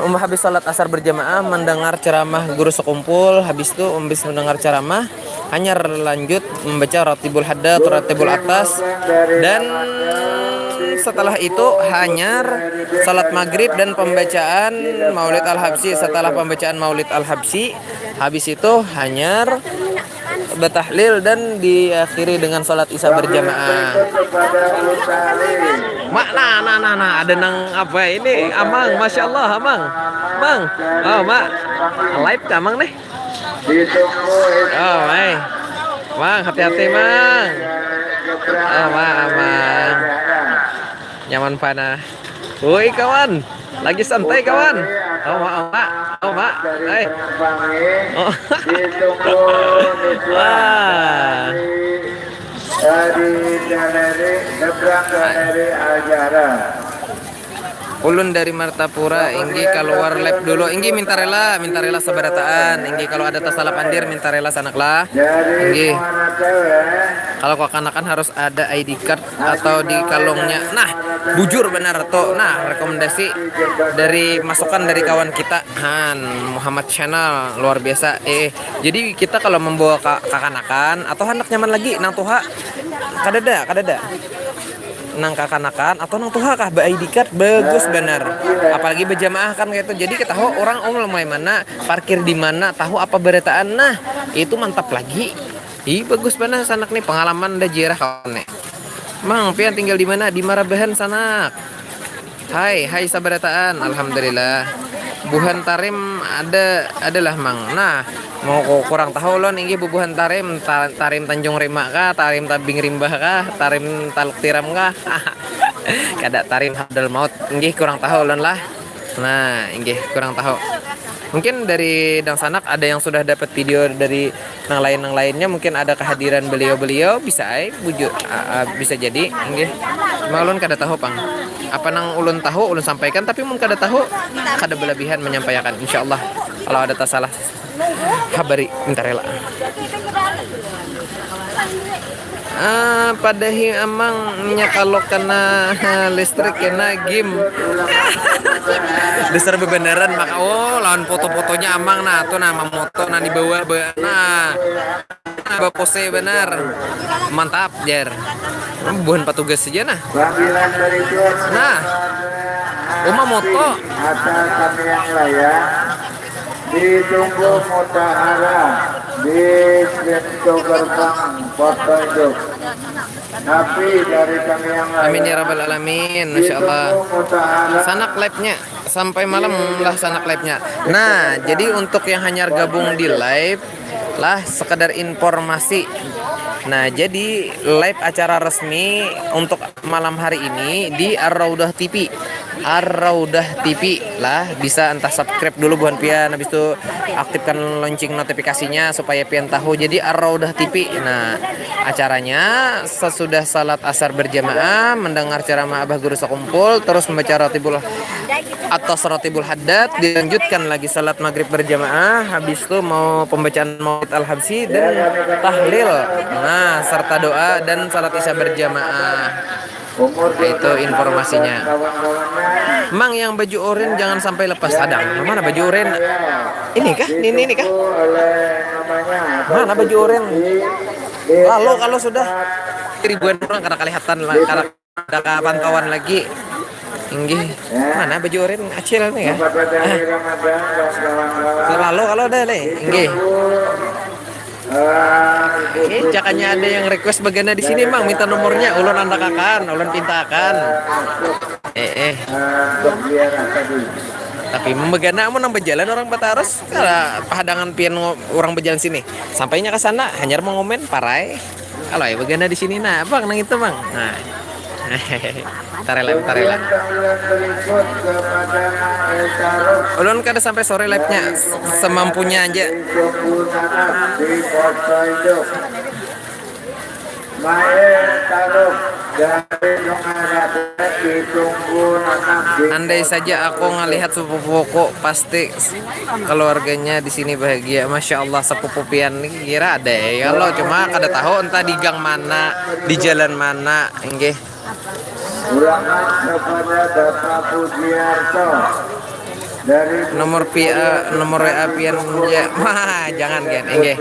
um, habis sholat asar berjamaah, mendengar ceramah guru sekumpul, habis itu habis mendengar ceramah, hanyar lanjut membaca Ratibul Haddad, Ratibul Atas, dan setelah itu hanyar salat maghrib dan pembacaan Maulid Al-Habsyi. Setelah pembacaan Maulid Al-Habsyi, habis itu hanyar bertahlil dan diakhiri dengan salat isya berjamaah. Mak, nah, nah, nah, nah, ada nang apa ini, Amang, masya Allah, Amang, Mang, oh, Mak, live kah, Amang, nih? Oh, mai. Mang, hati-hati, Mang. Oh, Mang, aman. Nyaman panah. Woi, kawan. Lagi santai, kawan. Oh, Mak, oh, Mak. Oh, Mak. Hai. Oh. Wah. Dari galeri seberang galeri Al-Jahra. Ulun dari Martapura, inggi kaluar live dulu. Inggi minta rela, minta rela sabarataan. Inggi kalau ada tasalah pandir, minta rela sanak lah. Inggi. Kalau kakanakan harus ada I D card atau di kalungnya. Nah, bujur benar tuh. Nah, rekomendasi dari masukan dari kawan kita, Han Muhammad Channel, luar biasa. Eh, jadi kita kalau membawa ka- kakanakan atau anak nyaman lagi, nang tuha, kadada, kadada. nang kakanakan atau nang tuha kah, ba-I D card bagus banar. Apalagi bajamaah kan kaitu. Jadi katahu urang umur mulai mana, parkir di mana, tahu apa barataan. Nah, itu mantap lagi. Ih, bagus banar sanak nih, pangalaman dah jirah kawan nih. Mang, pian tinggal di mana? Di Marabahan sanak. Hai, hai sabarataan. Alhamdulillah. Buhan Tarim ada, adalah Mang. Nah, mau ku-, kurang tahu ulun inggih bubuhan Tarim, Ta-, Tarim Tanjung Rima kah, Tarim Tabing Rimbah kah, Tarim Taluk Tiram kah? Kada, Tarim Hadal Maut. Inggih kurang tahu ulun lah. Nah, inggih kurang tahu. Mungkin dari dangsanak ada yang sudah dapat video dari nang lain, nang lainnya mungkin ada kehadiran beliau-beliau, bisa ai bujur, a-, a-, bisa jadi, nggih. Cuma ulun kada tahu pang. Apa nang ulun tahu ulun sampaikan, tapi mun kada tahu kada berlebihan menyampaikan. Insya Allah kalau ada tasalah habari minta rela. Ah, padahi amang nya kalau kena listrik kena game. Dasar bebeneran maka, oh, lawan foto-fotonya amang nah, tuh nah, mamoto nah di bawah ba-, nah. Nah, bapose benar. Mantap, jer. Buhan patugas saja nah. Nah. Uma moto. Asal kami yang layak. Ditunggu mutahara di pintu gerbang Kota Induk. Tapi dari kami yang layak. Amin ya rabbal alamin. Masya Allah. Ditunggu mutahara. Sanak live-nya sampai malam lah sanak live-nya. Nah, jadi untuk yang hanyar gabung di live lah, sekedar informasi. Nah, jadi live acara resmi untuk malam hari ini di Ar-Raudah T V. Ar-Raudah T V lah, bisa entah subscribe dulu buhan pian, habis itu aktifkan lonceng notifikasinya supaya pian tahu. Jadi Ar-Raudah T V. Nah, acaranya sesudah salat asar berjamaah, mendengar ceramah Abah Guru Sekumpul, terus membaca Ratibul Atas Ratibul Haddad, dilanjutkan lagi salat maghrib berjamaah, habis itu mau pembacaan Maulid Al-Habsyi dan tahlil. Nah, serta doa dan salat isya berjamaah. Nah, itu informasinya. Mang, yang baju oranye jangan sampai lepas. Ada. Mana baju oranye? Ini kah? Ini, ini kah? Mana baju oranye? Lalu kalau sudah ribuan orang kada kelihatan lah, kada ada kapantauan lagi. Inggih. Mana baju oranye Acil nih ya? Ah. Lalu kalau ada nih, inggih. Eh, jakanya ada yang request bagana di sini, Mang, minta nomornya, ulun andakakan, ulun pintakan. Eh, eh. Tapi membagana amun nang berjalan orang batarus, kalau pahadangan pian ngo-, orang berjalan sini. Sampainya ke sana, hanyar mengomen, parai. Kalau ya bagana di sini nah, Bang, nang itu, Bang. Nah. Tarela, tarela. Ulun kada sampai sore live-nya, semampunya aja. Andai saja aku ngelihat sepupuku, pasti keluarganya di sini bahagia. Masya Allah, sepupu pian ni kira ada ya. Kalau cuma kada tahu entah di gang mana, di jalan mana, inggih. Nomor P A, nomor W A pian ya. Wah, jangan kan, inggih.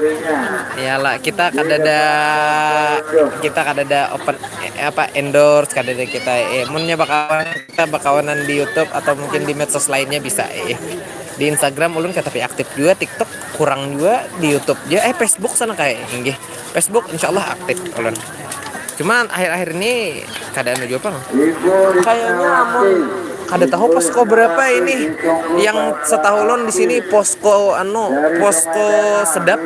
Iyalah, kita kadada, kita kadada open, eh, apa, endorse, kadada kita, eh, munnya bakawan, kita bakawanan di YouTube atau mungkin di medsos lainnya bisa, eh. Di Instagram ulun katapi aktif juga, TikTok kurang juga, di YouTube ya, eh, Facebook sana kayak, inggih. Facebook insya Allah aktif ulun. Cuman akhir-akhir ini keadaan aja apa? Kayaknya amun kada tahu posko berapa ini yang setahu ulun di sini posko anu, posko sedap,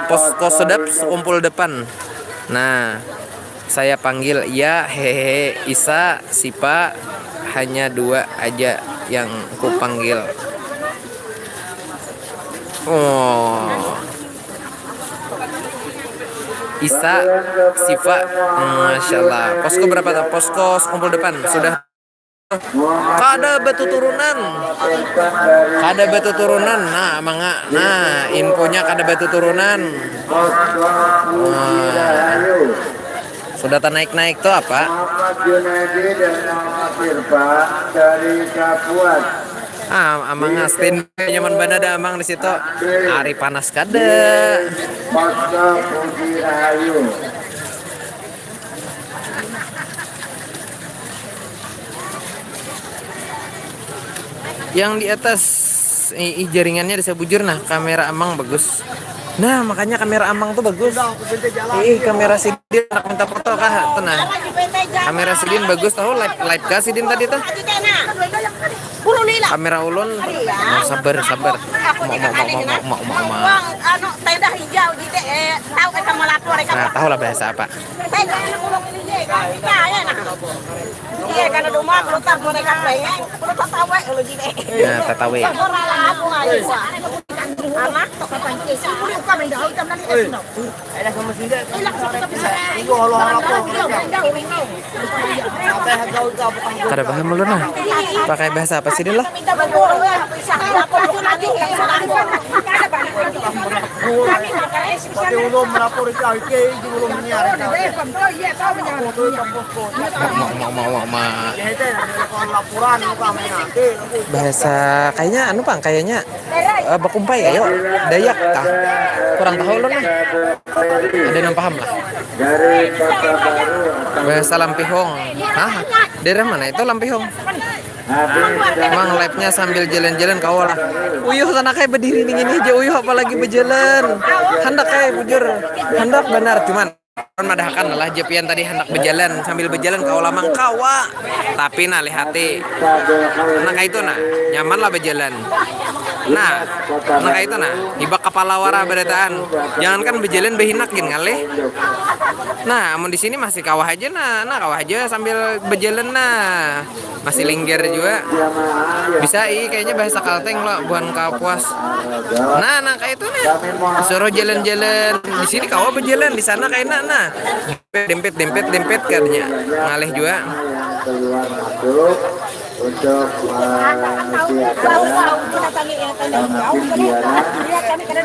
posko sedap sekumpul depan. Nah, saya panggil ya, hehehe, Isa, Sipa, hanya dua aja yang ku panggil. Oh. Isa, Sifa, Masya Allah. Posko berapa tuh? Posko sekumpul depan sudah. Kada batuturunan. Kada batuturunan. Nah, mangga. Nah, infonya kada batuturunan. Nah. Sudah tanaik-naik tuh apa? Muhammad Junaidi dan Muhammad Irfan dari Kapuas. Ah, amang, ah, standby nyaman banar dah, amang, di situ. Hari panas kada. Pasca Puji Rahayu. Yang di atas, ih, ih, jaringannya desa bujur nah, kamera amang bagus. Nah, makanya kamera amang tuh bagus. Ih, kamera sidin nak minta foto kah? Tuh nah. Kamera sidin bagus tahu, live live kah sidin tadi tuh? Kamera ulun. Nah, sabar, sabar. Mau mau mau mau mau mau mau. Mau. Anu, tenda hijau gitu, eh, tahu kita melapor, eh. Nah, tahu lah bahasa apa. Tenda, anu, ulun ini, eh, kita, ya, nah. Iya, kalau rumah, kalau tak mereka pengen, kalau tak tahu, eh, ulun gini. Nah, tatawe. Orang lah, aku, ayo, anak, tuh, kapan sih? Aku lupa, main dahulu, jam enam, eh, sini. Kada paham ulun nah. Pakai bahasa apa sih lah? Bahasa kayaknya anu pang, kayaknya eh, bakumpai ayo. Dayak kah? Kurang tahu ulun nah. Ada nang paham lah. Bahasa Lampihong. Hah? Daerah mana itu Lampihong? Mang live-nya sambil jalan-jalan kawa lah. Uyuh sana kayak berdiri nih gini aja uyuh apalagi berjalan. Handak kayak bujur. Handak benar cuman madahakan lah jepian tadi handak berjalan sambil berjalan kawa lamang kawa. Tapi nah lihati. Nah kayak itu nah nyaman lah berjalan. Nah, nah kayak itu nah hibak kepala wara berataan. Jangankan berjalan behinak gin ngalih. Nah, amun di sini masih kawah aja nah, nah kawah aja sambil berjalan nah. Masih linggar juga. Bisa ih kayaknya bahasa Kalteng lo buhan kapuas. Nah, nah kayak itu nah. Suruh jalan-jalan. Di sini kawa berjalan, di sana kayak nah. Dempet dempet dempet katanya. Ngalih juga. Untuk di acara mungkin biaran eh,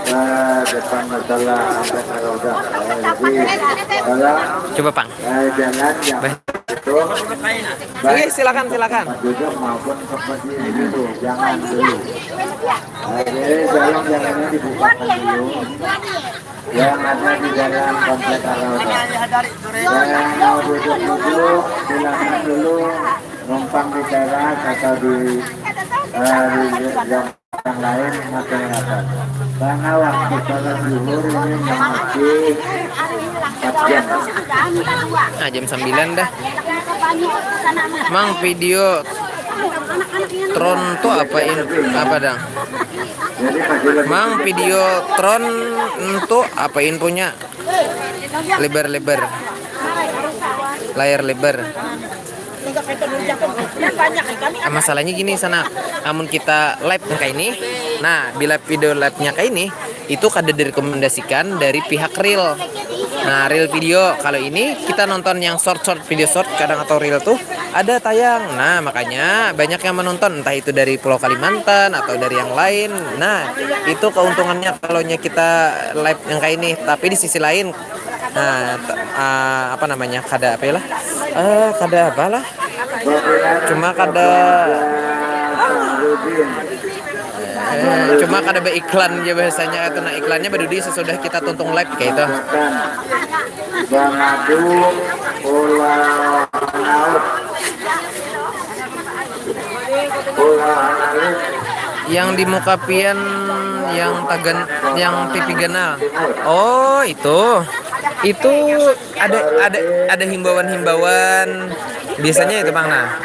eh, depan masalah ada karoda. Eh, jadi kalau Coba pang. Eh, jalan yang Bah. Itu Iya silakan silakan. Juga maupun seperti itu jangan dulu. Jadi dalam jalannya dibuka dulu. Yang ada di dalam komplek Arauda. Yang mau duduk-duduk silakan dulu numpang di teras atau di eh, di yang lain masyarakat. Karena waktu sholat zuhur ini masih empat jam. Nah, jam sembilan dah. Mang video Tron tuh apa in apa dang? Mang video Tron itu apa infonya? Lebar-lebar. Layar lebar. Ah, masalahnya gini sana, amun kita live kayak ini, nah bila video live-nya kayak ini, itu kada direkomendasikan dari pihak real. Nah real video kalau ini kita nonton yang short short video short kadang atau real tuh ada tayang. Nah makanya banyak yang menonton entah itu dari Pulau Kalimantan atau dari yang lain. Nah itu keuntungannya kalau kita live yang kayak ini. Tapi di sisi lain Nah, t- ah, apa namanya? Kada apa ya lah? Eh, kada apa lah? Cuma kada eh, cuma kada beriklan ya bahasanya itu nah iklannya badudi sesudah kita tuntung live kayak itu. Bangadu ulah laut. Ulah laut. Yang di muka pian yang tagan yang T V ganal. Oh, itu. Itu ada ada ada himbauan-himbauan biasanya itu Bang nah.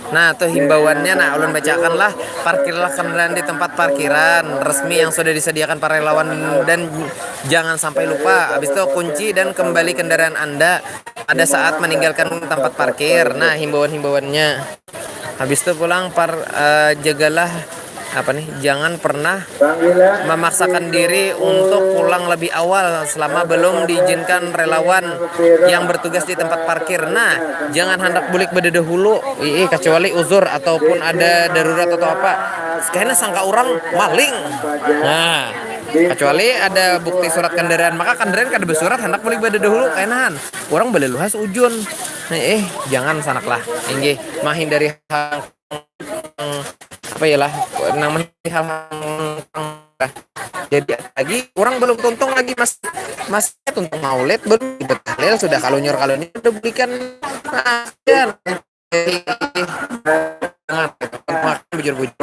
Nah, tuh himbauannya nah ulun bacakan lah, parkirlah kendaraan di tempat parkiran resmi yang sudah disediakan para relawan dan jangan sampai lupa habis itu kunci dan kembali kendaraan Anda pada saat meninggalkan tempat parkir. Nah, himbauan-himbauannya. Habis itu pulang par eh, jagalah apa nih? Jangan pernah memaksakan diri untuk pulang lebih awal selama belum diizinkan relawan yang bertugas di tempat parkir. Nah, jangan hendak bulik bededahulu, ih, kecuali uzur ataupun ada darurat atau apa. Karena sangka orang maling. Nah, kecuali ada bukti surat kendaraan, maka kendaraan kada bersurat hendak bulik bededahulu kainahan. Orang beleluhas ujun. Nah, eh, jangan sanak lah. Inggih, menghindari hal apa ya lah nang hal jadi lagi orang belum tuntung lagi mas masih tuntung maulid belum tahlil sudah kalunyor kalunyor udah belikan nah, Bujur-bujur.